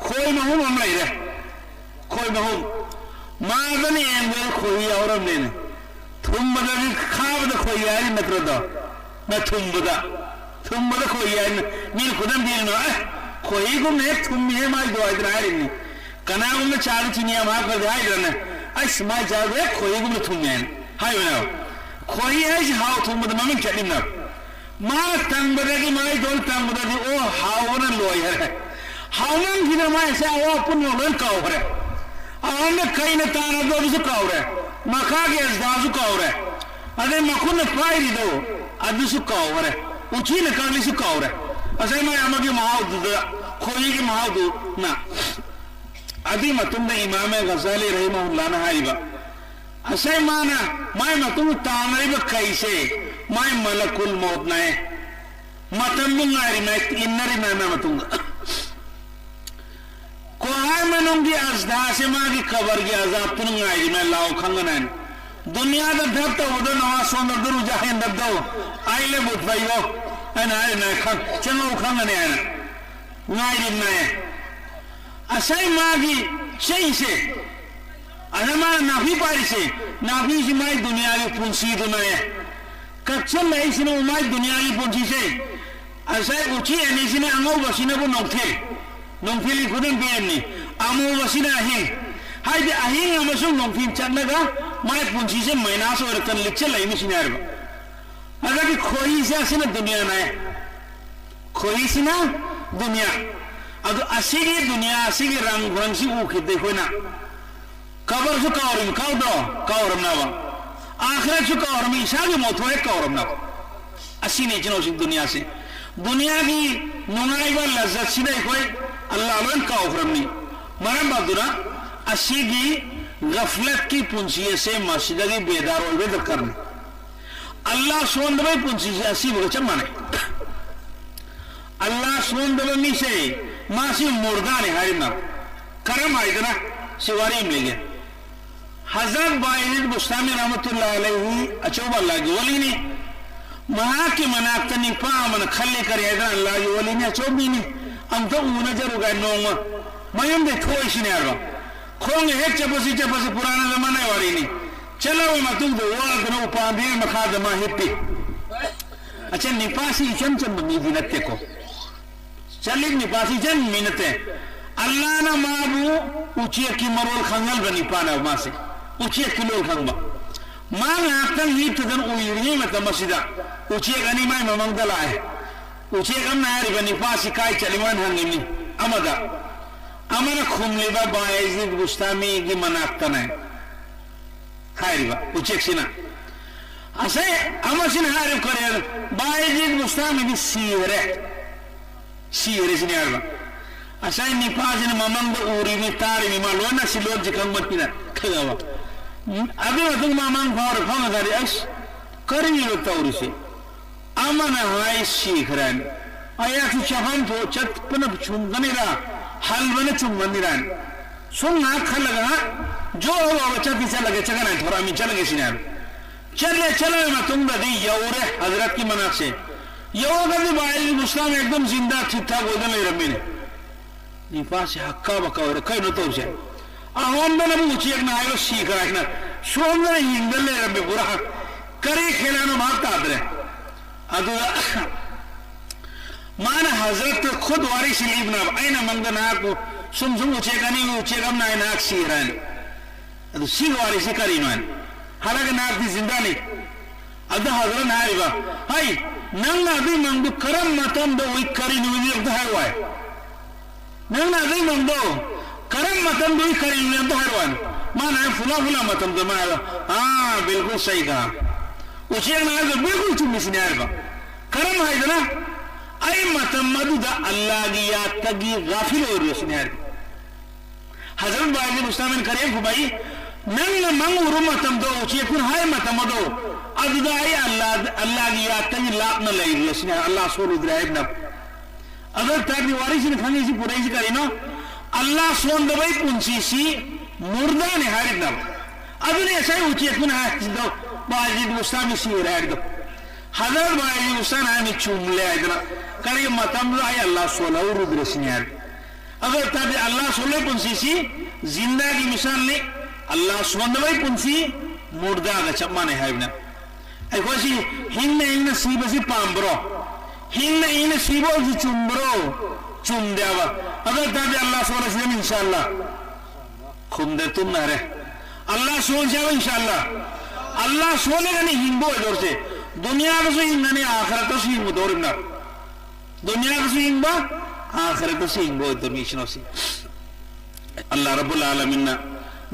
ꯈꯣꯏ ꯃꯍꯨꯝ ꯑꯃ ꯂꯩꯔꯦ꯫ ꯈꯣꯏ ꯃꯍꯨꯝ꯫ ꯃꯥꯗꯅ ꯌꯦꯡꯕꯗ ꯈꯣꯏꯍꯤ ꯌꯥꯎꯔꯝꯃꯦꯅꯦ꯫ ꯊꯨꯝꯕꯗꯗꯤ ꯈꯥꯕꯗ ꯈꯣꯏꯍꯤ ꯍꯥꯏꯔꯤ ꯅꯠꯇ꯭ꯔꯗꯣ? ꯅ ꯊꯨꯝꯕꯗ꯫ ꯊꯨꯝꯕꯗ ꯈꯣꯏꯍꯤ ꯍꯥꯏꯅ ꯃꯤꯅ ꯈꯨꯗꯝ ꯄꯤꯔꯤꯅꯣ, "ꯑꯦ, ꯈꯣꯏꯍꯤꯒꯨꯝꯅ ꯍꯦꯛ ꯊꯨꯝꯃꯤꯍꯦ ꯃꯥꯏꯗꯣ" ꯍꯥꯏꯗꯅ ꯍꯥꯏꯔꯤꯅꯤ꯫ ꯀꯅꯥꯒꯨꯝꯕ ꯆꯥꯗ ꯆꯤꯅꯤ ꯌꯥꯝ ꯍꯥꯞꯈ꯭ꯔꯗꯤ ꯍꯥꯏꯗ꯭ꯔꯅꯦ? "ꯑꯩꯁ, ꯃꯥꯏ ꯆꯥꯗꯣ ꯍꯦꯛ ꯈꯣꯏꯍꯤꯒꯨꯝꯅ ꯊꯨꯝꯃꯦ" ꯍꯥꯏꯅ ꯍꯥꯏꯕꯅꯦꯕ꯫ ꯈꯣꯏꯍꯤ ꯍꯥꯏꯁꯤ ꯍꯥꯎ ꯊꯨꯝꯕꯗ ꯃꯃꯤꯡ ꯆꯠꯂꯤꯅꯦꯕ꯫ ꯃꯥꯅ ꯇꯪꯕꯗꯒꯤ, ꯃꯥꯏꯗꯣ ꯇꯪꯕꯗꯗꯤ, ꯑꯣ, ꯍꯥꯎꯕꯅ ꯂꯣꯏꯈꯔꯦ꯫ ꯍꯥꯎꯃꯟꯈꯤꯗꯅ ꯃꯥꯏꯁꯦ ꯑꯋꯥ ꯄꯨꯝꯅꯃꯛ ꯂꯣꯏ ꯀꯥꯎꯈ꯭ꯔꯦ꯫ ꯑꯍꯟꯗ ꯀꯩꯅ ꯇꯥꯟꯅꯕꯗꯣ ꯑꯗꯨꯁꯨ ꯀꯥꯎꯔꯦ꯫ ꯃꯈꯥꯒꯤ ꯑꯁꯗꯥꯁꯨ ꯀꯥꯎꯔꯦ꯫ ꯑꯗꯩ ꯃꯈꯨꯠꯅ ꯄꯥꯏꯔꯤꯗꯣ ꯑꯗꯨꯁꯨ ꯀꯥꯎꯈ꯭ꯔꯦ꯫ ꯎꯆꯤꯅ ꯀꯛꯂꯤꯁꯨ ꯀꯥꯎꯔꯦ꯫ ꯉꯁꯥꯏ ꯃꯥꯏ ꯑꯃꯒꯤ ꯃꯍꯥꯎꯗꯨꯗ, ꯈꯣꯏꯍꯤꯒꯤ ꯃꯍꯥꯎꯗꯨꯅ꯫ ꯑꯗꯨꯒꯤ ꯃꯇꯨꯡꯗ ꯏꯃꯥꯝ ꯒꯖꯥꯂꯤ ꯔꯍꯤꯃꯍꯨꯜꯂꯥꯅ ꯍꯥꯏꯔꯤꯕ, ꯉꯁꯥꯏ ꯃꯥꯅ ꯃꯥꯏ ꯃꯇꯨꯡ ꯇꯥꯟꯅꯔꯤꯕ ꯀꯩꯁꯦ ꯃꯥꯏ ꯃꯂꯀꯨꯜ ꯃꯧꯠꯅꯦ꯫ ꯃꯇꯝꯗꯨ ꯉꯥꯏꯔꯤꯉꯩ, ꯏꯟꯅꯔꯤꯉꯩ ꯃꯥꯏ ꯃꯇꯨꯡꯗ꯫ ꯀꯣꯍꯥꯏ ꯃꯅꯨꯡꯒꯤ ꯑꯁꯗꯥꯁꯦ ꯃꯥꯒꯤ ꯀꯕꯔꯒꯤ ꯑꯖꯥꯕꯇꯨꯅ ꯉꯥꯏꯔꯤꯉꯩ ꯂꯥꯎ ꯈꯪꯒꯅꯤ ꯍꯥꯏꯅ꯫ ꯗꯨꯅꯤꯌꯥꯗ ꯙꯞ ꯇꯧꯕꯗꯣ ꯅꯋꯥ ꯁꯣꯟꯗ ꯗꯨꯔꯨ ꯖꯍꯦꯟꯗꯕꯗꯣ ꯑꯩ ꯂꯦꯕꯨꯠ ꯐꯩꯕꯣ ꯍꯥꯏꯅ ꯍꯥꯏꯔꯤꯉꯩ ꯈꯪ-, ꯆꯪꯍꯧ ꯈꯪꯒꯅꯤ ꯍꯥꯏꯅ ꯉꯥꯏꯔꯤꯕꯅꯦ꯫ ꯉꯁꯥꯏ ꯃꯥꯒꯤ ꯆꯩꯁꯦ, ꯑꯗ ꯃꯥꯅ ꯅꯥꯄꯤ ꯄꯥꯏꯔꯤꯁꯦ, ꯅꯥꯄꯤꯁꯤ ꯃꯥꯏ ꯗꯨꯅꯤꯌꯥꯒꯤ ꯄꯨꯟꯁꯤꯗꯨꯅꯦ꯫ ꯀꯛꯁꯜꯂꯛꯏꯁꯤꯅ ꯃꯥꯏ ꯗꯨꯅꯤꯌꯥꯒꯤ ꯄꯨꯟꯁꯤꯁꯦ꯫ ꯉꯁꯥꯏ ꯎꯆꯤ ꯑꯅꯤꯁꯤꯅ ꯑꯉꯧꯕꯁꯤꯅꯕꯨ ꯅꯣꯡꯊꯤꯜ, ꯅꯣꯡꯊꯤꯜꯒꯤ ꯈꯨꯗꯝ ꯄꯤꯔꯝꯅꯤ꯫ ꯑꯃꯨꯕꯁꯤꯅ ꯑꯍꯤꯡ꯫ ꯍꯥꯏꯗꯤ ꯑꯍꯤꯡ ꯑꯃꯁꯨꯡ ꯅꯣꯡꯊꯤꯜ ꯆꯠꯂꯒ ꯃꯥꯏ ꯄꯨꯟꯁꯤꯁꯦ ꯃꯥꯏꯅꯥꯁ ꯑꯣꯏꯔꯛꯇꯅ ꯂꯤꯛꯆꯜꯂꯛꯏ ꯃꯤꯁꯤꯅꯦ ꯍꯥꯏꯔꯤꯕ꯫ ꯑꯗꯒꯤ ꯈꯣꯏꯍꯤꯁꯦ ꯑꯁꯤꯅ ꯗꯨꯅꯤꯌꯥꯅꯦ꯫ ꯈꯣꯏꯍꯤꯁꯤꯅ ꯗꯨꯅꯤꯌꯥ꯫ ꯑꯗꯨ ꯑꯁꯤꯒꯤ ꯗꯨꯅꯤꯌꯥ ꯑꯁꯤꯒꯤ ꯔꯪ ꯔꯪꯁꯤ ꯎꯈꯤꯕꯗ ꯑꯩꯈꯣꯏꯅ ꯀꯕꯔꯁꯨ ꯀꯥꯎꯔꯤꯕ, ꯀꯥꯎꯗ꯭ꯔꯣ? ꯀꯥꯎꯔꯝꯅꯕ꯫ ꯑꯥꯈꯔꯠꯁꯨ ꯀꯥꯎꯔꯝꯃꯤ, ꯏꯁꯥꯒꯤ ꯃꯣꯠꯊꯣꯛ ꯍꯦꯛ ꯀꯥꯎꯔꯝꯅꯕ꯫ ꯑꯁꯤꯅꯤ ꯏꯆꯤꯟ ꯏꯅꯥꯎꯁꯤꯡ ꯗꯨꯅꯤꯌꯥꯁꯦ꯫ ꯗꯨꯅꯤꯌꯥꯒꯤ ꯅꯨꯡꯉꯥꯏꯕ ꯂꯖꯠꯁꯤꯗ ꯑꯩꯈꯣꯏ ꯑꯜꯂꯥ ꯂꯣꯏ ꯀꯥꯎꯈ꯭ꯔꯕꯅꯤ꯫ ꯃꯔꯝ ꯑꯗꯨꯅ ꯑꯁꯤꯒꯤ ꯒꯐꯂꯠꯀꯤ ꯄꯨꯟꯁꯤ ꯑꯁꯦ ꯃꯁꯤꯗꯒꯤ ꯕꯦꯗꯥꯔ ꯑꯣꯏꯕ ꯗꯔꯀꯥꯔꯅꯤ꯫ ꯑꯜꯂꯥ ꯁꯣꯟꯗꯕꯒꯤ ꯄꯨꯟꯁꯤꯁꯦ ꯑꯁꯤꯕꯒ ꯆꯞ ꯃꯥꯟꯅꯩ꯫ ꯑꯜꯂꯥ ꯁꯣꯟꯗꯕ ꯃꯤꯁꯦ, ꯃꯥꯁꯤ ꯃꯨꯔꯗꯥꯅꯤ ꯍꯥꯏꯔꯤꯕꯅ꯫ ꯀꯔꯝ ꯍꯥꯏꯗꯅ? ꯁꯤ ꯋꯥꯔꯤ ꯑꯃ ꯂꯩꯒꯦ꯫ ꯍꯖꯔꯠ ꯕꯥꯏꯖꯤꯗ ꯕꯨꯁꯇꯥꯃꯤ ꯔꯍꯃꯇꯨꯜꯂꯥꯍꯤ ꯑꯂꯩꯍꯤ ꯑꯆꯧꯕ ꯑꯜꯂꯥꯒꯤ ꯋꯥꯂꯤꯅꯤ꯫ ꯃꯍꯥꯛꯀꯤ ꯃꯅꯥꯛꯇ ꯅꯤꯄꯥ ꯑꯃꯅ ꯈꯜꯂꯤ, ꯀꯔꯤ ꯍꯥꯏꯗꯅ? ꯑꯜꯂꯥꯒꯤ ꯋꯥꯂꯤꯅꯤ, ꯑꯆꯧꯕꯤꯅꯤ, ꯑꯝꯇ ꯎꯅꯖꯔꯨꯒꯥꯏ ꯅꯣꯡꯃ꯫ ꯃꯌꯨꯝꯗꯩ ꯊꯣꯛꯏꯁꯤꯅꯦ ꯍꯥꯏꯕ꯫ ꯈꯣꯡꯅ ꯍꯦꯛ ꯆꯠꯄꯁꯤ ꯆꯠꯄꯁꯤ ꯄꯨꯔꯥꯅ ꯖꯃꯥꯅꯥꯒꯤ ꯋꯥꯔꯤꯅꯤ꯫ ꯆꯠꯂꯕ ꯃꯇꯨꯡꯗ ꯋꯥꯗꯅ ꯎꯄꯥꯝꯕꯤ ꯃꯈꯥꯗ ꯃꯥ ꯍꯤꯞꯄꯤ꯫ ꯑꯆꯥ, ꯅꯤꯄꯥꯁꯤ ꯏꯆꯝ ꯆꯝꯕ ꯃꯤꯗꯤ ꯅꯠꯇꯦꯀꯣ꯫ ꯆꯠꯂꯤꯕ ꯅꯤꯄꯥꯁꯤ ꯏꯆꯝ ꯃꯤ ꯅꯠꯇꯦ꯫ ꯑꯜꯂꯥꯅ ꯃꯥꯕꯨ ꯎꯆꯦꯛꯀꯤ ꯃꯔꯣꯜ ꯈꯪꯍꯟꯕ ꯅꯤꯄꯥꯅꯦꯕ ꯃꯥꯁꯦ꯫ ꯎꯆꯦꯛꯀꯤ ꯂꯣꯜ ꯈꯪꯕ꯫ ꯃꯥ ꯉꯥꯏꯍꯥꯛꯇꯪ ꯍꯤꯞꯇꯗꯅ ꯎꯏꯔꯤꯉꯩ ꯃꯇꯝ ꯑꯁꯤꯗ ꯎꯆꯦꯛ ꯑꯅꯤ ꯃꯥꯏ ꯃꯃꯥꯡꯗ ꯂꯥꯛꯑꯦ꯫ ꯎꯆꯦꯛ ꯑꯃꯅ ꯍꯥꯏꯔꯤꯕ, "ꯅꯤꯄꯥꯁꯤ ꯀꯥꯏ ꯆꯠꯂꯤꯃꯣ?" ꯍꯥꯏꯅ ꯍꯪꯉꯤꯕꯅꯤ ꯑꯃꯗ꯫ ꯑꯃꯅ ꯈꯨꯝꯂꯤꯕ, "ꯕꯥꯏꯖꯤꯗ ꯕꯨꯁꯇꯥꯃꯤꯒꯤ ꯃꯅꯥꯛꯇꯅꯦ" ꯍꯥꯏꯔꯤꯕ ꯎꯆꯦꯛꯁꯤꯅ꯫ ꯑꯁꯦ ꯑꯃꯁꯤꯅ ꯍꯥꯏꯔꯤꯕ ꯀꯔꯤ ꯍꯥꯏꯅ? "ꯕꯥꯏꯖꯤꯗ ꯕꯨꯁꯇꯥꯃꯤꯗꯤ ꯁꯤꯈ꯭ꯔꯦ, ꯁꯤꯈ꯭ꯔꯦ" ꯁꯤꯅꯤ ꯍꯥꯏꯔꯤꯕ꯫ ꯉꯁꯥꯏ ꯅꯤꯄꯥꯁꯤꯅ ꯃꯃꯥꯡꯗ ꯎꯔꯤꯅꯤ, ꯇꯥꯔꯤꯅꯤ, ꯃꯥ ꯂꯣꯏꯅ ꯁꯤ ꯂꯣꯟꯁꯤ ꯈꯪꯕꯅꯤꯅ, ꯈꯪꯉꯕ? ꯎꯝ, ꯑꯗꯨꯒꯤ ꯃꯇꯨꯡ ꯃꯃꯥꯡ ꯐꯥꯎꯔꯦ, ꯐꯥꯎꯅ ꯇꯥꯔꯦ, "ꯑꯁ, ꯀꯔꯤꯅꯣ ꯇꯧꯔꯤꯁꯦ?" ꯑꯃꯅ ꯍꯥꯏ, "ꯁꯤꯈ꯭ꯔꯦꯅ"꯫ ꯑꯩꯍꯥꯛꯁꯨ ꯆꯥꯐꯝ ꯊꯣꯛ ꯆꯠꯄꯅ ꯆꯨꯝꯒꯅꯤꯔꯥ, ꯍꯜꯕꯅ ꯆꯨꯝꯒꯅꯤꯔꯥꯅ ꯁꯨꯝ ꯉꯥꯏꯍꯥꯛ ꯈꯜꯂꯒ, ꯉꯥꯏꯍꯥꯛ ꯖꯣ ꯍꯧꯔꯒ ꯆꯠꯇꯤ ꯆꯠꯂꯒꯦ, ꯆꯠꯀꯅꯤ ꯊꯣꯔꯛꯑꯃꯤ, ꯆꯠꯂꯒꯦ ꯁꯤꯅꯦ ꯍꯥꯏꯕ꯫ ꯆꯠꯂꯦ, ꯆꯠꯂꯕ ꯃꯇꯨꯡꯗꯗꯤ ꯌꯧꯔꯦ ꯍꯖꯔꯠꯀꯤ ꯃꯅꯥꯛꯁꯦ꯫ ꯌꯧꯔꯒꯗꯤ ꯚꯥꯏ ꯕꯨꯁꯇꯥꯝ ꯑꯦꯛꯗꯝ ꯖꯤꯟꯗꯥ ꯊꯤꯛ ꯊꯥꯛ ꯑꯣꯏꯗꯅ ꯂꯩꯔꯝꯃꯤꯅꯦ꯫ ꯅꯤꯄꯥꯁꯦ ꯍꯛꯀꯥ ꯕꯀꯥ ꯑꯣꯏꯔꯦ, "ꯀꯩꯅꯣ ꯇꯧꯔꯤꯁꯦ? ꯑꯍꯣꯝꯗꯅꯕꯨ ꯎꯆꯦꯛꯅ ꯍꯥꯏꯕ ꯁꯤꯈ꯭ꯔꯦ ꯍꯥꯏꯅ, ꯁꯣꯝꯗꯅ ꯍꯤꯡꯗ ꯂꯩꯔꯝꯃꯤ ꯄꯨꯔꯥ꯫ ꯀꯔꯤ ꯈꯦꯂꯥꯅꯣ ꯚꯥꯞ ꯇꯥꯗ꯭ꯔꯦ"꯫ ꯑꯗꯨꯗ ꯃꯥꯅ ꯍꯖꯔꯠꯇ ꯈꯨꯠ ꯋꯥꯔꯤ ꯁꯤꯜꯂꯤꯕꯅꯦꯕ, "ꯑꯩꯅ ꯃꯪꯗ ꯅꯍꯥꯛꯄꯨ ꯁꯨꯝ ꯁꯨꯝ ꯎꯆꯦꯛ ꯑꯅꯤ ꯎꯏ, ꯎꯆꯦꯛ ꯑꯃꯅ ꯍꯥꯏ ꯅꯍꯥꯛ ꯁꯤꯈ꯭ꯔꯦ" ꯍꯥꯏꯅ꯫ ꯑꯗꯨ ꯁꯤꯒꯤ ꯋꯥꯔꯤꯁꯤ ꯀꯔꯤꯅꯣ ꯍꯥꯏꯅ? ꯍꯜꯂꯒ ꯅꯍꯥꯛꯇꯤ ꯖꯤꯟꯗꯥꯅꯤ꯫ ꯑꯗ ꯍꯖꯔꯠꯅ ꯍꯥꯏꯔꯤꯕ, "ꯍꯩ, ꯅꯪꯅ ꯑꯗꯨꯏ ꯃꯪꯗꯨ ꯀꯔꯝꯕ ꯃꯇꯝꯗ ꯎꯏ, ꯀꯔꯤ ꯅꯨꯃꯤꯠꯅꯣ ꯑꯝꯇ ꯍꯥꯏꯔꯛꯑꯣ" ꯍꯥꯏ꯫ "ꯅꯪꯅ ꯑꯗꯨꯏ ꯃꯪꯗꯣ ꯀꯔꯝꯕ ꯃꯇꯝꯗ ꯎꯏ, ꯀꯔꯤ ꯅꯨꯃꯤꯠꯅꯣ ꯑꯝꯇ ꯍꯥꯏꯔꯛꯑꯣ" ꯍꯥꯏ꯫ ꯃꯥꯅ ꯍꯥꯏ, "ꯐꯨꯂꯥ ꯐꯨꯂꯥ ꯃꯇꯝꯗ" ꯃꯥ ꯍꯥꯏꯔꯣ, "ꯑꯥ, ꯕꯤꯜꯀꯨꯜ ꯁꯍꯤ ꯀꯍꯥ꯫ ꯎꯆꯦꯛꯅ ꯍꯥꯏꯕꯗꯣ ꯕꯤꯜꯀꯨꯜ ꯆꯨꯝꯃꯤ" ꯁꯤꯅꯤ ꯍꯥꯏꯔꯤꯕ꯫ ꯀꯔꯝ ꯍꯥꯏꯗꯅ? "ꯑꯩ ꯃꯇꯝ ꯑꯗꯨꯗ ꯑꯜꯂꯥꯒꯤ ꯌꯥꯠꯇꯒꯤ ꯒꯥꯐꯤꯜ ꯑꯣꯏꯔꯨꯔꯦ" ꯁꯤꯅꯤ ꯍꯥꯏꯔꯤꯕ꯫ ꯍꯖꯔꯠ ꯕꯥꯏꯖꯤꯗ ꯕꯨꯁꯇꯥꯃꯤꯅ ꯀꯔꯤ ꯈꯨꯝꯃꯛꯏ? "ꯅꯪꯅ ꯃꯪ ꯎꯔꯨ ꯃꯇꯝꯗꯣ, ꯎꯆꯦꯛꯇꯨꯅ ꯍꯥꯏ ꯃꯇꯝ ꯑꯗꯣ, ꯑꯗꯨꯗ ꯑꯩ ꯑꯜꯂꯥ, ꯑꯜꯂꯥꯒꯤ ꯌꯥꯠꯇꯒꯤ ꯂꯥꯞꯅ ꯂꯩꯔꯨꯔꯦ" ꯁꯤꯅꯤ, ꯑꯜꯂꯥ ꯁꯣꯜꯂꯨꯗ꯭ꯔꯦ ꯍꯥꯏꯕꯅ꯫ ꯑꯗꯨ ꯑꯣꯏꯇꯥꯔꯗꯤ ꯋꯥꯔꯤꯁꯤꯅ ꯈꯪꯉꯤꯁꯤ, ꯄꯨꯔꯛꯏꯁꯤ ꯀꯔꯤꯅꯣ? ꯑꯜꯂꯥꯍ ꯁꯣꯟꯗꯕꯒꯤ ꯄꯨꯟꯁꯤꯁꯤ ꯃꯨꯔꯗꯥꯅꯤ ꯍꯥꯏꯔꯤꯕꯅꯦꯕ꯫ ꯑꯗꯨꯅꯤ ꯉꯁꯥꯏ ꯎꯆꯦꯛꯇꯨꯅ ꯍꯥꯏꯔꯤꯗꯣ, ꯕꯥꯖꯤꯗ ꯕꯨꯁꯇꯥꯃꯤ ꯁꯤꯔꯦ ꯍꯥꯏꯔꯤꯗꯣ꯫ ꯍꯖꯔꯠ ꯕꯥꯖꯤꯗ ꯕꯨꯁꯇꯥꯃꯤ ꯍꯥꯏꯔꯝꯃꯤ ꯆꯨꯝꯂꯦ ꯍꯥꯏꯗꯅ, ꯀꯔꯤꯒꯤ ꯃꯇꯝꯗꯨꯗ ꯑꯩ ꯑꯜꯂꯥꯍ ꯁꯣꯜꯍꯧꯔꯨꯗ꯭ꯔꯦ ꯁꯤꯅꯤ ꯍꯥꯏꯔꯤ꯫ ꯑꯗꯨ ꯑꯣꯏꯇꯥꯔꯗꯤ ꯑꯜꯂꯥꯍ ꯁꯣꯜꯍꯧꯕꯒꯤ ꯄꯨꯟꯁꯤꯁꯤ ꯖꯤꯟꯗꯥꯒꯤ ꯃꯤꯁꯥꯜꯅꯤ, ꯑꯜꯂꯥꯍ ꯁꯣꯟꯗꯕꯒꯤ ꯄꯨꯟꯁꯤ ꯃꯨꯔꯗꯥꯒ ꯆꯞ ꯃꯥꯟꯅꯩ ꯍꯥꯏꯕꯅꯦ꯫ ꯑꯩꯈꯣꯏꯁꯤ ꯍꯤꯡꯅ ꯍꯤꯡꯅ ꯁꯤꯕꯁꯤ ꯄꯥꯝꯕ꯭ꯔꯣ? ꯍꯤꯡꯅ ꯍꯤꯡꯅ ꯁꯤꯕ ꯑꯣꯏꯕꯁꯤ ꯆꯨꯝꯕ꯭ꯔꯣ? ꯆꯨꯝꯗꯦꯕ꯫ ꯑꯗꯨ ꯑꯣꯏꯇꯥꯔꯗꯤ ꯑꯜꯂꯥꯍ ꯁꯣꯜꯂꯁꯤꯔ ꯏꯟꯁꯥ ꯑꯜꯂꯥꯍ? ꯈꯨꯝꯗꯦ, ꯇꯨꯝꯅꯔꯦ꯫ ꯑꯜꯂꯥꯍ ꯁꯣꯜꯁꯦ ꯍꯥꯏꯕ ꯏꯟꯁꯥ ꯑꯜꯂꯥꯍ? ꯑꯜꯂꯥꯍ ꯁꯣꯜꯂꯒꯅꯤ ꯍꯤꯡꯕ ꯑꯣꯏꯗꯧꯔꯤꯁꯦ꯫ ꯗꯨꯅꯤꯌꯥꯗꯁꯨ ꯍꯤꯡꯒꯅꯤ, ꯑꯥꯈꯔꯠꯇꯁꯨ ꯍꯤꯡꯒꯗꯧꯔꯤꯕꯅ꯫ ꯗꯨꯅꯤꯌꯥꯗꯁꯨ ꯍꯤꯡꯕ, ꯑꯥꯈꯔꯠꯇꯁꯨ ꯍꯤꯡꯕ ꯑꯣꯏꯗꯧꯔꯤꯕꯅꯤ ꯏꯆꯤꯟ ꯏꯅꯥꯎꯁꯤꯡ꯫ ꯑꯜꯂꯥꯍ ꯔꯕꯨꯜ ꯑꯥꯂꯃꯤꯟꯅ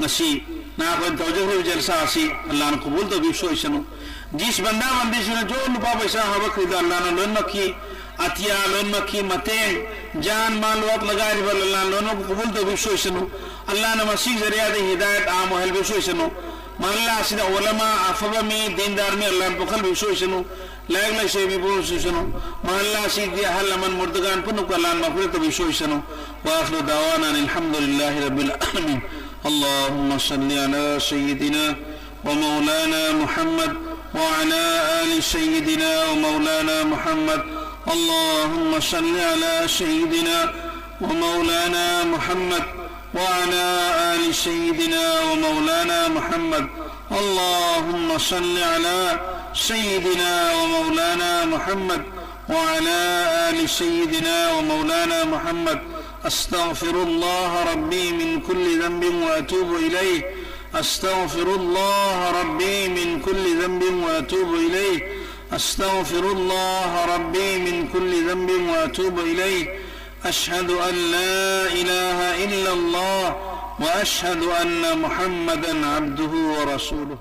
ꯉꯁꯤ ꯅꯈꯣꯏꯅ ꯇꯧꯖꯈ꯭ꯔꯤꯕ ꯖꯜꯁꯥ ꯑꯁꯤ ꯑꯜꯂꯥꯍꯅ ꯀꯕꯨꯜ ꯇꯧꯕꯤꯕꯁꯨ ꯑꯣꯏꯁꯅꯨ꯫ ꯖꯤꯁ ꯕꯟꯗꯥ ꯕꯟꯗꯤꯁꯤꯡꯅ ꯖꯣ ꯂꯨꯄꯥ ꯄꯩꯁꯥ ꯍꯥꯕꯈ꯭ꯔꯤꯗ ꯑꯜꯂꯥꯍꯅ ꯂꯣꯏꯅꯃꯛꯀꯤ ꯑꯇꯤꯌꯥ, ꯂꯣꯏꯅꯃꯛꯀꯤ ꯃꯇꯦꯡ, ꯖꯥꯟ, ꯃꯥꯜ, ꯋꯥꯛ ꯂꯒꯥꯏꯔꯤꯕ ꯑꯜꯂꯥꯍꯅ ꯂꯣꯏꯅꯃꯛ ꯀꯕꯨꯜ ꯇꯧꯕꯤꯕꯁꯨ ꯑꯣꯏꯁꯅꯨ꯫ ꯑꯜꯂꯥꯍꯅ ꯃꯁꯤꯒꯤ ꯖꯔꯤꯌꯥꯗ ꯍꯤꯗꯥꯌꯠ ꯑꯥꯝ ꯑꯣꯏꯍꯟꯕꯤꯕꯁꯨ ꯑꯣꯏꯁꯅꯨ꯫ ꯃꯍꯜꯂꯥ ꯑꯁꯤꯗ ꯎꯂꯃꯥ, ꯑꯐꯕ ꯃꯤ, ꯗꯤꯟꯗꯥꯔ ꯃꯤ ꯑꯜꯂꯥꯍꯅ ꯄꯣꯛꯍꯟꯕꯤꯕꯁꯨ ꯑꯣꯏꯁꯅꯨ꯫ ꯂꯥꯏꯔꯤꯛ ꯂꯥꯏꯁꯨ ꯍꯩꯕꯤꯕꯁꯨ ꯑꯣꯏꯁꯅꯨ꯫ ꯃꯍꯜꯂꯥ ꯑꯁꯤꯒꯤ ꯑꯍꯜ ꯂꯃꯟ ꯃꯨꯔꯗꯒꯥꯟ ꯄꯨꯝꯅꯃꯛꯄꯨ ꯑꯜꯂꯥꯍꯅ ꯃꯒꯐꯤꯔꯠ ꯇꯧꯕꯤꯕꯁꯨ ꯑꯣꯏꯁꯅꯨ꯫ وآخر دعوانا أن الحمد لله رب العالمين. اللهم صل على سيدنا ومولانا محمد وعلى آل سيدنا ومولانا محمد. اللهم صل على سيدنا ومولانا محمد وعلى آل سيدنا ومولانا محمد. اللهم صل على سيدنا ومولانا محمد وعلى آل سيدنا ومولانا محمد. أستغفر الله ربي من كل ذنب وأتوب إليه. أستغفر الله ربي من كل ذنب وأتوب إليه. أستغفر الله ربي من كل ذنب وأتوب إليه. أشهد أن لا إله إلا الله وأشهد أن محمدا عبده ورسوله.